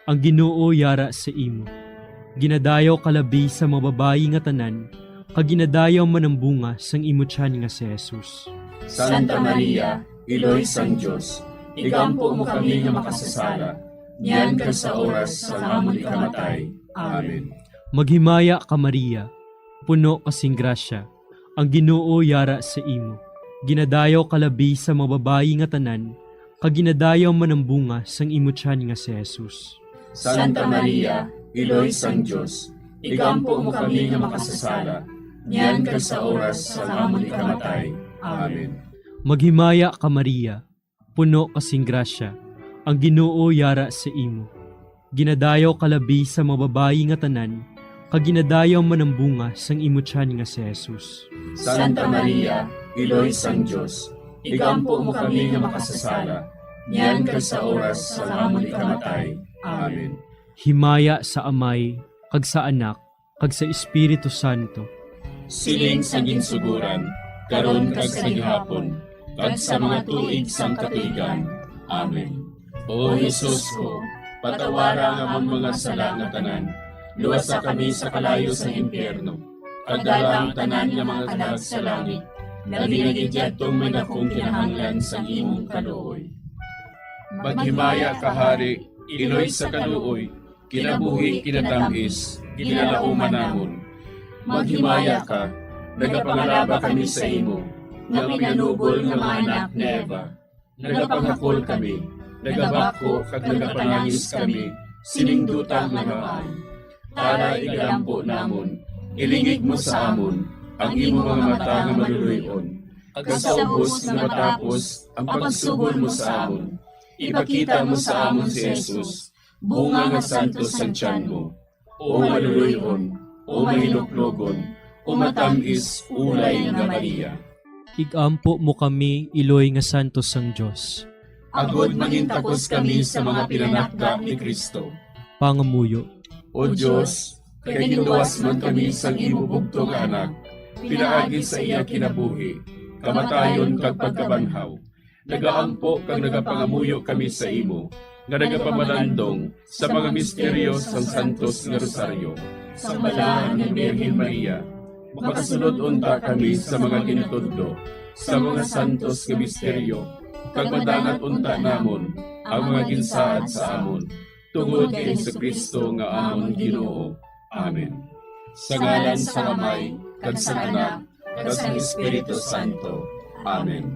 ang Ginoo yara sa imo. Ginadayaw ka labi sa mga babayi nga tanan, kag ginadayaw man ang bunga sang imo tiyan nga si Jesus. Santa Maria, Iloy sang Dios, igampo mo kami nga makasasala, niyan kag sa oras sang amon ikamatay. Amen. Maghimaya ka, Maria, puno ka sing grasya, ang Ginoo yara sa imo. Ginadayaw ka labi sa mga babayi nga tanan, kag ginadayaw man ang bunga sang imo tiyan nga si Jesus. Santa Maria, Iloy sang Dios, igampo mo kami nga makasasala, niyan kag sa oras sang amon ikamatay. Amen. Maghimaya ka, Maria, puno ka sing grasya, ang Ginoo yara sa imo. Ginadayaw ka labi sa mga babayi nga tanan, kag ginadayaw man ang bunga sang imo tiyan nga si Jesus. Santa Maria, Iloy sang Dios, igampo mo kami nga makasasala, niyan kag sa oras sang amon ikamatay. Amen. Himaya sa Amay, kag sa Anak, kag sa Espiritu Santo. Siling sa ginsugoran, karon kag sa gihapon, kag sa mga tuig sang katuigan. Amen. O Jesus ko, patawara ang amon mga sala nga tanan, luwasa kami sa kalayo sang impyerno, kag dala ang tanan nga mga kalag sa langit, labi na gid yadtong may dakong kinahanglan sang imong kaluoy. Maghimaya ka, Hari, Iloy sa kaluoy, kinabuhi, kinatam-is, ginalauman namon. Maghimaya ka, nagapangalaba kami sa imo, nga pinanubol nga mga anak ni Eva. Nagapangakol kami, nagabakho kag nagapanangis kami sining duta nga nawaan. Tara, igalampo namon, Ilingig mo sa amon ang imo mga mata nga maluloy-on, kag sa ubos nga matapos ang pagsuhol mo sa amon, ipakita mo sa amon si Jesus, bunga nga santos sang tiyan mo. O maluloy-on, o mahinuklogon, o matam-is ulay nga Maria. Igampo mo kami, iloy nga santos sang Dios. Agod mangintakos kami sa mga pinanakda ni Cristo. Pangamuyo. O Dios, kay ginluwas man kami sang imo bugtong nga Anak, pinaagi sa iya kinabuhi, kamatayon kag pagkabanhaw, nagaampo kag nagapangamuyo kami sa imo, nga nagapamalandong sa mga misteryo sang santos nga rosaryo. Sang Balaan nga Birhen Maria, makasulod unta kami sa mga ginatudlo sa mga santos nga misteryo, kag madangat unta namon ang mga ginsaad sa amon, tungod kay Jesu-Cristo nga amon Ginoo. Amen. Sa ngalan sang Amay, kag sang Anak, kag sang Espiritu Santo. Amen.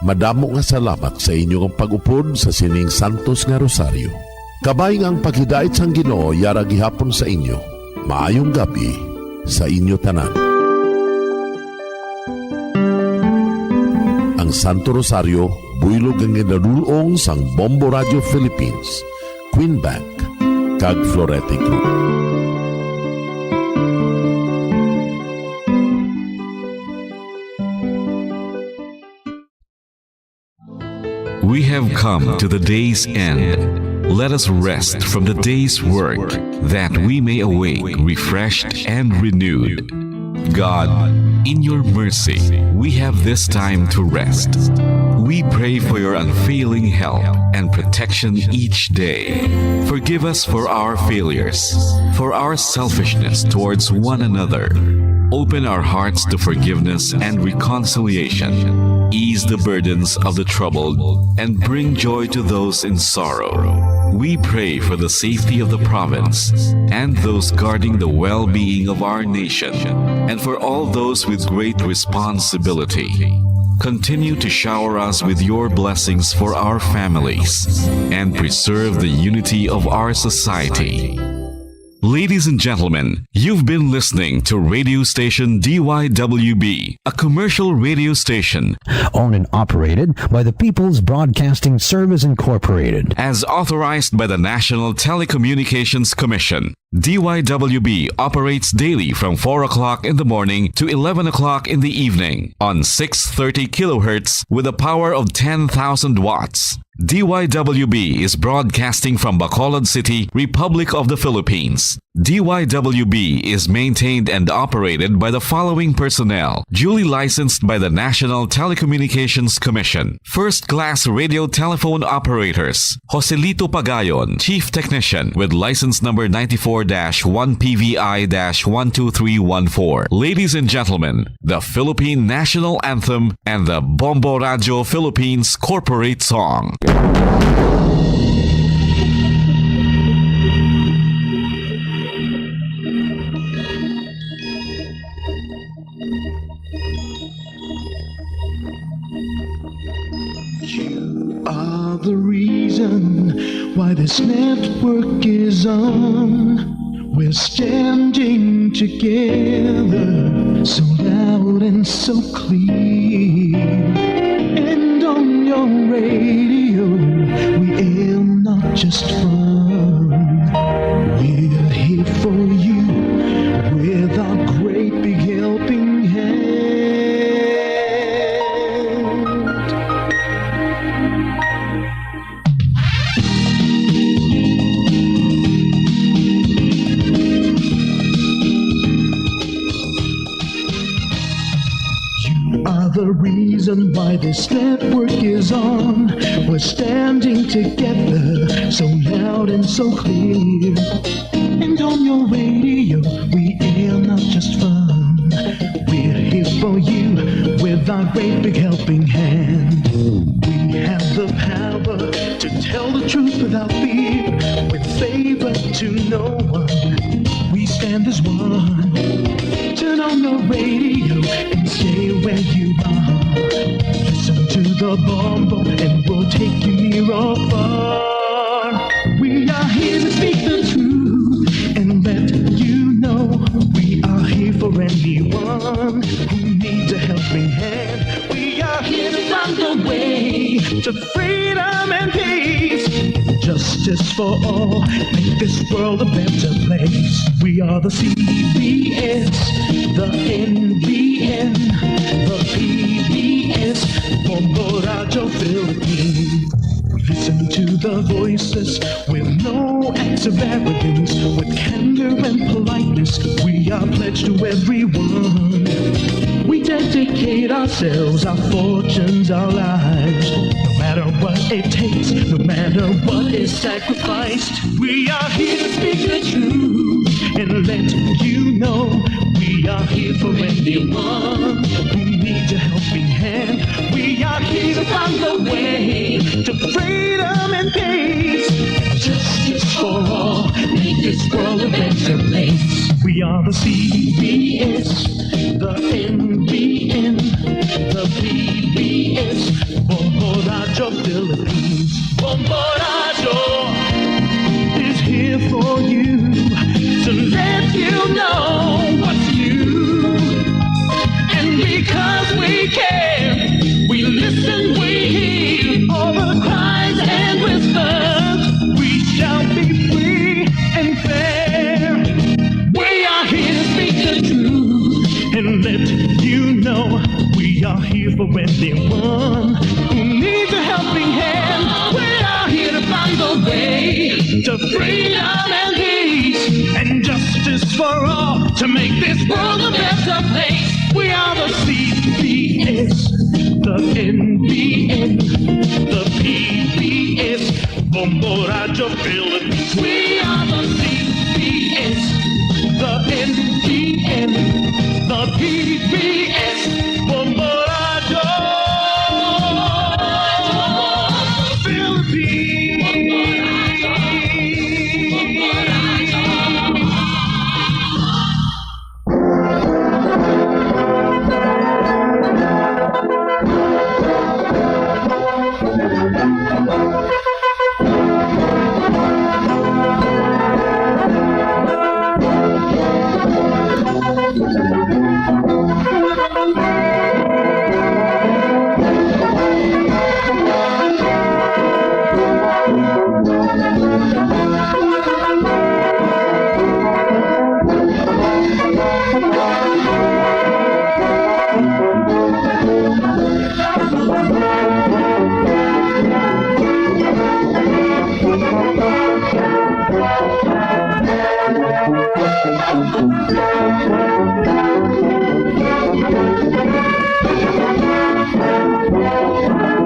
Madamo nga salamat sa inyo nga pag-upod sa sining santos nga rosaryo. Kabay nga ang paghidait sang Ginoo yara gihapon sa inyo. Maayong gab-i sa inyo tanan. Ang Santo Rosario, buylog nga ginadul-ong sang Bombo Radio Philippines, Queen Bank, kag Florete Group. We have come to the day's end. Let us rest from the day's work, that we may awake refreshed and renewed. God, in your mercy, we have this time to rest. We pray for your unfailing help and protection each day. Forgive us for our failures, for our selfishness towards one another. Open our hearts to forgiveness and reconciliation. Ease the burdens of the troubled and bring joy to those in sorrow. We pray for the safety of the province and those guarding the well-being of our nation, and for all those with great responsibility. Continue to shower us with your blessings for our families and preserve the unity of our society. Ladies and gentlemen, you've been listening to radio station D Y W B, a commercial radio station owned and operated by the People's Broadcasting Service Incorporated. As authorized by the National Telecommunications Commission. D Y W B operates daily from four o'clock in the morning to eleven o'clock in the evening on six thirty kilohertz with a power of ten thousand watts. D Y W B is broadcasting from Bacolod City, Republic of the Philippines. D Y W B is maintained and operated by the following personnel, duly licensed by the National Telecommunications Commission. First-class radio telephone operators, Joselito Pagayon, Chief Technician, with license number ninety-four dash one P V I dash one two three one four. Ladies and gentlemen, the Philippine National Anthem and the Bombo Radio Philippines Corporate Song. You are the reason why this network is on. We're standing together, so loud and so clear. And on your radio, we aim not just fun. We're here for you with our great big helping hand. You are the reason why this network is on. We're standing together, so loud and so clear. And on your radio, we air not just fun. We're here for you with our great big helping hand. We have the power to Tell the truth without fear, with favor to no one. We stand as one. Turn on the radio and stay where you are. Listen to the bombo and we'll take you near or far. We are here to speak the truth and let you know we are here for anyone who needs a helping hand. We are here to find the way to freedom and peace. Justice for all, make this world a better place. We are the C B S, the N B N, the P B S, Bombo Radyo Philippines. Listen to the voices with no acts of arrogance, with candor and politeness. We are pledged to everyone. We dedicate ourselves, our fortunes, our lives. No matter what it takes, no matter what is sacrificed, we are here to speak the truth and let you know we are here for anyone who needs a helping hand. We are here to find the way to freedom and peace. Justice for all, make this world a better place. We are the C B S, the N B N, the P B S, Bombo Radyo Philippines. Bombo Radyo is here for you to let you know what's new. And because we care, we listen, we hear all the cries and whispers. We shall be free and fair. We are here to speak the truth and let you know we are here for anyone who needs a helping hand. We are here to find the way to freedom and peace and justice for all to make this world a better place. We are the C B S, the N B N, the P B S, Bombo Radyo Philippines. We are the C B S, the N B N, the P B S,